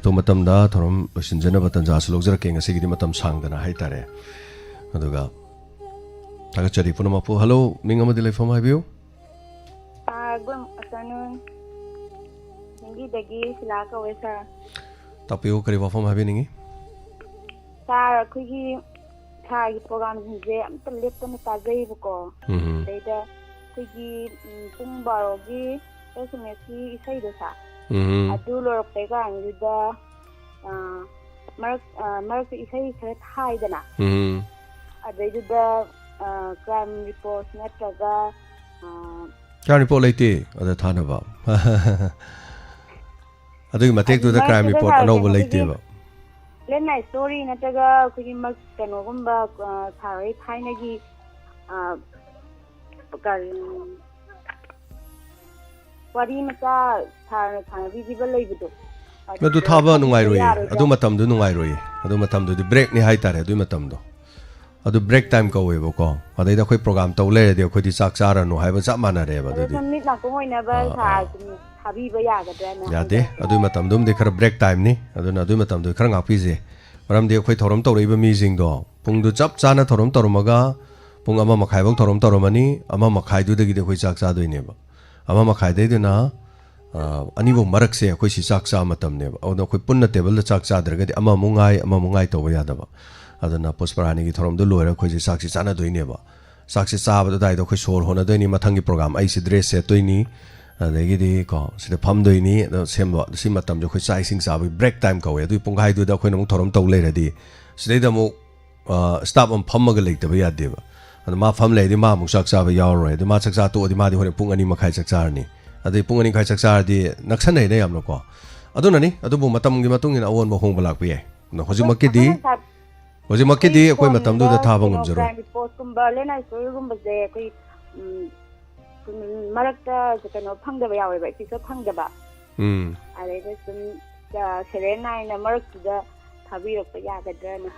ꯑꯊꯨꯕ ꯃꯇꯝꯗ ꯊꯧꯔꯝ ꯂꯣꯏꯁꯤꯟꯖꯅꯕ ꯇꯥꯟꯖꯥꯁꯨ ꯂꯧꯖꯔꯛꯀꯦ꯫ ꯉꯁꯤꯒꯤꯗꯤ ꯃꯇꯝ ꯁꯥꯡꯗꯅ ꯍꯥꯏꯇꯥꯔꯦ꯫ ꯑꯗꯨꯒ ꯊꯥꯒꯠꯆꯔꯤ ꯄꯨꯝꯅꯃꯛꯄꯨ꯫ Hello, ꯃꯤꯡ ꯑꯃꯗꯤ ꯂꯩꯐꯝ ꯍꯥꯏꯕꯤꯌꯨ꯫ ꯑꯥ, good afternoon. ꯅꯤꯡꯒꯤꯗꯒꯤ ꯁꯤꯂꯥ ꯀꯧꯋꯦ, sir꯫ ꯇꯥꯛꯄꯤꯌꯨ, ꯀꯔꯤ ꯋꯥꯐꯝ ꯍꯥꯏꯕꯤꯅꯤꯡꯉꯤ? ꯁꯥꯔ, ꯑꯩꯈꯣꯏꯒꯤ ꯁꯥꯔꯒꯤ ꯄ꯭ꯔꯣꯒꯥꯝꯁꯤꯡꯁꯦ ꯑꯝꯇ ꯂꯦꯞꯇꯅ ꯇꯥꯖꯩꯕꯀꯣ꯫ ꯎꯝ ꯑꯗꯩꯗ ꯑꯩꯈꯣꯏꯒꯤ ꯎꯝ, ꯄꯨꯡ ꯕꯥꯔꯣꯒꯤ ꯑꯦꯁ ꯑꯦꯝ ꯑꯦꯁꯀꯤ ꯏꯁꯩꯗꯣ ꯁꯥꯔ, ꯎꯝ ꯑꯗꯨ ꯂꯣꯏꯔꯛꯄꯩ ꯀꯥꯟꯗꯨꯗ ꯑ, ꯃꯔꯛ ꯑ, ꯃꯔꯛꯇ ꯏꯁꯩ ꯈꯔ ꯊꯥꯏꯗꯅ, ꯎꯝ ꯑꯗꯩꯗꯨꯗ ꯀ꯭ꯔꯥꯏꯝ ꯔꯤꯄꯣꯔꯠ ꯅꯠꯇ꯭ꯔꯒ ꯑ, ꯀ꯭ꯔꯥꯏꯝ ꯔꯤꯄꯣꯔꯠ ꯂꯩꯇꯦ ꯑꯗ ꯊꯥꯅꯕ꯫ ꯑꯗꯨꯒꯤ ꯃꯇꯦꯛꯇꯨꯗ ꯑꯗꯨ ꯀ꯭ꯔꯥꯏꯝ ꯃꯔꯛꯇꯨꯗ ꯔꯤꯄꯣꯔꯠ ꯁꯥꯔ ꯑꯅꯧꯕ ꯀꯩꯅꯣꯒꯤ ꯂꯩꯇꯦꯕ꯫ ꯂꯦꯟ ꯂꯥꯏ ꯁ꯭ꯇꯣꯔꯤ ꯅꯠꯇ꯭ꯔꯒ ꯑꯩꯈꯣꯏꯒꯤ ꯃꯛ- ꯀꯩꯅꯣꯒꯨꯝꯕ ꯑ, ꯁꯥꯔ ꯍꯣꯏ ꯊꯥꯏꯅꯒꯤ ꯑ, ꯀꯔꯤ ꯋꯥꯔꯤ ꯃꯆꯥ ꯁꯥꯔꯅ ꯁꯥꯟꯅꯕꯤꯈꯤꯕ ꯂꯩꯕꯗꯣ, ꯑꯗꯨ ꯊꯥꯕ ꯅꯨꯡꯉꯥꯏꯔꯣꯏꯌꯦ꯫ ꯑꯗꯨ ꯃꯇꯝꯗꯨ ꯅꯨꯡꯉꯥꯏꯔꯣꯏꯌꯦ꯫ ꯑꯗꯨ ꯃꯇꯝꯗꯨꯗꯤ ꯕ꯭ꯔꯦꯛꯅꯤ ꯍꯥꯏꯇꯥꯔꯦ꯫ ꯑꯗꯨꯏ ꯃꯇꯝꯗꯣ ꯑꯗꯨ ꯕ꯭ꯔꯦꯛ ꯇꯥꯏꯝ ꯀꯧꯋꯦꯕꯀꯣ꯫ ꯑꯗꯩꯗ ꯑꯩꯈꯣꯏ ꯄ꯭ꯔꯣꯒꯥꯝ ꯇꯧ ꯂꯩꯔꯗꯤ ꯑꯩꯈꯣꯏꯗꯤ ꯆꯥꯛ ꯆꯥꯔꯅꯨ ꯍꯥꯏꯕ ꯆꯞ ꯃꯥꯟꯅꯔꯦꯕ꯫ ꯑꯗꯣ ꯑꯗꯨꯗꯤ ꯁꯨꯝ ꯃꯤꯠ ꯅꯥꯀꯣꯡ ꯑꯣꯏꯅꯕ ꯑꯥ, ꯁꯥꯔ ꯑꯥ꯫ ꯁꯨꯝ ꯊꯥꯕꯤꯕ ꯌꯥꯒꯗ꯭ꯔꯅ ꯌꯥꯗꯦ꯫ ꯍꯥꯏꯖꯕ꯫ ꯑꯗꯨꯏ ꯃꯇꯝꯗꯨꯝꯗꯤ ꯈꯔ ꯕ꯭ꯔꯦꯛ ꯇꯥꯏꯝꯅꯤ꯫ ꯑꯗꯨꯅ ꯑꯗꯨꯏ ꯃꯇꯝꯗꯨ ꯈꯔ ꯉꯥꯛꯄꯤꯁꯦ꯫ ꯃꯔꯝꯗꯤ ꯑꯩꯈꯣꯏ ꯊꯧꯔꯝ ꯇꯧꯔꯛꯏꯕ ꯃꯤꯁꯤꯡꯗꯣ ꯄꯨꯡꯗꯨ ꯆꯞ ꯆꯥꯅ ꯊꯧꯔꯝ ꯇꯧꯔꯝꯃꯒ ꯄꯨꯡ ꯑꯃ ꯃꯈꯥꯏꯐꯧ ꯊꯧꯔꯝ ꯇꯧꯔꯝꯃꯅꯤ꯫ ꯑꯃ ꯃꯈꯥꯏꯗꯨꯗꯒꯤꯗꯤ ꯑꯩꯈꯣꯏ ꯆꯥꯛ ꯆꯥꯗꯣꯏꯅꯦꯕ꯫ ꯑꯃ ꯃꯈꯥꯏꯗꯩꯗꯨꯅ ꯑ, ꯑꯅꯤꯐꯧ ꯃꯔꯛꯁꯦ ꯑꯩꯈꯣꯏ ꯁꯤ ꯆꯥꯛ ꯆꯥꯕ ꯃꯇꯝꯅꯦꯕ꯫ ꯑꯗꯨꯅ ꯑꯩꯈꯣꯏ ꯄꯨꯟꯅ ꯇꯦꯕꯜꯗ ꯆꯥꯛ ꯆꯥꯗ꯭ꯔꯒꯗꯤ ꯑꯃꯃꯨꯛ ꯉꯥꯏ, ꯑꯃꯃꯨꯛ ꯉꯥꯏ ꯇꯧꯕ ꯌꯥꯗꯕ꯫ ꯑꯗꯨꯅ ꯄꯨꯁꯄꯔꯥꯅꯤꯒꯤ ꯊꯧꯔꯝꯗꯣ ꯂꯣꯏꯔꯒ ꯑꯩꯈꯣꯏꯁꯦ ꯆꯥꯛꯁꯦ ꯆꯥꯟꯅꯗꯣꯏꯅꯦꯕ꯫ ꯆꯥꯛꯁꯦ ꯆꯥꯕꯗ ꯑꯗꯨꯋꯥꯏꯗ ꯑꯩꯈꯣꯏ ꯁꯣꯔ ꯍꯣꯟꯅꯗꯣꯏꯅꯤ, ꯃꯊꯪꯒꯤ ꯄ꯭ꯔꯣꯒꯥꯝ ꯑꯩꯁꯦ ꯗ꯭ꯔꯦꯁ ꯁꯦꯠꯇꯣꯏꯅꯤ, ꯑꯗꯒꯤꯗꯤ ꯀꯣ ꯁꯤꯗ ꯐꯝꯗꯣꯏꯅꯤ꯫ ꯑꯗꯣ ꯁꯦꯝꯕ ꯁꯤ ꯃꯇꯝꯁꯦ ꯑꯩꯈꯣꯏ ꯆꯥꯛ ꯏꯁꯤꯡ ꯆꯥꯕꯒꯤ ꯕ꯭ꯔꯦꯛ ꯇꯥꯏꯝ ꯀꯧꯋꯦ꯫ ꯑꯗꯨꯒꯤ ꯄꯨꯡꯈꯥꯏꯗꯨꯗ ꯑꯩꯈꯣꯏꯅ ꯑꯃꯨꯛ ꯊꯧꯔꯝ ꯇꯧ ꯂꯩꯔꯗꯤ ꯁꯤꯗꯩꯗ ꯑꯃꯨꯛ ꯁ꯭ꯇꯥꯐ ꯑꯃ ꯐꯝꯃꯒ ꯂꯩꯇꯕ ꯌꯥꯗꯦꯕ꯫ ꯑꯗꯣ ꯃꯥ ꯐꯝ ꯂꯩꯔꯗꯤ ꯃꯥ ꯑꯃꯨꯛ ꯆꯥꯛ ꯆꯥꯕ ꯌꯥꯎꯔꯔꯣꯏ꯫ ꯑꯗꯣ ꯃꯥ ꯆꯥꯛ ꯆꯥ ꯇꯣꯛꯑꯗꯤ ꯃꯥꯗꯤ ꯍꯣꯔꯦꯟ ꯄꯨꯡ ꯑꯅꯤ ꯃꯈꯥꯏ ꯆꯥꯛ ꯆꯥꯔꯅꯤ꯫ ꯑꯗꯩ ꯄꯨꯡ ꯑꯅꯤ ꯃꯈꯥꯏ ꯆꯥꯛ ꯆꯥꯔꯗꯤ ꯅꯛꯁꯟꯅꯩꯅꯦ ꯌꯥꯝꯅꯀꯣ꯫ ꯑꯗꯨꯅꯅꯤ꯫ ꯑꯗꯨꯕꯨ ꯃꯇꯝꯒꯤ ꯃꯇꯨꯡ ꯏꯟꯅ ꯑꯑꯣꯟꯕ ꯑꯍꯣꯡꯕ ꯂꯥꯛꯄ ꯌꯥꯏ꯫ ꯑꯗꯣ ꯍꯧꯖꯤꯛꯃꯛꯀꯤꯗꯤ ꯑꯩꯈꯣꯏꯅ ꯁꯥ- ꯍꯧꯖꯤꯛꯃꯛꯀꯤꯗꯤ ꯑꯩꯈꯣꯏ ꯀꯩꯅꯣꯒꯨꯝꯕ ꯃꯇꯝꯗꯨꯗ ꯊꯥꯕ ꯀꯩꯅꯣ, ꯉꯝꯖꯔꯣꯏ꯫ ꯀ꯭ꯔꯥꯏꯝ ꯔꯤꯄꯣꯔꯠꯀꯨꯝꯕ, ꯂꯦꯟ ꯂꯥꯏ ꯁ꯭ꯇꯣꯔꯤꯒꯨꯝꯕꯁꯦ ꯑꯩꯈꯣꯏ ꯎꯝ, ꯁꯨꯝ ꯃꯔꯛꯇ ꯀꯩꯅꯣ ꯐꯪꯗꯕ ꯌꯥꯎꯋꯦꯕ, ꯑꯦꯄꯤꯁꯣꯗ ꯐꯪꯗꯕ꯫ ꯎꯝ ꯑꯗꯩꯗ ꯁꯨꯝ ꯁꯦꯔꯦꯜ ꯅꯥꯏꯅ ꯃꯔꯛꯇꯨꯗ ꯊꯥꯕꯤꯔꯛꯄ ꯌꯥꯒꯗ꯭ꯔꯅ꯫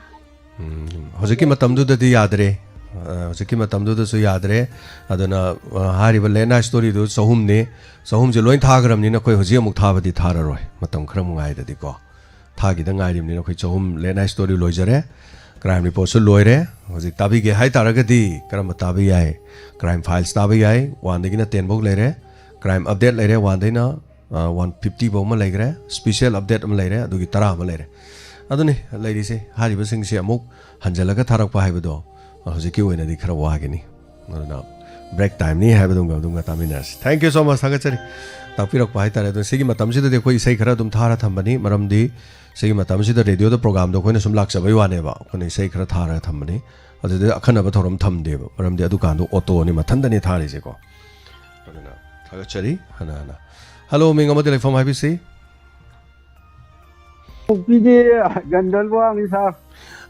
ꯎꯝ, ꯍꯧꯖꯤꯛꯀꯤ ꯃꯇꯝꯗꯨꯗꯗꯤ ꯌꯥꯗ꯭ꯔꯦ꯫ ꯑ, ꯍꯧꯖꯤꯛꯀꯤ ꯃꯇꯝꯗꯨꯗꯁꯨ ꯌꯥꯗ꯭ꯔꯦ꯫ ꯑꯗꯨꯅ ꯑ, ꯍꯥꯏꯔꯤꯕ ꯂꯦꯟ ꯂꯥꯏ ꯁ꯭ꯇꯣꯔꯤꯗꯨ ꯆꯍꯨꯝꯅꯤ꯫ ꯆꯍꯨꯝꯁꯦ ꯂꯣꯏ ꯊꯥꯈ꯭ꯔꯕꯅꯤꯅ ꯑꯩꯈꯣꯏ ꯍꯧꯖꯤꯛ ꯑꯃꯨꯛ ꯊꯥꯕꯗꯤ ꯊꯥꯔꯔꯣꯏ꯫ ꯃꯇꯝ ꯈꯔ ꯑꯃꯨꯛ ꯉꯥꯏꯗꯗꯤꯀꯣ꯫ ꯊꯥꯈꯤꯗ ꯉꯥꯏꯔꯤꯕꯅꯤꯅ ꯑꯩꯈꯣꯏ ꯆꯍꯨꯝ ꯂꯦꯟ ꯂꯥꯏ ꯁ꯭ꯇꯣꯔꯤ ꯂꯣꯏꯖꯔꯦ꯫ ꯀ꯭ꯔꯥꯏꯝ ꯔꯤꯄꯣꯔꯠꯁꯨ ꯂꯣꯏꯔꯦ꯫ ꯍꯧꯖꯤꯛ ꯇꯥꯕꯤꯒꯦ ꯍꯥꯏ ꯇꯥꯔꯒꯗꯤ ꯀꯔꯝꯕ ꯇꯥꯕ ꯌꯥꯏ? ꯀ꯭ꯔꯥꯏꯝ ꯐꯥꯏꯜꯁ ꯇꯥꯕ ꯌꯥꯏ, ꯋꯥꯟꯗꯒꯤꯅ ꯇꯦꯟꯐꯧ ꯂꯩꯔꯦ꯫ ꯀ꯭ꯔꯥꯏꯝ ꯑꯞꯗꯦꯠ ꯂꯩꯔꯦ, ꯋꯥꯟꯗꯩꯅ ꯋꯥꯟ ꯐꯤꯐꯇꯤ ꯐꯥꯎ ꯑꯃ ꯂꯩꯈ꯭ꯔꯦ, ꯁ꯭ꯄꯤꯁꯦꯜ ꯑꯞꯗꯦꯠ ꯑꯃ ꯂꯩꯔꯦ, ꯑꯗꯨꯒꯤ ꯇꯔꯥ ꯑꯃ ꯂꯩꯔꯦ꯫ ꯑꯗꯨꯅꯤ ꯂꯩꯔꯤꯁꯦ꯫ ꯍꯥꯏꯔꯤꯕꯁꯤꯡꯁꯦ ꯑꯃꯨꯛ ꯍꯟꯖꯤꯜꯂꯒ ꯊꯥꯔꯛꯄ ꯍꯥꯏꯕꯗꯣ ꯍꯧꯖꯤꯛꯀꯤ ꯑꯣꯏꯅꯗꯤ ꯈꯔ ꯋꯥꯒꯅꯤ꯫ ꯑꯗꯨꯅ break ꯇꯥꯏꯝꯅꯤ ꯍꯥꯏꯕꯗꯨꯝꯒ ꯑꯗꯨꯝꯒ ꯇꯥꯃꯤꯟꯅꯔꯁꯤ꯫ Thank you so much, ꯊꯥꯒꯠꯆꯔꯤ ꯇꯥꯛꯄꯤꯔꯛꯄ ꯍꯥꯏꯇꯥꯔꯦ꯫ ꯑꯗꯣ ꯁꯤꯒꯤ ꯃꯇꯝꯁꯤꯗꯗꯤ ꯑꯩꯈꯣꯏ ꯏꯁꯩ ꯈꯔ ꯑꯗꯨꯝ ꯊꯥꯔ ꯊꯝꯕꯅꯤ, ꯃꯔꯝꯗꯤ ꯁꯤꯒꯤ ꯃꯇꯝꯁꯤꯗ ꯔꯦꯗꯤꯑꯣꯗ ꯄ꯭ꯔꯣꯒꯥꯝꯗꯣ ꯑꯩꯈꯣꯏꯅ ꯁꯨꯝ ꯂꯥꯛꯆꯕꯩ ꯋꯥꯅꯦꯕ, ꯑꯩꯈꯣꯏꯅ ꯏꯁꯩ ꯈꯔ ꯊꯥꯔꯒ ꯊꯝꯕꯅꯤ꯫ ꯑꯗꯨꯗ ꯑꯈꯟꯅꯕ ꯊꯧꯔꯝ ꯊꯝꯗꯦꯕ, ꯃꯔꯝꯗꯤ ꯑꯗꯨꯀꯥꯟꯗꯣ ꯑꯣꯇꯣꯅꯤ ꯃꯊꯟꯗꯅꯤ ꯊꯥꯔꯤꯁꯦꯀꯣ꯫ ꯑꯗꯨꯅ ꯊꯥꯒꯠꯆꯔꯤ ꯍꯟꯅ ꯍꯟꯅ꯫ ꯍꯜꯂꯣ, ꯃꯤꯡ ꯑꯃꯗꯤ ꯂꯩꯐꯝ ꯍꯥꯏꯕꯤꯁꯤ꯫ ꯄꯣꯛꯄꯤꯗꯤ ꯒꯟꯗꯜꯋꯥꯡꯅꯤ ꯁꯥꯔ꯫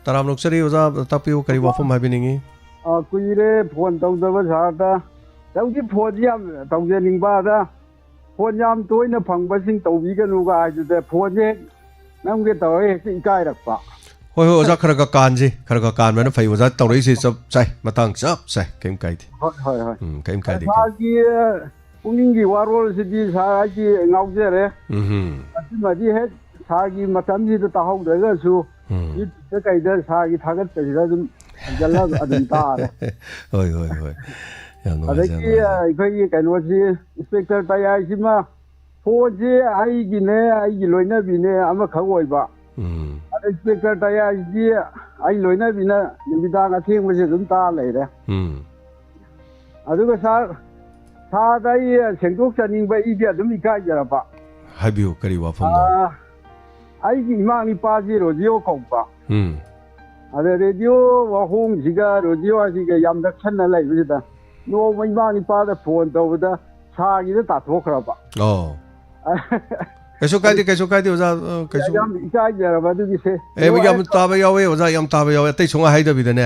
ꯇꯔꯥꯝꯅ ꯑꯣꯛꯆꯔꯤ ꯑꯣꯖꯥ, ꯇꯥꯛꯄꯤꯌꯨ, ꯀꯔꯤ ꯋꯥꯐꯝ ꯍꯥꯏꯕꯤꯅꯤꯡꯉꯤ? ꯑ, ꯀꯨꯏꯔꯦ ꯐꯣꯟ ꯇꯧꯗꯕ ꯁꯥꯔꯗ꯫ ꯇꯧꯗꯤ ꯐꯣꯟꯁꯤ ꯌꯥꯝ ꯇꯧꯖꯅꯤꯡꯕ ꯑꯗ, ꯐꯣꯟ ꯌꯥꯝ ꯇꯣꯏꯅ ꯐꯪꯕꯁꯤꯡ ꯇꯧꯕꯤꯒꯅꯨꯒ ꯍꯥꯏꯗꯨꯗ ꯐꯣꯟꯁꯦ ꯍꯦꯛ ꯅꯝꯒꯦ ꯇꯧꯔ ꯍꯦꯛꯇ ꯏꯀꯥꯏꯔꯛꯄ꯫ ꯍꯣꯏ, ꯍꯣꯏ, ꯑꯣꯖꯥ, ꯈꯔ ꯈꯔ ꯀꯥꯟꯁꯤ, ꯈꯔ ꯈꯔ ꯀꯥꯟꯕꯅ ꯐꯩ꯫ ꯑꯣꯖꯥ ꯇꯧꯔꯛꯏꯁꯤ ꯆꯞ ꯆꯥꯏ, ꯃꯇꯥꯡ ꯆꯞ ꯆꯥꯏ, ꯀꯩꯝ ꯀꯥꯏꯗꯦ꯫ ꯍꯣꯏ, ꯍꯣꯏ, ꯍꯣꯏ꯫ ꯎꯝ, ꯀꯩꯝ ꯀꯥꯏꯗꯦ, ꯀꯩꯝ ꯁꯥꯔꯒꯤ ꯄꯨꯛꯅꯤꯡꯒꯤ ꯋꯥꯔꯣꯜꯁꯤꯗꯤ ꯁꯥꯔ ꯑꯩꯗꯤ ꯉꯥꯎꯖꯔꯦ꯫ ꯎꯝ꯫ ꯑꯁꯤꯃꯗꯤ ꯍꯦꯛ ꯁꯥꯔꯒꯤ ꯃꯇꯝꯁꯤꯗ ꯇꯥꯍꯧꯗ꯭ꯔꯒꯁꯨ ꯎꯝ꯫ ꯌꯨꯇ꯭ꯌꯨꯕꯇ ꯀꯩꯗ ꯁꯥꯔꯒꯤ ꯊꯥꯒꯠꯄꯁꯤꯗ ꯑꯗꯨꯝ ꯍꯟꯖꯜꯂꯒ ꯑꯗꯨꯝ ꯇꯥꯔꯦ꯫ ꯍꯣꯏ, ꯍꯣꯏ, ꯍꯣꯏ꯫ ꯌꯥꯝ ꯅꯨꯡꯉꯥꯏꯖꯩ, ꯑꯗꯒꯤ ꯌꯥꯝ ꯅꯨꯡꯉꯥꯏꯖꯩ꯫ ꯑꯩꯈꯣꯏꯒꯤ ꯀꯩꯅꯣꯁꯤ, ꯏꯟꯁꯄꯦꯛꯇꯔ ꯇꯌꯥꯏꯁꯤꯃ ꯐꯣꯟꯁꯤ ꯑꯩꯒꯤꯅꯦ, ꯑꯩꯒꯤ ꯂꯣꯏꯅꯕꯤꯅꯦ, ꯑꯃꯈꯛ ꯑꯣꯏꯕ꯫ ꯎꯝ꯫ ꯑꯗ ꯏꯟꯁꯄꯦꯛꯇꯔ ꯇꯌꯥꯏꯁꯤꯗꯤ ꯑꯩ ꯂꯣꯏꯅꯕꯤꯅ ꯅꯨꯃꯤꯗꯥꯡ ꯑꯊꯦꯡꯕꯁꯦ ꯑꯗꯨꯝ ꯇꯥ ꯂꯩꯔꯦ꯫ ꯎꯝ꯫ ꯑꯗꯨꯒ ꯁꯥꯔ, ꯁꯥꯔꯗ ꯑꯩ ꯁꯦꯡꯗꯣꯛꯆꯅꯤꯡꯕ, ꯑꯩꯗꯤ ꯑꯗꯨꯝ ꯏꯀꯥꯏꯖꯔꯕ꯫ ꯍꯥꯏꯕꯤꯌꯨ, ꯀꯔꯤ ꯋꯥꯐꯝꯅꯣ? ꯑꯥ, ꯑꯩꯒꯤ ꯏꯃꯥ ꯏꯄꯥꯁꯤ ꯔꯣꯖꯤꯑꯣ ꯀꯧꯕ꯫ ꯎꯝ꯫ ꯑꯗ ꯔꯦꯗꯤꯑꯣ ꯋꯥꯍꯣꯡꯁꯤꯒ ꯔꯦꯗꯤꯑꯣ ꯑꯁꯤꯒ ꯌꯥꯝ ꯅꯛꯁꯟꯅ ꯂꯩꯕꯁꯤꯗ ꯅꯣꯡꯃ ꯏꯃꯥ ꯏꯄꯥꯗ ꯐꯣꯟ ꯇꯧꯕꯗ ꯁꯥꯔꯒꯤꯗ ꯇꯥꯊꯣꯛꯈ꯭ꯔꯕ꯫ ꯑꯣ꯫ ꯀꯩꯁꯨ ꯀꯥꯏꯗꯦ, ꯀꯩꯁꯨ ꯀꯥꯏꯗꯦ, ꯑꯣꯖꯥ, ꯑ, ꯀꯩꯁꯨ ꯌꯥꯝ ꯏꯀꯥꯏꯖꯔꯕ ꯑꯗꯨꯒꯤꯁꯦ꯫ ꯑꯦ, ꯌꯥꯝ ꯇꯥꯕ ꯌꯥꯎꯋꯦ, ꯑꯣꯖꯥ, ꯌꯥꯝ ꯇꯥꯕ ꯌꯥꯎꯋꯦ꯫ ꯑꯇꯩ ꯁꯨꯡꯍꯥꯏ ꯍꯥꯏꯗꯕꯤꯗꯅꯦ,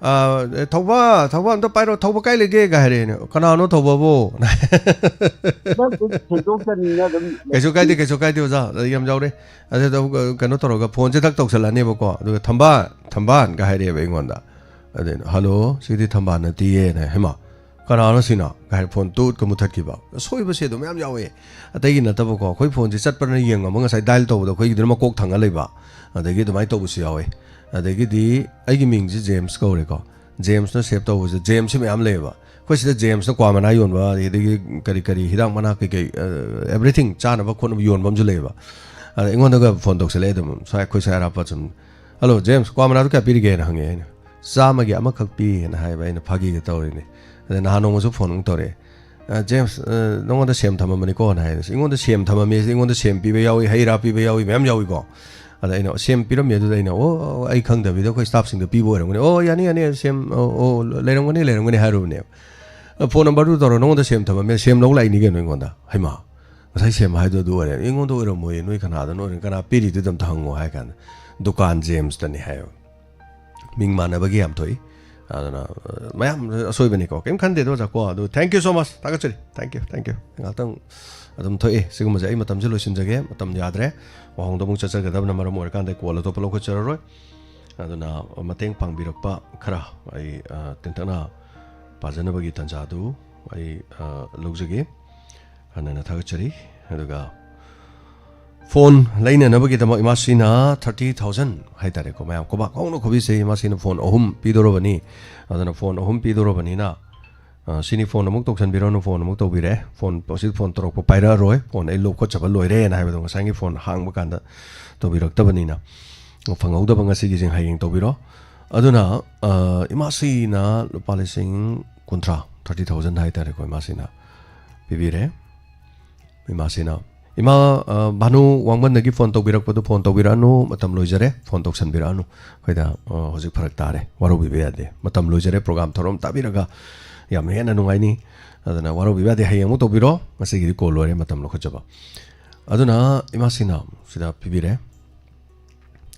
ꯑ, "ꯑꯦ, ꯊꯧꯕ, ꯊꯧꯕ ꯑꯝꯇ ꯄꯥꯏꯔꯣ, ꯊꯧꯕ ꯀꯥꯏ ꯂꯩꯒꯦꯒ?" ꯍꯥꯏꯔꯛꯑꯦꯅꯦ꯫ "ꯀꯅꯥꯅꯣ ꯊꯧꯕꯕꯨ?" ꯅꯪ ꯁꯦꯡꯗꯣꯛꯆꯅꯤꯡꯉꯦ ꯑꯗꯨꯝ꯫ ꯀꯩꯁꯨ ꯀꯥꯏꯗꯦ, ꯀꯩꯁꯨ ꯀꯥꯏꯗꯦ, ꯑꯣꯖꯥ, ꯌꯥꯝ ꯌꯥꯎꯔꯦ꯫ ꯑꯗꯨꯗ, ꯑ, ꯀꯩꯅꯣ ꯇꯧꯔꯒ ꯐꯣꯟꯁꯦ ꯊꯛ ꯇꯧꯁꯜꯂꯛꯑꯅꯦꯕꯀꯣ, ꯑꯗꯨꯒ "ꯊꯝꯕꯥꯜ, ꯊꯝꯕꯥꯜꯒ" ꯍꯥꯏꯔꯛꯑꯦꯕ ꯑꯩꯉꯣꯟꯗ꯫ ꯑꯗꯩ, "ꯍꯜꯂꯣ, ꯁꯤꯗꯤ ꯊꯝꯕꯥꯜ ꯅꯠꯇꯤꯌꯦꯅ", ꯍꯩꯃꯥ, "ꯀꯅꯥꯅꯣ ꯁꯤꯅ?" ꯀꯥꯏꯅ ꯐꯣꯟ ꯇꯨꯠꯀ ꯃꯨꯊꯠꯈꯤꯕ꯫ ꯑꯁꯣꯏꯕꯁꯦ ꯑꯗꯨꯝ ꯃꯌꯥꯝ ꯌꯥꯎꯋꯦ꯫ ꯑꯇꯩꯒꯤ ꯅꯠꯇꯕꯀꯣ, ꯑꯩꯈꯣꯏ ꯐꯣꯟꯁꯦ ꯆꯠꯄ꯭ꯔꯅ ꯌꯦꯡꯉꯝꯃꯒ ꯉꯁꯥꯏ ꯗꯥꯏꯜ ꯇꯧꯕꯗ ꯑꯩꯈꯣꯏꯒꯤꯗꯨꯅ ꯃꯀꯣꯛ ꯊꯪꯉ ꯂꯩꯕ, ꯑꯗꯒꯤ ꯑꯗꯨꯃꯥꯏꯅ ꯇꯧꯕꯁꯨ ꯌꯥꯎꯋꯦ꯫ ꯑꯗꯒꯤꯗꯤ ꯑꯩꯒꯤ ꯃꯤꯡꯁꯦ ꯖꯦꯝꯁ ꯀꯧꯔꯦꯀꯣ꯫ ꯖꯦꯝꯁꯅ ꯁꯦꯞ ꯇꯧꯕꯁꯦ, ꯖꯦꯝꯁꯁꯦ ꯃꯌꯥꯝ ꯂꯩꯌꯦꯕ꯫ ꯑꯩꯈꯣꯏ ꯁꯤꯗ ꯖꯦꯝꯁꯅ ꯀ꯭ꯋꯥ ꯃꯅꯥ ꯌꯣꯟꯕ, ꯑꯗꯒꯤ ꯀꯔꯤ ꯀꯔꯤ ꯍꯤꯗꯥꯛ ꯃꯅꯥ ꯀꯩꯀꯩ, ꯑꯦꯕ꯭ꯔꯤꯊꯤꯡ, ꯆꯥꯅꯕ ꯈꯣꯠꯅꯕ ꯌꯣꯟꯕ ꯑꯃꯁꯨ ꯂꯩꯌꯦꯕ꯫ ꯑꯗ ꯑꯩꯉꯣꯟꯗꯒ ꯐꯣꯟ ꯇꯧꯁꯜꯂꯛꯑꯦ ꯑꯗꯨꯝ, ꯁ꯭ꯋꯥꯏ ꯑꯩꯈꯣꯏ ꯁ꯭ꯋꯥꯏ ꯑꯔꯥꯞꯄ ꯁꯨꯝ, "ꯍꯜꯂꯣ ꯖꯦꯝꯁ, ꯀ꯭ꯋꯥ ꯃꯅꯥꯗꯣ ꯀꯌꯥ ꯄꯤꯔꯤꯒꯦꯅ?" ꯍꯪꯉꯛꯑꯦ ꯑꯩꯅ꯫ "ꯆꯥꯝꯃꯒꯤ ꯑꯃꯈꯛ ꯄꯤꯌꯦꯅ" ꯍꯥꯏꯕ, ꯑꯩꯅ ꯐꯥꯒꯤꯒ ꯇꯧꯔꯤꯅꯦ꯫ ꯑꯗ ꯅꯍꯥꯟ ꯅꯣꯡꯃꯁꯨ ꯐꯣꯟ ꯑꯃꯨꯛ ꯇꯧꯔꯛꯑꯦ꯫ "ꯑ, ꯖꯦꯝꯁ, ꯑ, ꯅꯉꯣꯟꯗ ꯁꯦꯝ ꯊꯝꯃꯝꯕꯅꯤꯀꯣꯅ" ꯍꯥꯏ꯫ "ꯑꯩꯉꯣꯟꯗ ꯁꯦꯝ ꯊꯝꯃꯝꯃꯦ ꯁꯤꯗꯤ, ꯑꯩꯉꯣꯟꯗ ꯁꯦꯝ ꯄꯤꯕ ꯌꯥꯎꯏ, ꯍꯩ ꯔꯥ ꯄꯤꯕ ꯌꯥꯎꯏ, ꯃꯌꯥꯝ ꯌꯥꯎꯏꯀꯣ"꯫ ꯑꯗ ꯑꯩꯅ ꯁꯦꯝ ꯄꯤꯔꯝꯃꯦ, ꯑꯗꯨꯗ ꯑꯩꯅ, "ꯑꯣ, ꯑꯩ ꯈꯪꯗꯕꯤꯗ ꯑꯩꯈꯣꯏ ꯁ꯭ꯇꯥꯐꯁꯤꯡꯗ ꯄꯤꯕ ꯑꯣꯏꯔꯝꯒꯅꯤ, ꯑꯣ, ꯌꯥꯅꯤ, ꯌꯥꯅꯤ, ꯁꯦꯝ, ꯑꯣ, ꯑꯣ, ꯂꯩꯔꯝꯒꯅꯤ, ꯂꯩꯔꯝꯒꯅꯤ" ꯍꯥꯏꯔꯨꯕꯅꯦꯕ꯫ "ꯐꯣꯟ ꯅꯝꯕꯔꯗꯨ ꯇꯧꯔꯣ, ꯅꯉꯣꯟꯗ ꯁꯦꯝ ꯊꯝꯃꯝꯃꯦ, ꯁꯦꯝ ꯂꯧ ꯂꯥꯛꯏꯅꯤ ꯀꯩꯅꯣ ꯑꯩꯉꯣꯟꯗ"꯫ ꯍꯩꯃꯥ, ꯉꯁꯥꯏ ꯁꯦꯝ ꯍꯥꯏꯗꯣ ꯑꯗꯨ ꯑꯣꯏꯔꯦ꯫ "ꯑꯩꯉꯣꯟꯗ ꯑꯣꯏꯔꯝꯃꯣꯏꯌꯦ, ꯅꯣꯏ ꯀꯅꯥꯗꯅꯣ ꯑꯣꯏꯔꯝ-, ꯀꯅꯥ ꯄꯤꯔꯤꯗꯨꯗ ꯑꯝꯇ ꯍꯪꯉꯣ" ꯍꯥꯏ ꯀꯥꯟꯗ, "ꯗꯨꯀꯥꯟ ꯖꯦꯝꯁꯇꯅꯤ" ꯍꯥꯏꯌꯦꯕ꯫ ꯃꯤꯡ ꯃꯥꯟꯅꯕꯒꯤ ꯌꯥꯝ ꯊꯣꯛꯏ꯫ ꯑꯗꯨꯅ, ꯑ, ꯃꯌꯥꯝ ꯑꯁꯣꯏꯕꯅꯤꯀꯣ, ꯀꯩꯝ ꯈꯟꯗꯦꯗ ꯑꯣꯖꯥ ꯀꯣ꯫ ꯑꯗꯨ thank you so much, ꯊꯥꯒꯠꯆꯔꯤ, thank you, thank you꯫ ꯉꯥꯛꯇꯪ ꯑꯗꯨꯝ ꯊꯣꯛꯑꯦ ꯁꯤꯒꯨꯝꯕꯁꯦ꯫ ꯑꯩ ꯃꯇꯝꯁꯦ ꯂꯣꯏꯁꯤꯟꯖꯒꯦ, ꯃꯇꯝ ꯌꯥꯗ꯭ꯔꯦ꯫ ꯋꯥꯍꯣꯡꯗ ꯑꯃꯨꯛ ꯆꯠꯆꯒꯗꯕꯅ ꯃꯔꯝ ꯑꯣꯏꯔꯀꯥꯟꯗ ꯑꯩ ꯀꯣꯜ ꯑꯇꯣꯞꯄ ꯂꯧꯈꯠꯆꯔꯔꯣꯏ꯫ ꯑꯗꯨꯅ ꯃꯇꯦꯡ ꯄꯥꯡꯕꯤꯔꯛꯄ ꯈꯔ ꯑꯩ, ꯑ, ꯇꯦꯟꯇꯛꯅ ꯄꯥꯖꯅꯕꯒꯤ ꯇꯥꯟꯖꯥꯗꯨ ꯑꯩ, ꯑ, ꯂꯧꯖꯒꯦ꯫ ꯍꯟꯅ ꯍꯟꯅ ꯊꯥꯒꯠꯆꯔꯤ꯫ ꯑꯗꯨꯒ ꯐꯣꯟ ꯂꯩꯅꯅꯕꯒꯤꯗꯃꯛ ꯏꯃꯥꯁꯤꯅ thirty thousand ꯍꯥꯏꯇꯥꯔꯦꯀꯣ, ꯃꯌꯥꯝ ꯈꯨꯕꯥꯛ ꯍꯧꯅ ꯈꯨꯕꯤꯁꯦ ꯏꯃꯥꯁꯤꯅ ꯐꯣꯟ ꯑꯍꯨꯝ ꯄꯤꯗꯣꯔꯕꯅꯤ꯫ ꯑꯗꯨꯅ ꯐꯣꯟ ꯑꯍꯨꯝ ꯄꯤꯗꯣꯔꯕꯅꯤꯅ, ꯑ, ꯁꯤꯅꯤ ꯐꯣꯟ ꯑꯃꯨꯛ ꯇꯧꯁꯟꯕꯤꯔꯣꯅ ꯐꯣꯟ ꯑꯃꯨꯛ ꯇꯧꯕꯤꯔꯦ꯫ ꯐꯣꯟ, ꯁꯤ ꯐꯣꯟ ꯇꯧꯔꯛꯄ ꯄꯥꯏꯔꯛꯑꯔꯣꯏ꯫ ꯐꯣꯟ ꯑꯩ ꯂꯧꯈꯠꯆꯕ ꯂꯣꯏꯔꯦꯅ ꯍꯥꯏꯕꯗꯣ ꯉꯁꯥꯏꯒꯤ ꯐꯣꯟ ꯍꯥꯡꯕ ꯀꯥꯟꯗ ꯇꯧꯕꯤꯔꯛꯇꯕꯅꯤꯅ, ꯐꯪꯍꯧꯗꯕ ꯉꯁꯤꯒꯤꯁꯤꯡ ꯍꯌꯦꯡ ꯇꯧꯕꯤꯔꯣ꯫ ꯑꯗꯨꯅ, ꯑ, ꯏꯃꯥꯁꯤꯅ ꯂꯨꯄꯥ ꯂꯤꯁꯤꯡ ꯀꯨꯟꯊ꯭ꯔꯥ, thirty thousand ꯍꯥꯏꯇꯥꯔꯦꯀꯣ, ꯏꯃꯥꯁꯤꯅ ꯄꯤꯕꯤꯔꯦ꯫ ꯏꯃꯥꯁꯤꯅ, "ꯏꯃꯥ, ꯑ, ꯚꯥꯅꯨ ꯋꯥꯡꯕꯟꯗꯒꯤ ꯐꯣꯟ ꯇꯧꯕꯤꯔꯛꯄꯗꯨ ꯐꯣꯟ ꯇꯧꯕꯤꯔꯛꯑꯅꯨ, ꯃꯇꯝ ꯂꯣꯏꯖꯔꯦ, ꯐꯣꯟ ꯇꯧꯁꯟꯕꯤꯔꯛꯑꯅꯨ꯫ ꯑꯩꯈꯣꯏꯗ, ꯑ, ꯍꯧꯖꯤꯛ ꯐꯔꯛ ꯇꯥꯔꯦ, ꯋꯥꯔꯧꯕꯤꯕ ꯌꯥꯗꯦ꯫ ꯃꯇꯝ ꯂꯣꯏꯖꯔꯦ, ꯄ꯭ꯔꯣꯒꯥꯝ ꯊꯧꯔꯝ ꯇꯥꯕꯤꯔꯒ ꯌꯥꯝ ꯍꯦꯟꯅ ꯅꯨꯡꯉꯥꯏꯅꯤ꯫ ꯑꯗꯨꯅ ꯋꯥꯔꯧꯕꯤꯕ ꯌꯥꯗꯦ, ꯍꯌꯦꯡ ꯑꯃꯨꯛ ꯇꯧꯕꯤꯔꯣ, ꯉꯁꯤꯒꯤꯗꯤ ꯀꯣꯜ ꯂꯣꯏꯔꯦ, ꯃꯇꯝ ꯂꯧꯈꯠꯆꯕ"꯫ ꯑꯗꯨꯅ ꯏꯃꯥꯁꯤꯅ ꯁꯤꯗ ꯄꯤꯕꯤꯔꯦ꯫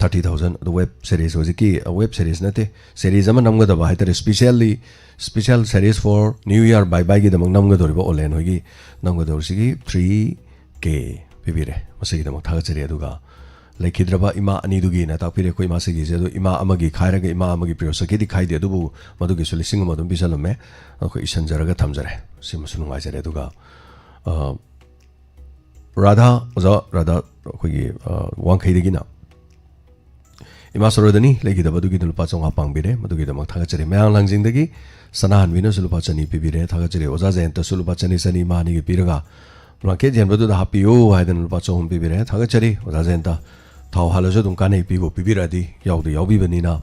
Thirty thousand꯫ ꯑꯗꯨ ꯋꯦꯕ ꯁꯦꯔꯤꯁ, ꯍꯧꯖꯤꯛꯀꯤ, ꯑ, ꯋꯦꯕ ꯁꯦꯔꯤꯁ ꯅꯠꯇꯦ, ꯁꯦꯔꯤꯁ ꯑꯃ ꯅꯝꯒꯗꯕ ꯍꯥꯏꯇꯥꯔꯦ, specially, special series for New Year bye byeꯒꯤꯗꯃꯛ ꯅꯝꯒꯗꯧꯔꯤꯕ ꯑꯣꯂꯦꯟ ꯍꯣꯏꯒꯤ ꯅꯝꯒꯗꯧꯔꯤꯁꯤꯒꯤ three K ꯄꯤꯕꯤꯔꯦ꯫ ꯃꯁꯤꯒꯤꯗꯃꯛ ꯊꯥꯒꯠꯆꯔꯤ꯫ ꯑꯗꯨꯒ ꯂꯩꯈꯤꯗ꯭ꯔꯕ ꯏꯃꯥ ꯑꯅꯤꯗꯨꯒꯤꯅ ꯇꯥꯛꯄꯤꯔꯦ ꯑꯩꯈꯣꯏ ꯏꯃꯥ ꯁꯤꯒꯤꯁꯦ꯫ ꯑꯗꯣ ꯏꯃꯥ ꯑꯃꯒꯤ ꯈꯥꯏꯔꯒ ꯏꯃꯥ ꯑꯃꯒꯤ ꯄ꯭ꯔꯤꯌꯣꯁꯀꯤꯗꯤ ꯈꯥꯏꯗꯦ, ꯑꯗꯨꯕꯨ ꯃꯗꯨꯒꯤꯁꯨ ꯂꯤꯁꯤꯡ ꯑꯃ ꯑꯗꯨꯝ ꯄꯤꯁꯜꯂꯝꯃꯦ꯫ ꯑꯩꯈꯣꯏ ꯏꯁꯟꯖꯔꯒ ꯊꯝꯖꯔꯦ꯫ ꯁꯤꯃꯁꯨ ꯅꯨꯡꯉꯥꯏꯖꯔꯦ꯫ ꯑꯗꯨꯒ, ꯑ, ꯔꯥꯙꯥ, ꯑꯣꯖꯥ ꯔꯥꯙꯥ, ꯑꯩꯈꯣꯏꯒꯤ, ꯑ, ꯋꯥꯡꯈꯩꯗꯒꯤꯅ ꯏꯃꯥ ꯁꯔꯣꯗꯅꯤ ꯂꯩꯈꯤꯗꯕꯗꯨꯒꯤꯗ ꯂꯨꯄꯥ ꯆꯥꯝꯃꯉꯥ ꯄꯥꯡꯕꯤꯔꯦ, ꯃꯗꯨꯒꯤꯗꯃꯛ ꯊꯥꯒꯠꯆꯔꯤ꯫ ꯃꯌꯥꯡ ꯂꯥꯡꯖꯤꯡꯗꯒꯤ ꯁꯅꯥꯍꯟꯕꯤꯅꯁꯨ ꯂꯨꯄꯥ ꯆꯅꯤ ꯄꯤꯕꯤꯔꯦ, ꯊꯥꯒꯠꯆꯔꯤ꯫ ꯑꯣꯖꯥ ꯖꯌꯟꯇꯁꯨ ꯂꯨꯄꯥ ꯆꯅꯤ ꯆꯅꯤ ꯃꯥ ꯑꯅꯤꯒꯤ ꯄꯤꯔꯒ blanket ꯌꯦꯟꯕꯗꯨꯗ ꯍꯥꯞꯄꯤꯌꯨ ꯍꯥꯏꯗꯅ ꯂꯨꯄꯥ ꯆꯍꯨꯝ ꯄꯤꯕꯤꯔꯦ, ꯊꯥꯒꯠꯆꯔꯤ꯫ ꯑꯣꯖꯥ ꯖꯌꯟꯇ, ꯊꯥꯎ ꯍꯥꯜꯂꯁꯨ ꯑꯗꯨꯝ ꯀꯥꯟꯅꯩ, ꯄꯤꯒꯣ ꯄꯤꯕꯤꯔꯛꯑꯗꯤ ꯌꯥꯎꯗꯤ ꯌꯥꯎꯕꯤꯕꯅꯤꯅ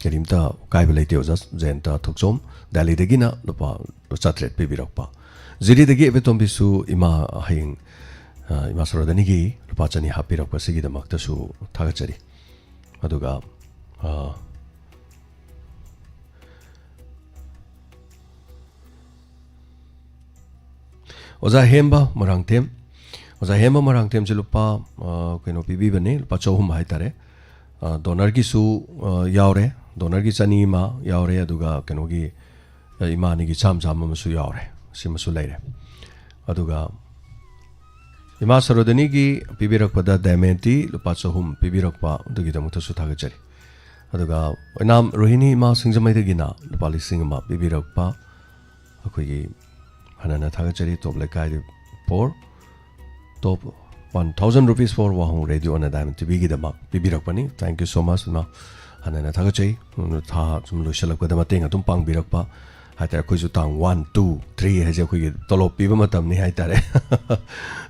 ꯀꯔꯤꯝꯇ ꯑꯀꯥꯏꯕ ꯂꯩꯇꯦ꯫ ꯑꯣꯖꯥ ꯖꯌꯟꯇ ꯊꯣꯛꯆꯣꯝ ꯗꯦꯜꯂꯤꯗꯒꯤꯅ ꯂꯨꯄꯥ ꯆꯥꯇ꯭ꯔꯦꯠ ꯄꯤꯕꯤꯔꯛꯄ꯫ ꯖꯤꯔꯤꯗꯒꯤ ꯑꯦꯕꯦꯇꯣꯝꯕꯤꯁꯨ ꯏꯃꯥ ꯍꯌꯦꯡ, ꯑ, ꯏꯃꯥ ꯁꯔꯣꯗꯅꯤꯒꯤ ꯂꯨꯄꯥ ꯆꯅꯤ ꯍꯥꯞꯄꯤꯔꯛꯄꯁꯤꯒꯤꯗꯃꯛꯇꯁꯨ ꯊꯥꯒꯠꯆꯔꯤ꯫ ꯑꯗꯨꯒ, ꯑ, ꯑꯣꯖꯥ ꯍꯦꯝꯕ ꯃꯣꯏꯔꯥꯡꯊꯦꯝ, ꯑꯣꯖꯥ ꯍꯦꯝꯕ ꯃꯣꯏꯔꯥꯡꯊꯦꯝꯁꯦ ꯂꯨꯄꯥ, ꯑ, ꯀꯩꯅꯣ ꯄꯤꯕꯤꯕꯅꯤ, ꯂꯨꯄꯥ ꯆꯍꯨꯝ ꯍꯥꯏꯇꯥꯔꯦ꯫ ꯑ, ꯗꯣꯅꯔꯒꯤꯁꯨ, ꯑ, ꯌꯥꯎꯔꯦ, ꯗꯣꯅꯔꯒꯤ ꯆꯅꯤ ꯑꯃ ꯌꯥꯎꯔꯦ, ꯑꯗꯨꯒ ꯀꯩꯅꯣꯒꯤ, ꯑ, ꯏꯃꯥꯅꯤꯒꯤ ꯆꯥꯝ ꯆꯥꯝ ꯑꯃꯁꯨ ꯌꯥꯎꯔꯦ, ꯁꯤꯃꯁꯨ ꯂꯩꯔꯦ꯫ ꯑꯗꯨꯒ ꯏꯃꯥ ꯁꯔꯣꯗꯅꯤꯒꯤ ꯄꯤꯕꯤꯔꯛꯄꯗ ꯗꯥꯏꯃꯦꯟꯇꯤ ꯂꯨꯄꯥ ꯆꯍꯨꯝ ꯄꯤꯕꯤꯔꯛꯄ, ꯑꯗꯨꯒꯤꯗꯃꯛꯇꯁꯨ ꯊꯥꯒꯠꯆꯔꯤ꯫ ꯑꯗꯨꯒ ꯑꯣꯏꯅꯥꯝ ꯔꯣꯍꯤꯅꯤ ꯏꯃꯥ ꯁꯤꯡꯖꯃꯩꯗꯒꯤꯅ ꯂꯨꯄꯥ ꯂꯤꯁꯤꯡ ꯑꯃ ꯄꯤꯕꯤꯔꯛꯄ, ꯑꯩꯈꯣꯏꯒꯤ ꯍꯟꯅꯅ ꯊꯥꯒꯠꯆꯔꯤ꯫ ꯇꯣꯞ ꯂꯩꯀꯥꯏꯗꯤ four, top one thousand rupees for Wahong ꯔꯦꯗꯤꯑꯣꯅ ꯗꯥꯏꯃꯟ ꯇꯤꯚꯤꯒꯤꯗꯃꯛ ꯄꯤꯕꯤꯔꯛꯄꯅꯤ꯫ Thank you so much, ꯏꯃꯥ꯫ ꯍꯟꯅꯅ ꯊꯥꯒꯠꯆꯩ꯫ ꯊꯥ ꯁꯨꯝ ꯂꯣꯏꯁꯤꯜꯂꯛꯄꯗ ꯃꯇꯦꯡ ꯑꯗꯨꯝ ꯄꯥꯡꯕꯤꯔꯛꯄ ꯍꯥꯏꯇꯥꯔꯦ꯫ ꯑꯩꯈꯣꯏꯁꯨ ꯇꯥꯡ one, two, three ꯍꯥꯏꯁꯦ ꯑꯩꯈꯣꯏꯒꯤ ꯇꯣꯂꯣꯞ ꯄꯤꯕ ꯃꯇꯝꯅꯤ ꯍꯥꯏꯇꯥꯔꯦ꯫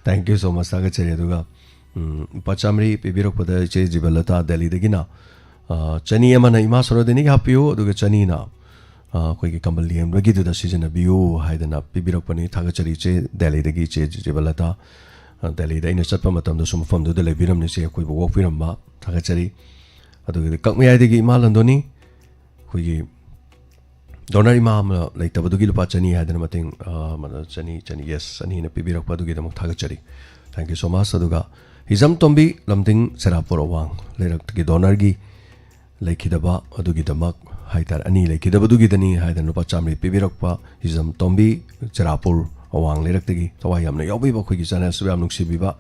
Thank you so much, ꯊꯥꯒꯠꯆꯔꯤ꯫ ꯑꯗꯨꯒ, ꯎꯝ, ꯂꯨꯄꯥ ꯆꯥꯃꯔꯤ ꯄꯤꯕꯤꯔꯛꯄꯗ ꯏꯆꯦ ꯖꯤꯕꯂꯇꯥ ꯗꯦꯜꯂꯤꯗꯒꯤꯅ, ꯑ, ꯆꯅꯤ ꯑꯃꯅ ꯏꯃꯥ ꯁꯣꯔꯣꯗꯤꯅꯤꯒꯤ ꯍꯥꯞꯄꯤꯌꯨ, ꯑꯗꯨꯒ ꯆꯅꯤꯅ, ꯑ, ꯑꯩꯈꯣꯏꯒꯤ ꯀꯝꯕꯜ ꯂꯦꯡꯕꯒꯤꯗꯨꯗ ꯁꯤꯖꯤꯟꯅꯕꯤꯌꯨ ꯍꯥꯏꯗꯅ ꯄꯤꯕꯤꯔꯛꯄꯅꯤ꯫ ꯊꯥꯒꯠꯆꯔꯤ ꯏꯆꯦ ꯗꯦꯜꯂꯤꯗꯒꯤ ꯏꯆꯦ ꯖꯤꯕꯂꯇꯥ꯫ ꯑ, ꯗꯦꯜꯂꯤꯗ ꯑꯩꯅ ꯆꯠꯄ ꯃꯇꯝꯗꯁꯨ ꯃꯐꯝꯗꯨꯗ ꯂꯩꯕꯤꯔꯝꯃꯤ ꯏꯆꯦ, ꯑꯩꯈꯣꯏꯕꯨ ꯑꯣꯛꯄꯤꯔꯝꯕ꯫ ꯊꯥꯒꯠꯆꯔꯤ꯫ ꯑꯗꯨꯒꯗꯤ ꯀꯛꯃꯌꯥꯏꯗꯒꯤ ꯏꯃꯥ ꯂꯟꯗꯣꯅꯤ, ꯑꯩꯈꯣꯏꯒꯤ ꯗꯣꯅꯔ ꯏꯃꯥ ꯑꯃ ꯂꯩꯇꯕꯗꯨꯒꯤ ꯂꯨꯄꯥ ꯆꯅꯤ ꯍꯥꯏꯗꯅ ꯃꯇꯦꯡ, ꯑ, ꯃꯗ ꯆꯅꯤ, ꯆꯅꯤ, yes, ꯆꯅꯤꯅ ꯄꯤꯕꯤꯔꯛꯄ ꯑꯗꯨꯒꯤꯗꯃꯛ ꯊꯥꯒꯠꯆꯔꯤ꯫ Thank you so much꯫ ꯑꯗꯨꯒ ꯍꯤꯖꯝ ꯇꯣꯝꯕꯤ ꯂꯝꯗꯤꯡ ꯆꯦꯔꯥꯄꯨꯔ ꯑꯋꯥꯡ ꯂꯩꯔꯛꯇꯒꯤ ꯗꯣꯅꯔꯒꯤ ꯂꯩꯈꯤꯗꯕ ꯑꯗꯨꯒꯤꯗꯃꯛ ꯍꯥꯏꯇꯥꯔꯦ, ꯑꯅꯤ ꯂꯩꯈꯤꯗꯕꯗꯨꯒꯤꯗꯅꯤ ꯍꯥꯏꯗꯅ ꯂꯨꯄꯥ ꯆꯥꯃꯔꯤ ꯄꯤꯕꯤꯔꯛꯄ ꯍꯤꯖꯝ ꯇꯣꯝꯕꯤ ꯆꯦꯔꯥꯄꯨꯔ ꯑꯋꯥꯡ ꯂꯩꯔꯛꯇꯒꯤ ꯊꯋꯥꯏ ꯌꯥꯝꯅ ꯌꯥꯎꯕꯤꯕ, ꯑꯩꯈꯣꯏꯒꯤ ꯆꯦꯅꯦꯜꯁꯤꯕꯨ ꯌꯥꯝ ꯅꯨꯡꯁꯤꯕꯤꯕ,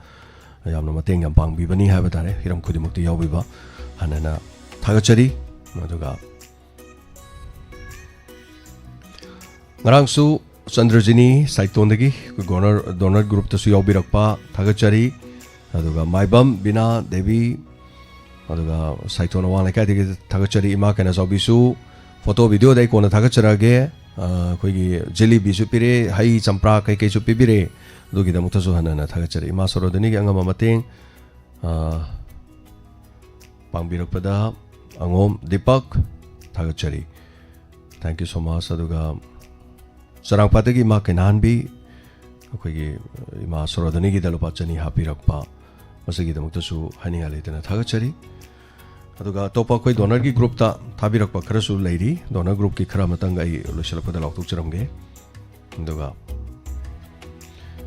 ꯌꯥꯝꯅ ꯃꯇꯦꯡ ꯌꯥꯝ ꯄꯥꯡꯕꯤꯕꯅꯤ ꯍꯥꯏꯕ ꯇꯥꯔꯦ꯫ ꯍꯤꯔꯝ ꯈꯨꯗꯤꯡꯃꯛꯇ ꯌꯥꯎꯕꯤꯕ ꯍꯥꯟꯅꯅ ꯊꯥꯒꯠꯆꯔꯤ꯫ ꯑꯗꯨꯒ ꯉꯔꯥꯡꯁꯨ ꯆꯟꯗ꯭ꯔꯖꯤꯅꯤ ꯁꯥꯏꯇꯣꯟꯗꯒꯤ ꯑꯩꯈꯣꯏ ꯗꯣꯅꯔ, ꯗꯣꯅꯔ ꯒ꯭ꯔꯨꯞꯇꯁꯨ ꯌꯥꯎꯕꯤꯔꯛꯄ ꯊꯥꯒꯠꯆꯔꯤ꯫ ꯑꯗꯨꯒ ꯃꯥꯏꯕꯝ ꯕꯤꯅꯥ ꯗꯦꯕꯤ, ꯑꯗꯨꯒ ꯁꯥꯏꯊꯣꯟ ꯑꯋꯥꯡ ꯂꯩꯀꯥꯏꯗꯒꯤ ꯊꯥꯒꯠꯆꯔꯤ꯫ ꯏꯃꯥ ꯀꯩꯅꯥꯆꯥꯎꯕꯤꯁꯨ ꯐꯣꯇꯣ ꯚꯤꯗꯤꯑꯣꯗ ꯑꯩ ꯀꯣꯟꯅ ꯊꯥꯒꯠꯆꯔꯛꯑꯒꯦ꯫ ꯑ, ꯑꯩꯈꯣꯏꯒꯤ ꯖꯤꯂꯤꯕꯤꯁꯨ ꯄꯤꯔꯦ, ꯍꯩ ꯆꯝꯄ꯭ꯔꯥ ꯀꯩꯀꯩꯁꯨ ꯄꯤꯕꯤꯔꯦ꯫ ꯑꯗꯨꯒꯤꯗꯃꯛꯇꯁꯨ ꯍꯟꯅ ꯍꯟꯅ ꯊꯥꯒꯠꯆꯔꯤ꯫ ꯏꯃꯥ ꯁꯣꯔꯣꯗꯅꯤꯒꯤ ꯑꯉꯝꯕ ꯃꯇꯦꯡ, ꯑ, ꯄꯥꯡꯕꯤꯔꯛꯄꯗ ꯑꯉꯣꯝ ꯗꯤꯄꯛ ꯊꯥꯒꯠꯆꯔꯤ꯫ Thank you so much꯫ ꯑꯗꯨꯒ ꯆꯔꯥꯡꯄꯥꯠꯇꯒꯤ ꯏꯃꯥ ꯀꯩꯅꯥꯍꯟꯕꯤ ꯑꯩꯈꯣꯏꯒꯤ ꯏꯃꯥ ꯁꯣꯔꯣꯗꯅꯤꯒꯤꯗ ꯂꯨꯄꯥ ꯆꯅꯤ ꯍꯥꯞꯄꯤꯔꯛꯄ, ꯃꯁꯤꯒꯤꯗꯃꯛꯇꯁꯨ ꯍꯥꯏꯅꯤꯡꯉꯥꯏ ꯂꯩꯇꯅ ꯊꯥꯒꯠꯆꯔꯤ꯫ ꯑꯗꯨꯒ ꯑꯇꯣꯞꯄ ꯑꯩꯈꯣꯏ ꯗꯣꯅꯔꯒꯤ ꯒ꯭ꯔꯨꯞꯇ ꯊꯥꯕꯤꯔꯛꯄ ꯈꯔꯁꯨ ꯂꯩꯔꯤ꯫ ꯗꯣꯅꯔ ꯒ꯭ꯔꯨꯞꯀꯤ ꯈꯔ ꯑꯃꯇꯪꯒ ꯑꯩ ꯂꯣꯏꯁꯤꯜꯂꯛꯄꯗ ꯂꯥꯎꯊꯣꯛꯆꯔꯝꯒꯦ꯫ ꯑꯗꯨꯒ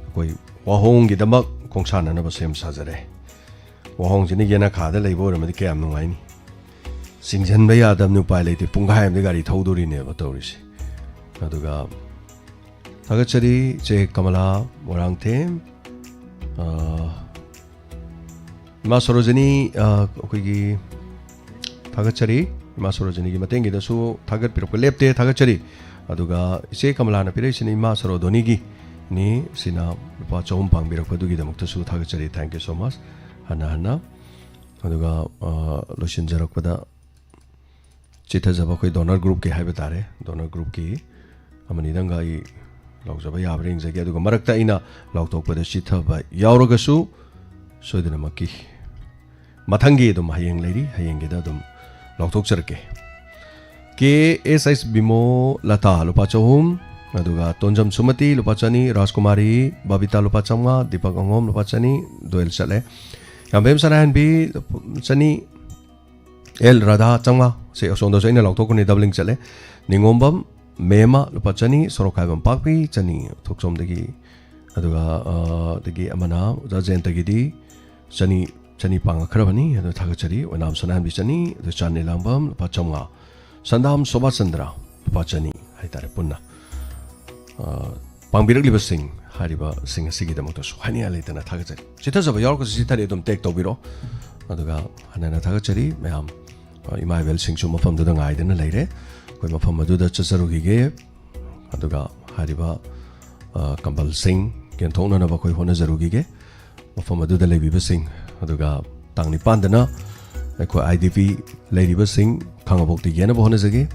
ꯑꯩꯈꯣꯏ ꯋꯥꯍꯣꯡꯒꯤꯗꯃꯛ ꯈꯣꯡꯁꯥꯟꯅꯅꯕ ꯁꯦꯝ ꯁꯥꯖꯔꯦ꯫ ꯋꯥꯍꯣꯡꯁꯤꯅ ꯌꯦꯅꯈꯥꯗ ꯂꯩꯕ ꯑꯣꯏꯔꯝꯃꯗꯤ ꯀꯌꯥꯝ ꯅꯨꯡꯉꯥꯏꯅꯤ꯫ ꯆꯤꯡꯁꯤꯟꯕ ꯌꯥꯗꯕꯅꯤ, ꯎꯄꯥꯏ ꯂꯩꯇꯦ꯫ ꯄꯨꯡꯈꯥꯏ ꯑꯃꯗꯤ ꯒꯥꯔꯤ ꯊꯧꯗꯣꯔꯤꯅꯦꯕ ꯇꯧꯔꯤꯁꯦ꯫ ꯑꯗꯨꯒ ꯊꯥꯒꯠꯆꯔꯤ ꯏꯆꯦ ꯀꯃꯂꯥ ꯃꯣꯏꯔꯥꯡꯊꯦꯝ꯫ ꯑ, ꯏꯃꯥ ꯁꯣꯔꯣꯖꯤꯅꯤ, ꯑ, ꯑꯩꯈꯣꯏꯒꯤ ꯊꯥꯒꯠꯆꯔꯤ꯫ ꯏꯃꯥ ꯁꯣꯔꯣꯖꯤꯅꯤꯒꯤ ꯃꯇꯦꯡꯒꯤꯗꯁꯨ ꯊꯥꯒꯠꯄꯤꯔꯛꯄ ꯂꯦꯞꯇꯦ, ꯊꯥꯒꯠꯆꯔꯤ꯫ ꯑꯗꯨꯒ ꯏꯆꯦ ꯀꯃꯂꯥꯅ ꯄꯤꯔꯛꯏꯁꯤꯅ ꯏꯃꯥ ꯁꯣꯔꯣꯗꯣꯅꯤꯒꯤꯅꯤ꯫ ꯁꯤꯅ ꯂꯨꯄꯥ ꯆꯍꯨꯝ ꯄꯥꯡꯕꯤꯔꯛꯄꯗꯨꯒꯤꯗꯃꯛꯇꯁꯨ ꯊꯥꯒꯠꯆꯔꯤ꯫ Thank you so much꯫ ꯍꯟꯅ ꯍꯟꯅ꯫ ꯑꯗꯨꯒ, ꯑ, ꯂꯣꯏꯁꯤꯟꯖꯔꯛꯄꯗ ꯆꯤꯊꯖꯕ ꯑꯩꯈꯣꯏ ꯗꯣꯅꯔ ꯒ꯭ꯔꯨꯞꯀꯤ ꯍꯥꯏꯕ ꯇꯥꯔꯦ꯫ ꯗꯣꯅꯔ ꯒ꯭ꯔꯨꯞꯀꯤ ꯑꯃꯅꯤꯗꯪꯒ ꯑꯩ ꯂꯥꯎꯖꯕ ꯌꯥꯕ꯭ꯔꯥ ꯌꯦꯡꯖꯒꯦ꯫ ꯑꯗꯨꯒ ꯃꯔꯛꯇ ꯑꯩꯅ ꯂꯥꯎꯊꯣꯛꯄꯗ ꯆꯤꯊꯕ ꯌꯥꯎꯔꯒꯁꯨ ꯁꯣꯏꯗꯅꯃꯛꯀꯤ ꯃꯊꯪꯒꯤ ꯑꯗꯨꯝ ꯍꯌꯦꯡ ꯂꯩꯔꯤ, ꯍꯌꯦꯡꯒꯤꯗ ꯑꯗꯨꯝ ꯂꯥꯎꯊꯣꯛꯆꯔꯛꯀꯦ꯫ ꯀꯦ ꯑꯦꯁ ꯑꯩꯁ ꯕꯤꯃꯣ ꯂꯇꯥ ꯂꯨꯄꯥ ꯆꯍꯨꯝ, ꯑꯗꯨꯒ ꯇꯣꯟꯖꯝ ꯁꯨꯃꯇꯤ ꯂꯨꯄꯥ ꯆꯅꯤ, ꯔꯥꯖꯀꯨꯃꯥꯔꯤ ꯕꯕꯤꯇꯥ ꯂꯨꯄꯥ ꯆꯥꯝꯃꯉꯥ, ꯗꯤꯄꯛ ꯑꯉꯣꯝ ꯂꯨꯄꯥ ꯆꯅꯤ, ꯗꯣꯌꯦꯜ ꯆꯠꯂꯦ꯫ ꯌꯥꯝꯕꯦꯝ ꯁꯅꯥꯍꯟꯕꯤ ꯆꯅꯤ, ꯑꯦꯜ ꯔꯥꯙꯥ ꯆꯥꯝꯃꯉꯥ, ꯁꯤ ꯑꯁꯣꯝꯗꯁꯨ ꯑꯩꯅ ꯂꯥꯎꯊꯣꯛꯄꯅꯤ, ꯗꯕꯂꯤꯡ ꯆꯠꯂꯦ꯫ ꯅꯤꯉꯣꯝꯕꯝ ꯃꯦꯃ ꯂꯨꯄꯥ ꯆꯅꯤ, ꯁꯣꯔꯣꯛꯈꯥꯏꯕꯝ ꯄꯥꯛꯄꯤ ꯆꯅꯤ, ꯊꯣꯛꯆꯣꯝꯗꯒꯤ꯫ ꯑꯗꯨꯒ, ꯑ, ꯑꯗꯒꯤ ꯑꯃꯅ ꯑꯣꯖꯥ ꯖꯌꯟꯇꯒꯤꯗꯤ ꯆꯅꯤ, ꯆꯅꯤ ꯄꯥꯡꯉꯛꯈ꯭ꯔꯕꯅꯤ, ꯑꯗꯨ ꯊꯥꯒꯠꯆꯔꯤ꯫ ꯑꯣꯏꯅꯥꯝ ꯁꯅꯥꯍꯟꯕꯤ ꯆꯅꯤ, ꯑꯗꯨ ꯆꯥꯟ ꯅꯤꯂꯥꯝꯕꯝ ꯂꯨꯄꯥ ꯆꯥꯝꯃꯉꯥ, ꯁꯟꯗꯥꯝ ꯁꯣꯕꯥꯆꯟꯗ꯭ꯔ ꯂꯨꯄꯥ ꯆꯅꯤ ꯍꯥꯏꯇꯥꯔꯦ ꯄꯨꯟꯅ꯫ ꯑ, ꯄꯥꯡꯕꯤꯔꯛꯂꯤꯕꯁꯤꯡ, ꯍꯥꯏꯔꯤꯕꯁꯤꯡ ꯑꯁꯤꯒꯤꯗꯃꯛꯇꯁꯨ ꯍꯥꯏꯅꯤꯡꯉꯥꯏ ꯂꯩꯇꯅ ꯊꯥꯒꯠꯆꯔꯤ꯫ ꯆꯤꯊꯖꯕ ꯌꯥꯎꯔꯒꯁꯨ ꯆꯤꯊꯔꯤ ꯑꯗꯨꯝ ꯇꯦꯛ ꯇꯧꯕꯤꯔꯣ꯫ ꯑꯗꯨꯒ ꯍꯟꯅ ꯍꯟꯅ ꯊꯥꯒꯠꯆꯔꯤ ꯃꯌꯥꯝ꯫ ꯑ, ꯏꯃꯥ ꯏꯕꯦꯜꯁꯤꯡꯁꯨ ꯃꯐꯝꯗꯨꯗ ꯉꯥꯏꯗꯅ ꯂꯩꯔꯦ꯫ ꯑꯩꯈꯣꯏ ꯃꯐꯝ ꯑꯗꯨꯗ ꯆꯠꯆꯔꯨꯈꯤꯒꯦ꯫ ꯑꯗꯨꯒ ꯍꯥꯏꯔꯤꯕ, ꯑ, ꯀꯝꯕꯜꯁꯤꯡ ꯌꯦꯟꯊꯣꯛꯅꯅꯕ ꯑꯩꯈꯣꯏ ꯍꯣꯠꯅꯖꯔꯨꯈꯤꯒꯦ꯫ ꯃꯐꯝ ꯑꯗꯨꯗ ꯂꯩꯕꯤꯕꯁꯤꯡ꯫ ꯑꯗꯨꯒ ꯇꯥꯡ ꯅꯤꯄꯥꯟꯗꯅ ꯑꯩꯈꯣꯏ ꯑꯥꯏ ꯗꯤ ꯄꯤ ꯂꯩꯔꯤꯕꯁꯤꯡ ꯈꯥꯉꯕꯣꯛꯇ ꯌꯦꯟꯅꯕ ꯍꯣꯠꯅꯖꯒꯦ꯫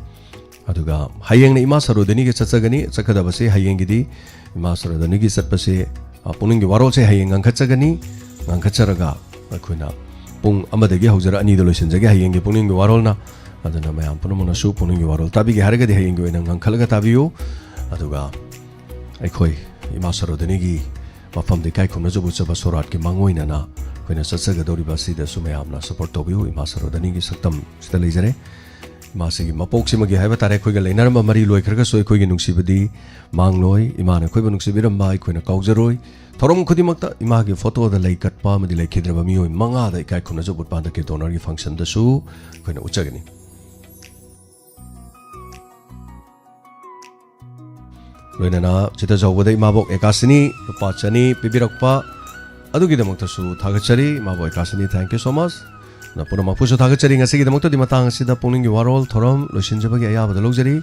ꯑꯗꯨꯒ ꯍꯌꯦꯡꯅ ꯏꯃꯥ ꯁꯔꯣꯗꯅꯤꯒꯤ ꯆꯠꯆꯒꯅꯤ꯫ ꯆꯠꯀꯗꯕꯁꯦ ꯍꯌꯦꯡꯒꯤꯗꯤ ꯏꯃꯥ ꯁꯔꯣꯗꯅꯤꯒꯤ ꯆꯠꯄꯁꯦ, ꯑ, ꯄꯨꯛꯅꯤꯡꯒꯤ ꯋꯥꯔꯣꯜꯁꯦ ꯍꯌꯦꯡ ꯉꯟꯈꯠꯆꯒꯅꯤ꯫ ꯉꯟꯈꯠꯆꯔꯒ ꯑꯩꯈꯣꯏꯅ ꯄꯨꯡ ꯑꯃꯗꯒꯤ ꯍꯧꯖꯔ ꯑꯅꯤꯗ ꯂꯣꯏꯁꯤꯟꯖꯒꯦ ꯍꯌꯦꯡꯒꯤ ꯄꯨꯛꯅꯤꯡꯒꯤ ꯋꯥꯔꯣꯜꯅ꯫ ꯑꯗꯨꯅ ꯃꯌꯥꯝ ꯄꯨꯝꯅꯃꯛꯅꯁꯨ ꯄꯨꯛꯅꯤꯡꯒꯤ ꯋꯥꯔꯣꯜ ꯇꯥꯕꯤꯒꯦ ꯍꯥꯏꯔꯒꯗꯤ ꯍꯌꯦꯡꯒꯤ ꯑꯣꯏꯅ ꯉꯟꯈꯠꯂꯒ ꯇꯥꯕꯤꯌꯨ꯫ ꯑꯗꯨꯒ ꯑꯩꯈꯣꯏ ꯏꯃꯥ ꯁꯔꯣꯗꯅꯤꯒꯤ ꯃꯐꯝꯗ ꯏꯀꯥꯏ ꯈꯨꯝꯅꯖꯕ ꯎꯠꯆꯕ ꯁꯣꯔꯥꯠꯀꯤ ꯃꯥꯡꯑꯣꯏꯅꯅ ꯑꯩꯈꯣꯏꯅ ꯆꯠꯆꯒꯗꯧꯔꯤꯕ ꯑꯁꯤꯗꯁꯨ ꯃꯌꯥꯝꯅ ꯁꯄꯣꯔꯠ ꯇꯧꯕꯤꯌꯨ꯫ ꯏꯃꯥ ꯁꯔꯣꯗꯅꯤꯒꯤ ꯁꯛꯇꯝꯁꯤꯗ ꯂꯩꯖꯔꯦ꯫ ꯏꯃꯥꯁꯤꯒꯤ ꯃꯄꯣꯛꯁꯤꯃꯒꯤ ꯍꯥꯏꯕ ꯇꯥꯔꯦ, ꯑꯩꯈꯣꯏꯒ ꯂꯩꯅꯔꯝꯕ ꯃꯔꯤ ꯂꯣꯏꯈ꯭ꯔꯒꯁꯨ ꯑꯩꯈꯣꯏꯒꯤ ꯅꯨꯡꯁꯤꯕꯗꯤ ꯃꯥꯡꯂꯣꯏ꯫ ꯏꯃꯥꯅ ꯑꯩꯈꯣꯏꯕꯨ ꯅꯨꯡꯁꯤꯕꯤꯔꯝꯕ ꯑꯩꯈꯣꯏꯅ ꯀꯥꯎꯖꯔꯣꯏ꯫ ꯊꯧꯔꯝ ꯈꯨꯗꯤꯡꯃꯛꯇ ꯏꯃꯥꯒꯤ ꯐꯣꯇꯣꯗ ꯂꯩ ꯀꯠꯄ ꯑꯃꯗꯤ ꯂꯩꯈꯤꯗ꯭ꯔꯕ ꯃꯤꯑꯣꯏ ꯃꯉꯥꯗ ꯏꯀꯥꯏ ꯈꯨꯝꯅꯖꯕ ꯎꯠꯄ ꯍꯟꯗꯛꯀꯤ ꯗꯣꯅꯔꯒꯤ ꯐꯪꯁꯟꯗꯁꯨ ꯑꯩꯈꯣꯏꯅ ꯎꯠꯆꯒꯅꯤ꯫ ꯂꯣꯏꯅꯅ ꯆꯤꯇꯖꯧꯕꯗ ꯏꯃꯥꯕꯣꯛ ꯑꯦꯀꯥꯁꯤꯅꯤ ꯂꯨꯄꯥ ꯆꯅꯤ ꯄꯤꯕꯤꯔꯛꯄ ꯑꯗꯨꯒꯤꯗꯃꯛꯇꯁꯨ ꯊꯥꯒꯠꯆꯔꯤ꯫ ꯏꯃꯥꯕꯣꯛ ꯑꯦꯀꯥꯁꯤꯅꯤ, thank you so much꯫ ꯑꯗꯨꯅ ꯄꯨꯝꯅꯃꯛꯄꯨꯁꯨ ꯊꯥꯒꯠꯆꯔꯤ꯫ ꯉꯁꯤꯒꯤꯗꯃꯛꯇꯗꯤ ꯃꯇꯥꯡ ꯑꯁꯤꯗ ꯄꯨꯛꯅꯤꯡꯒꯤ ꯋꯥꯔꯣꯜ ꯊꯧꯔꯝ ꯂꯣꯏꯁꯤꯟꯖꯕꯒꯤ ꯑꯌꯥꯕꯗ ꯂꯧꯖꯔꯤ꯫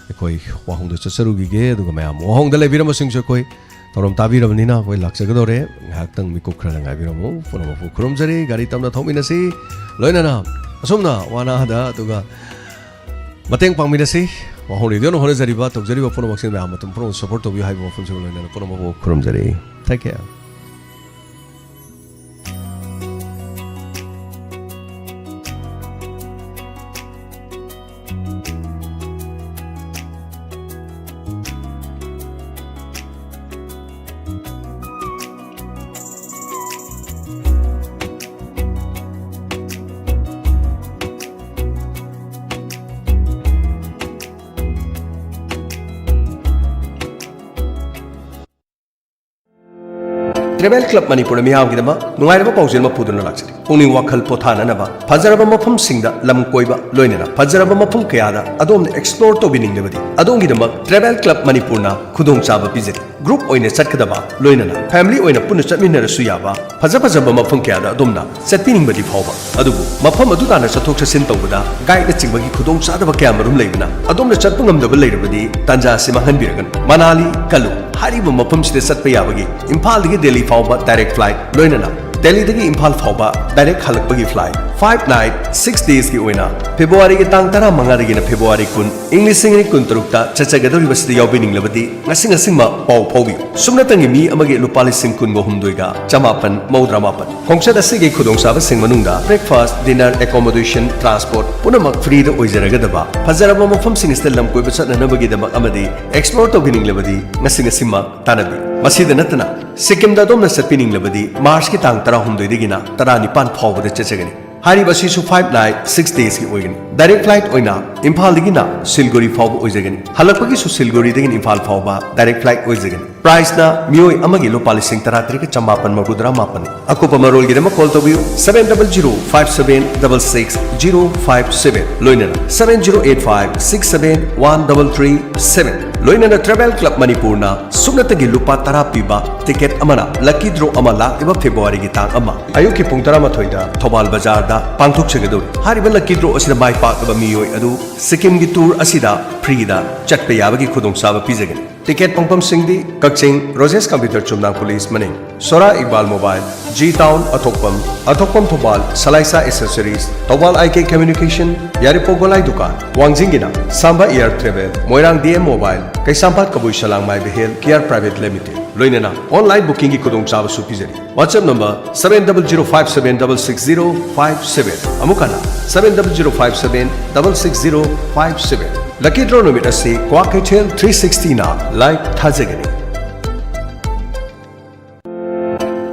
ꯑꯩꯈꯣꯏ ꯋꯥꯍꯣꯡꯗ ꯆꯠꯆꯔꯨꯈꯤꯒꯦ, ꯑꯗꯨꯒ ꯃꯌꯥꯝ ꯋꯥꯍꯣꯡꯗ ꯂꯩꯕꯤꯔꯝꯕꯁꯤꯡꯁꯨ ꯑꯩꯈꯣꯏ ꯊꯧꯔꯝ ꯇꯥꯕꯤꯔꯕꯅꯤꯅ ꯑꯩꯈꯣꯏ ꯂꯥꯛꯆꯒꯗꯧꯔꯦ꯫ ꯉꯥꯏꯍꯥꯛꯇꯪ ꯃꯤꯀꯨꯞ ꯈꯔ ꯉꯥꯏꯕꯤꯔꯝꯃꯨ꯫ ꯄꯨꯝꯅꯃꯛꯄꯨ ꯈꯨꯔꯨꯝꯖꯔꯤ꯫ ꯒꯥꯔꯤ ꯇꯞꯅ ꯊꯧꯃꯤꯟꯅꯁꯤ꯫ ꯂꯣꯏꯅꯅ ꯑꯁꯨꯝꯅ ꯋꯥꯅꯥꯗ ꯑꯗꯨꯒ ꯃꯇꯦꯡ ꯄꯥꯡꯃꯤꯟꯅꯁꯤ꯫ ꯋꯥꯍꯣꯡ ꯔꯦꯗꯤꯑꯣꯅ ꯍꯣꯠꯅꯖꯔꯤꯕ, ꯇꯧꯖꯔꯤꯕ ꯄꯨꯝꯅꯃꯛꯁꯤꯡ ꯃꯌꯥꯝ ꯃꯇꯝ ꯄꯨꯝꯅꯃꯛ ꯁꯄꯣꯔꯠ ꯇꯧꯕꯤꯌꯨ ꯍꯥꯏꯕ ꯋꯥꯐꯝꯁꯤꯒ ꯂꯣꯏꯅꯅ ꯄꯨꯝꯅꯃꯛꯄꯨ ꯈꯨꯔꯨꯝꯖꯔꯤ꯫ Take care꯫ ꯇ꯭ꯔꯦꯚꯦꯜ ꯀ꯭ꯂꯕ ꯃꯅꯤꯄꯨꯔꯅ ꯃꯤꯌꯥꯝꯒꯤꯗꯃꯛ ꯅꯨꯡꯉꯥꯏꯔꯕ ꯄꯥꯎꯖꯦꯜ ꯑꯃ ꯄꯨꯗꯨꯅ ꯂꯥꯛꯆꯔꯤ꯫ ꯄꯨꯛꯅꯤꯡ ꯋꯥꯈꯜ ꯄꯣꯊꯥꯅꯅꯕ ꯐꯖꯔꯕ ꯃꯐꯝꯁꯤꯡꯗ ꯂꯝ ꯀꯣꯏꯕ, ꯂꯣꯏꯅꯅ ꯐꯖꯔꯕ ꯃꯐꯝ ꯀꯌꯥꯗ ꯑꯗꯣꯝꯅ ꯑꯦꯛꯁꯄ꯭ꯂꯣꯔ ꯇꯧꯕꯤꯅꯤꯡꯂꯕꯗꯤ ꯑꯗꯣꯝꯒꯤꯗꯃꯛ ꯇ꯭ꯔꯦꯚꯦꯜ ꯀ꯭ꯂꯕ ꯃꯅꯤꯄꯨꯔꯅ ꯈꯨꯗꯣꯡꯆꯥꯕ ꯄꯤꯖꯔꯤ꯫ ꯒ꯭ꯔꯨꯞ ꯑꯣꯏꯅ ꯆꯠꯀꯗꯕ, ꯂꯣꯏꯅꯅ ꯐꯦꯃꯤꯂꯤ ꯑꯣꯏꯅ ꯄꯨꯟꯅ ꯆꯠꯃꯤꯟꯅꯔꯁꯨ ꯌꯥꯕ ꯐꯖ ꯐꯖꯕ ꯃꯐꯝ ꯀꯌꯥꯗ ꯑꯗꯣꯝꯅ ꯆꯠꯄꯤꯅꯤꯡꯕꯗꯤ ꯐꯥꯎꯕ, ꯑꯗꯨꯕꯨ ꯃꯐꯝ ꯑꯗꯨ ꯇꯥꯟꯅ ꯆꯠꯊꯣꯛ ꯆꯠꯁꯤꯟ ꯇꯧꯕꯗ ꯒꯥꯏꯗꯅꯆꯤꯡꯕꯒꯤ ꯈꯨꯗꯣꯡꯆꯥꯗꯕ ꯀꯌꯥ ꯃꯔꯨꯝ ꯂꯩꯕꯅ ꯑꯗꯣꯝꯅ ꯆꯠꯄ ꯉꯝꯗꯕ ꯂꯩꯔꯕꯗꯤ ꯇꯥꯟꯖꯥ ꯑꯁꯤ ꯃꯥꯡꯍꯟꯕꯤꯔꯒꯅꯨ꯫ ꯃꯅꯥꯂꯤ, ꯀꯂꯨ ꯍꯥꯏꯔꯤꯕ ꯃꯐꯝꯁꯤꯗ ꯆꯠꯄ ꯌꯥꯕꯒꯤ ꯏꯝꯐꯥꯜꯗꯒꯤ ꯗꯦꯜꯂꯤ ꯐꯥꯎꯕ ꯗꯥꯏꯔꯦꯛ ꯐ꯭ꯂꯥꯏꯠ, ꯂꯣꯏꯅꯅ ꯗꯦꯜꯂꯤꯗꯒꯤ ꯏꯝꯐꯥꯜ ꯐꯥꯎꯕ ꯗꯥꯏꯔꯦꯛ ꯍꯜꯂꯛꯄꯒꯤ ꯐ꯭ꯂꯥꯏꯠ ꯐꯥꯏꯚ ꯅꯥꯏꯠ ꯁꯤꯛꯁ ꯗꯦꯖꯀꯤ ꯑꯣꯏꯅ ꯐꯦꯕ꯭ꯔꯨꯋꯥꯔꯤꯒꯤ ꯇꯥꯡ ꯇꯔꯥꯃꯉꯥꯗꯒꯤꯅ ꯐꯦꯕ꯭ꯔꯨꯋꯥꯔꯤ ꯀꯨꯟ, ꯏꯪ ꯂꯤꯁꯤꯡ ꯑꯅꯤ ꯀꯨꯟꯇꯔꯨꯛꯇ ꯆꯠꯆꯒꯗꯧꯔꯤꯕꯁꯤꯗ ꯌꯥꯎꯕꯤꯅꯤꯡꯂꯕꯗꯤ ꯉꯁꯤ ꯉꯁꯤꯃꯛ ꯄꯥꯎ ꯐꯥꯎꯕꯤꯌꯨ꯫ ꯁꯨꯞꯅꯇꯪꯒꯤ ꯃꯤ ꯑꯃꯒꯤ ꯂꯨꯄꯥ ꯂꯤꯁꯤꯡ ꯀꯨꯟꯒ ꯍꯨꯝꯗꯣꯏꯒ ꯆꯃꯥꯄꯟ ꯃꯧꯗ꯭ꯔꯥ ꯃꯥꯄꯟ꯫ ꯈꯣꯡꯆꯠ ꯑꯁꯤꯒꯤ ꯈꯨꯗꯣꯡꯆꯥꯕꯁꯤꯡ ꯃꯅꯨꯡꯗ breakfast, dinner, accommodation, transport ꯄꯨꯝꯅꯃꯛ ꯐ꯭ꯔꯤꯗ ꯑꯣꯏꯖꯔꯒꯗꯕ ꯐꯖꯔꯕ ꯃꯐꯝꯁꯤꯡ ꯑꯁꯤꯗ ꯂꯝ ꯀꯣꯏꯕ ꯆꯠꯅꯅꯕꯒꯤꯗꯃꯛ ꯑꯃꯗꯤ ꯑꯦꯛꯁꯄ꯭ꯂꯣꯔ ꯇꯧꯕꯤꯅꯤꯡꯂꯕꯗꯤ ꯉꯁꯤ ꯉꯁꯤꯃꯛ ꯇꯥꯟꯅꯕꯤꯌꯨ꯫ ꯃꯁꯤꯗ ꯅꯠꯇꯅ ꯁꯤꯛꯀꯤꯝꯗ ꯑꯗꯣꯝꯅ ꯆꯠꯄꯤꯅꯤꯡꯂꯕꯗꯤ ꯃꯥꯔꯆꯀꯤ ꯇꯥꯡ ꯇꯔꯥꯍꯨꯝꯗꯣꯏꯗꯒꯤꯅ ꯇꯔꯥꯅꯤꯄꯥꯟ ꯐꯥꯎꯕꯗ ꯆꯠꯆꯒꯅꯤ꯫ ꯍꯥꯏꯔꯤꯕ ꯑꯁꯤꯁꯨ ꯐꯥꯏꯚ ꯅꯥꯏꯠ ꯁꯤꯛꯁ ꯗꯦꯖꯀꯤ ꯑꯣꯏꯒꯅꯤ꯫ ꯗꯥꯏꯔꯦꯛ ꯐ꯭ꯂꯥꯏꯠ ꯑꯣꯏꯅ ꯏꯝꯐꯥꯜꯗꯒꯤꯅ ꯁꯤꯜꯒꯨꯔꯤ ꯐꯥꯎꯕ ꯑꯣꯏꯖꯒꯅꯤ꯫ ꯍꯜꯂꯛꯄꯒꯤꯁꯨ ꯁꯤꯜꯒꯨꯔꯤꯗꯒꯤꯅ ꯏꯝꯐꯥꯜ ꯐꯥꯎꯕ ꯗꯥꯏꯔꯦꯛ ꯐ꯭ꯂꯥꯏꯠ ꯑꯣꯏꯖꯒꯅꯤ꯫ ꯄ꯭ꯔꯥꯏꯁꯅ ꯃꯤꯑꯣꯏ ꯑꯃꯒꯤ ꯂꯨꯄꯥ ꯂꯤꯁꯤꯡ ꯇꯔꯥꯇꯔꯦꯠꯀ ꯆꯃꯥꯄꯟ ꯃꯧꯗ꯭ꯔꯥ ꯃꯥꯄꯟꯅꯤ꯫ ꯑꯀꯨꯞꯄ ꯃꯔꯣꯜꯒꯤꯗꯃꯛ ꯀꯣꯜ ꯇꯧꯕꯤꯌꯨ, seven double zero five seven double six zero five seven, ꯂꯣꯏꯅꯅ seven zero eight five six seven one double three seven꯫ ꯂꯣꯏꯅꯅ ꯇ꯭ꯔꯥꯚꯦꯜ ꯀ꯭ꯂꯕ ꯃꯅꯤꯄꯨꯔꯅ ꯁꯨꯞꯅꯇꯒꯤ ꯂꯨꯄꯥ ꯇꯔꯥ ꯄꯤꯕ ꯇꯤꯀꯦꯠ ꯑꯃꯅ ꯂꯛꯀꯤ ꯗ꯭ꯔꯣ ꯑꯃ ꯂꯥꯛꯂꯤꯕ ꯐꯦꯕ꯭ꯔꯨꯋꯥꯔꯤꯒꯤ ꯇꯥꯡ ꯑꯃ ꯑꯌꯨꯛꯀꯤ ꯄꯨꯡ ꯇꯔꯥꯃꯥꯊꯣꯏꯗ ꯊꯧꯕꯥꯜ ꯕꯖꯥꯔꯗ ꯄꯥꯡꯊꯣꯛꯆꯒꯗꯧꯔꯤ꯫ ꯍꯥꯏꯔꯤꯕ ꯂꯛꯀꯤ ꯗ꯭ꯔꯣ ꯑꯁꯤꯗ ꯃꯥꯏ ꯄꯥꯛꯂꯕ ꯃꯤꯑꯣꯏ ꯑꯗꯨ ꯁꯤꯛꯀꯤꯝꯒꯤ ꯇꯨꯔ ꯑꯁꯤꯗ ꯐ꯭ꯔꯤꯗ ꯆꯠꯄ ꯌꯥꯕꯒꯤ ꯈꯨꯗꯣꯡꯆꯥꯕ ꯄꯤꯖꯒꯅꯤ꯫ ꯇꯤꯀꯦꯠ ꯐꯪꯐꯝꯁꯤꯡꯗꯤ ꯀꯛꯆꯤꯡ ꯔꯣꯖꯦꯁ ꯀꯝꯄ꯭ꯌꯨꯇꯔ ꯆꯨꯝꯅꯥꯡ ꯄꯨꯂꯤꯁ ꯃꯅꯤꯡ, ꯁꯣꯔꯥ ꯏꯛꯕꯥꯜ ꯃꯣꯕꯥꯏꯜ, ꯖꯤ ꯇꯥꯎꯟ ꯑꯊꯣꯛꯄꯝ, ꯑꯊꯣꯛꯄꯝ ꯊꯧꯕꯥꯜ, ꯁꯂꯥꯏꯁꯥ ꯑꯦꯁꯦꯁꯔꯤꯁ, ꯊꯧꯕꯥꯜ ꯑꯥꯏ ꯀꯦ ꯀꯝꯃ꯭ꯌꯨꯅꯤꯀꯦꯁꯟ, ꯌꯥꯏꯔꯤꯄꯣꯛ ꯒꯣꯂꯥꯏ ꯗꯨꯀꯥꯟ, ꯋꯥꯡꯖꯤꯡꯒꯤꯅ ꯁꯥꯝꯕ ꯑꯦꯌꯔ ꯇ꯭ꯔꯦꯚꯦꯜ, ꯃꯣꯏꯔꯥꯡ ꯗꯤ ꯑꯦꯝ ꯃꯣꯕꯥꯏꯜ, ꯀꯩꯁꯥꯝꯄꯥꯠ ꯀꯕꯨꯏ ꯁꯂꯥꯡꯃꯥꯏ ꯚꯦꯍꯦꯜ ꯀꯤꯌꯥꯔ ꯄ꯭ꯔꯥꯏꯚꯦꯠ ꯂꯤꯃꯤꯇꯦꯗ, ꯂꯣꯏꯅꯅ ꯑꯣꯟꯂꯥꯏꯟ ꯕꯨꯀꯤꯡꯒꯤ ꯈꯨꯗꯣꯡꯆꯥꯕꯁꯨ ꯄꯤꯖꯔꯤ꯫ WhatsApp number seven double zero five seven double six zero five seven, ꯑꯃꯨꯛ ꯍꯟꯅ seven double zero five seven double six zero five seven꯫ ꯂꯛꯀꯤ ꯗ꯭ꯔꯣ ꯅꯨꯃꯤꯠ ꯑꯁꯤ ꯀ꯭ꯋꯥꯀꯩꯊꯦꯜ three sixty ꯅ live ꯊꯥꯖꯒꯅꯤ꯫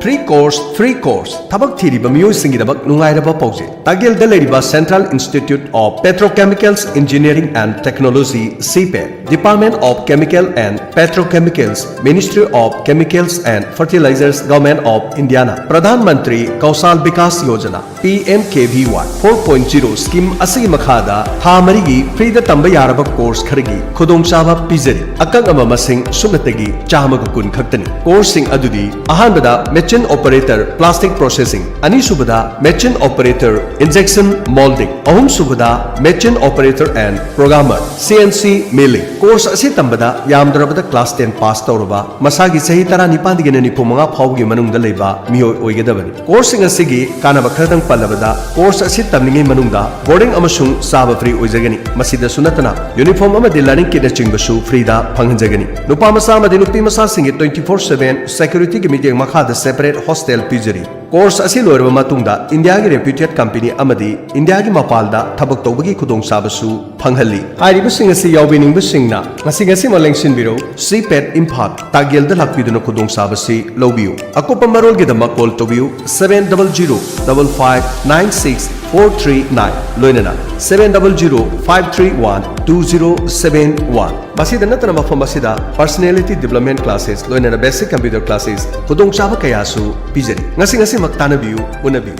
Free course, free course, ꯊꯕꯛ ꯊꯤꯔꯤꯕ ꯃꯤꯑꯣꯏꯁꯤꯡꯒꯤꯗꯃꯛ ꯅꯨꯡꯉꯥꯏꯔꯕ ꯄꯥꯎꯖꯦꯜ꯫ ꯇꯥꯒꯦꯜꯗ ꯂꯩꯔꯤꯕ Central Institute of Petrochemicals Engineering and Technology, CPET, Department of Chemical and Petrochemicals, Ministry of Chemicals and Fertilizers, Government of India ꯅ Pradhan Mantri ꯀꯧꯁꯥꯜ Vikas Yojana, P M K V Y four point zero scheme ꯑꯁꯤꯒꯤ ꯃꯈꯥꯗ ꯊꯥ ꯃꯔꯤꯒꯤ ꯐ꯭ꯔꯤꯗ ꯇꯝꯕ ꯌꯥꯔꯕ ꯀꯣꯔꯁ ꯈꯔꯒꯤ ꯈꯨꯗꯣꯡꯆꯥꯕ ꯄꯤꯖꯔꯤ꯫ ꯑꯀꯛꯅꯕ ꯃꯁꯤꯡ ꯁꯨꯞꯅꯇꯒꯤ ꯆꯥꯝꯃꯒ ꯀꯨꯟ ꯈꯛꯇꯅꯤ꯫ ꯀꯣꯔꯁꯁꯤꯡ ꯑꯗꯨꯗꯤ: ꯑꯍꯥꯟꯕꯗ, ꯃꯦꯆꯤꯟ Operator Plastic Processing, ꯑꯅꯤꯁꯨꯕꯗ Machine Operator Injection Molding, ꯑꯍꯨꯝꯁꯨꯕꯗ Machine Operator and Programmer C N C Milling꯫ Course ꯑꯁꯤ ꯇꯝꯕꯗ ꯌꯥꯝꯗ꯭ꯔꯕꯗ class ten pass ꯇꯧꯔꯕ, ꯃꯁꯥꯒꯤ ꯆꯍꯤ ꯇꯔꯥꯅꯤꯄꯥꯟꯗꯒꯤꯅ ꯅꯤꯐꯨ ꯃꯉꯥ ꯐꯥꯎꯕꯒꯤ ꯃꯅꯨꯡꯗ ꯂꯩꯕ ꯃꯤꯑꯣꯏ ꯑꯣꯏꯒꯗꯕꯅꯤ꯫ Courseꯁꯤꯡ ꯑꯁꯤꯒꯤ ꯀꯥꯟꯅꯕ ꯈꯔꯗꯪ ꯄꯜꯂꯕꯗ, course ꯑꯁꯤ ꯇꯝꯂꯤꯉꯩ ꯃꯅꯨꯡꯗ boarding ꯑꯃꯁꯨꯡ ꯆꯥꯕ free ꯑꯣꯏꯖꯒꯅꯤ꯫ ꯃꯁꯤꯗꯁꯨ ꯅꯠꯇꯅ uniform ꯑꯃꯗꯤ learning kitꯅꯆꯤꯡꯕꯁꯨ freeꯗ ꯐꯪꯍꯟꯖꯒꯅꯤ꯫ ꯅꯨꯄꯥ ꯃꯆꯥ ꯑꯃꯗꯤ ꯅꯨꯄꯤ ꯃꯆꯥꯁꯤꯡꯒꯤ twenty four seven securityꯒꯤ ꯃꯤꯠꯌꯦꯡ ꯃꯈꯥꯗ separate hostel ꯄꯤꯖꯔꯤ꯫ Course ꯑꯁꯤ ꯂꯣꯏꯔꯕ ꯃꯇꯨꯡꯗ ꯏꯟꯗꯤꯌꯥꯒꯤ reputed company ꯑꯃꯗꯤ ꯏꯟꯗꯤꯌꯥꯒꯤ ꯃꯄꯥꯟꯗ ꯊꯕꯛ ꯇꯧꯕꯒꯤ ꯈꯨꯗꯣꯡꯆꯥꯕꯁꯨ ꯐꯪꯍꯜꯂꯤ꯫ ꯍꯥꯏꯔꯤꯕꯁꯤꯡ ꯑꯁꯤ ꯌꯥꯎꯕꯤꯅꯤꯡꯕꯁꯤꯡꯅ ꯉꯁꯤ ꯉꯁꯤꯃꯛ ꯂꯦꯡꯁꯤꯟꯕꯤꯔꯧ꯫ CPET ꯏꯝꯐꯥꯜ ꯇꯥꯒꯦꯜꯗ ꯂꯥꯛꯄꯤꯗꯨꯅ ꯈꯨꯗꯣꯡꯆꯥꯕꯁꯤ ꯂꯧꯕꯤꯌꯨ꯫ ꯑꯀꯨꯞꯄ ꯃꯔꯣꯜꯒꯤꯗꯃꯛ call ꯇꯧꯕꯤꯌꯨ seven double zero double five nine six four three nine, ꯂꯣꯏꯅꯅ seven double zero five three one two zero seven one꯫ ꯃꯁꯤꯗ ꯅꯠꯇꯅ ꯃꯐꯝ ꯑꯁꯤꯗ personality development classes ꯂꯣꯏꯅꯅ basic computer classes ꯈꯨꯗꯣꯡꯆꯥꯕ ꯀꯌꯥꯁꯨ ꯄꯤꯖꯔꯤ꯫ ꯉꯁꯤ ꯉꯁꯤꯃꯛ ꯇꯥꯟꯅꯕꯤꯌꯨ, ꯎꯅꯕꯤꯌꯨ꯫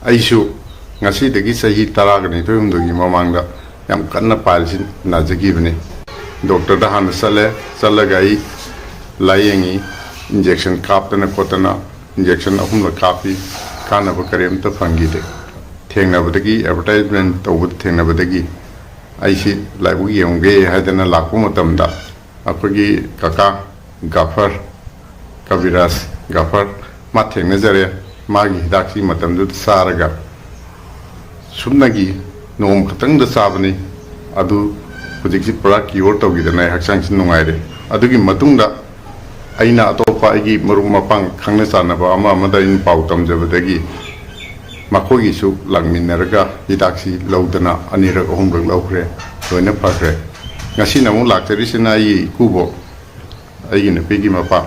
ꯑꯩꯁꯨ ꯉꯁꯤꯗꯒꯤ ꯆꯍꯤ ꯇꯔꯥꯒ ꯅꯤꯊꯣꯏ ꯍꯨꯝꯗꯣꯏꯒꯤ ꯃꯃꯥꯡꯗ ꯌꯥꯝ ꯀꯟꯅ pileꯁꯤ ꯅꯥꯖꯈꯤꯕꯅꯤ꯫ Doctorꯗ ꯍꯥꯟꯅ ꯆꯠꯂꯦ꯫ ꯆꯠꯂꯒ ꯑꯩ ꯂꯥꯏꯌꯦꯡꯉꯤ, injection ꯀꯥꯞꯇꯅ ꯈꯣꯠꯇꯅ꯫ Injection ꯑꯍꯨꯝꯂꯛ ꯀꯥꯞꯄꯤ, ꯀꯥꯟꯅꯕ ꯀꯔꯤꯝꯇ ꯐꯪꯈꯤꯗꯦ꯫ ꯊꯦꯡꯅꯕꯗꯒꯤ, advertisement ꯇꯧꯕꯗ ꯊꯦꯡꯅꯕꯗꯒꯤ ꯑꯩꯁꯤ ꯂꯥꯏꯕꯛ ꯌꯦꯡꯉꯨꯒꯦ ꯍꯥꯏꯗꯅ ꯂꯥꯛꯄ ꯃꯇꯝꯗ, ꯑꯩꯈꯣꯏꯒꯤ ꯀꯀꯥ ꯒꯥꯐꯔ, ꯀꯕꯤꯔꯥꯖ ꯒꯥꯐꯔ, ꯃꯥ ꯊꯦꯡꯅꯖꯔꯦ꯫ ꯃꯥꯒꯤ ꯍꯤꯗꯥꯛꯁꯤ ꯃꯇꯝꯗꯨꯗ ꯆꯥꯔꯒ ꯁꯨꯞꯅꯒꯤ ꯅꯣꯡꯃ ꯈꯛꯇꯪꯗ ꯆꯥꯕꯅꯤ꯫ ꯑꯗꯨ ꯍꯧꯖꯤꯛꯁꯤ ꯄꯨꯔꯥ cure ꯇꯧꯈꯤꯗꯅ ꯑꯩ ꯍꯛꯆꯥꯡꯁꯤ ꯅꯨꯡꯉꯥꯏꯔꯦ꯫ ꯑꯗꯨꯒꯤ ꯃꯇꯨꯡꯗ ꯑꯩꯅ ꯑꯇꯣꯞꯄ ꯑꯩꯒꯤ ꯃꯔꯨꯞ ꯃꯄꯥꯡ ꯈꯪꯅ ꯆꯥꯟꯅꯕ ꯑꯃ ꯑꯃꯗ ꯑꯩꯅ ꯄꯥꯎ ꯇꯝꯖꯕꯗꯒꯤ ꯃꯈꯣꯏꯒꯤꯁꯨ ꯂꯥꯛꯃꯤꯟꯅꯔꯒ ꯍꯤꯗꯥꯛꯁꯤ ꯂꯧꯗꯅ ꯑꯅꯤꯔꯛ ꯑꯍꯨꯝꯂꯛ ꯂꯧꯈ꯭ꯔꯦ, ꯂꯣꯏꯅ ꯐꯈ꯭ꯔꯦ꯫ ꯉꯁꯤꯅ ꯑꯃꯨꯛ ꯂꯥꯛꯆꯔꯤꯁꯤꯅ ꯑꯩꯒꯤ ꯏꯀꯨꯕꯣꯛ, ꯑꯩꯒꯤ ꯅꯨꯄꯤꯒꯤ ꯃꯄꯥ,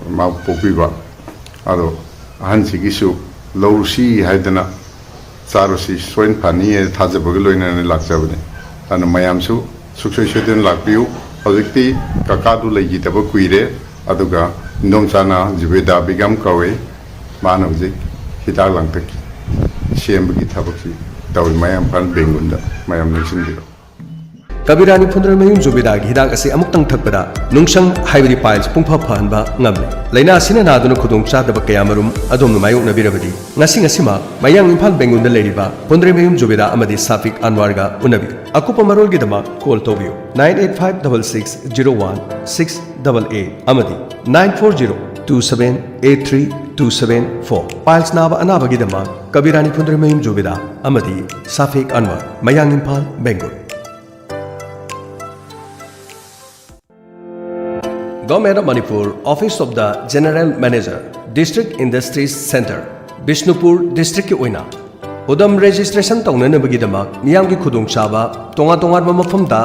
ꯃꯥꯕꯨ ꯄꯣꯛꯄꯤꯕ꯫ ꯑꯗꯣ ꯑꯍꯟꯁꯤꯒꯤꯁꯨ ꯂꯧꯔꯨꯁꯤ ꯍꯥꯏꯗꯅ ꯆꯥꯔꯨꯁꯤ, ꯁꯣꯏꯅ ꯐꯅꯤ ꯍꯥꯏꯅ ꯊꯥꯖꯕꯒ ꯂꯣꯏꯅꯅ ꯂꯥꯛꯆꯕꯅꯤ꯫ ꯑꯗꯨꯅ ꯃꯌꯥꯝꯁꯨ ꯁꯨꯡꯁꯣꯏ ꯁꯣꯏꯗꯅ ꯂꯥꯛꯄꯤꯌꯨ꯫ ꯍꯧꯖꯤꯛꯇꯤ ꯀꯀꯥꯗꯨ ꯂꯩꯈꯤꯗꯕ ꯀꯨꯏꯔꯦ, ꯑꯗꯨꯒ ꯏꯟꯗꯣꯝꯆꯥꯅ ꯖꯨꯕꯦꯗꯥ ꯕꯤꯒꯝ ꯀꯧꯏ꯫ ꯃꯥꯅ ꯍꯧꯖꯤꯛ ꯍꯤꯗꯥꯛ ꯂꯥꯡꯊꯛ ꯁꯦꯝꯕꯒꯤ ꯊꯕꯛꯁꯤ ꯇꯧꯔꯤ꯫ ꯃꯌꯥꯝ ꯏꯝꯐꯥꯜ ꯕꯦꯡꯒꯨꯟꯗ ꯃꯌꯥꯝ ꯅꯤꯡꯁꯤꯡꯕꯤꯔꯣ꯫ ꯀꯕꯤꯔꯥꯅꯤ ꯐꯨꯟꯗ꯭ꯔꯩꯃꯌꯨꯝ ꯖꯨꯕꯦꯗꯥꯒꯤ ꯍꯤꯗꯥꯛ ꯑꯁꯤ ꯑꯃꯨꯛꯇꯪ ꯊꯛꯄꯗ ꯅꯨꯡꯁꯪ ꯍꯥꯏꯕꯗꯤ piles ꯄꯨꯡꯐ ꯐꯍꯟꯕ ꯉꯝꯂꯦ꯫ ꯂꯥꯏꯅꯥ ꯑꯁꯤꯅ ꯅꯥꯗꯨꯅ ꯈꯨꯗꯣꯡ ꯆꯥꯗꯕ ꯀꯌꯥꯃꯔꯨꯝ ꯑꯗꯣꯝꯅ ꯃꯥꯌꯣꯛꯅꯕꯤꯔꯕꯗꯤ, ꯉꯁꯤ ꯉꯁꯤꯃꯛ ꯃꯌꯥꯡ ꯏꯝꯐꯥꯜ ꯕꯦꯡꯒꯨꯜꯗ ꯂꯩꯔꯤꯕ ꯐꯨꯟꯗ꯭ꯔꯩꯃꯌꯨꯝ ꯖꯨꯕꯦꯗꯥ ꯑꯃꯗꯤ ꯁꯥꯐꯤꯛ ꯑꯟꯋꯥꯔꯒ ꯎꯅꯕꯤꯌꯨ꯫ ꯑꯀꯨꯞꯄ ꯃꯔꯣꯜꯒꯤꯗꯃꯛ call ꯇꯧꯕꯤꯌꯨ nine eight five double six zero one six double eight ꯑꯃꯗꯤ nine four zero two seven eight three two seven four꯫ Piles ꯅꯥꯕ ꯑꯅꯥꯕꯒꯤꯗꯃꯛ ꯀꯕꯤꯔꯥꯅꯤ ꯐꯨꯟꯗ꯭ꯔꯩꯃꯌꯨꯝ ꯖꯨꯕꯦꯗꯥ ꯑꯃꯗꯤ ꯁꯥꯐꯤꯛ ꯑꯟꯋꯥꯔ, ꯃꯌꯥꯡ Imphal, ꯕꯦꯡꯒꯨꯜ꯫ Government of Manipur, Office of the General Manager, District Industries Center, Bishnupur districtꯀꯤ ꯑꯣꯏꯅ ꯎꯗꯝ registration ꯇꯧꯅꯅꯕꯒꯤꯗꯃꯛ ꯃꯤꯌꯥꯝꯒꯤ ꯈꯨꯗꯣꯡꯆꯥꯕ ꯇꯣꯉꯥꯟ ꯇꯣꯉꯥꯟꯕ ꯃꯐꯝꯗ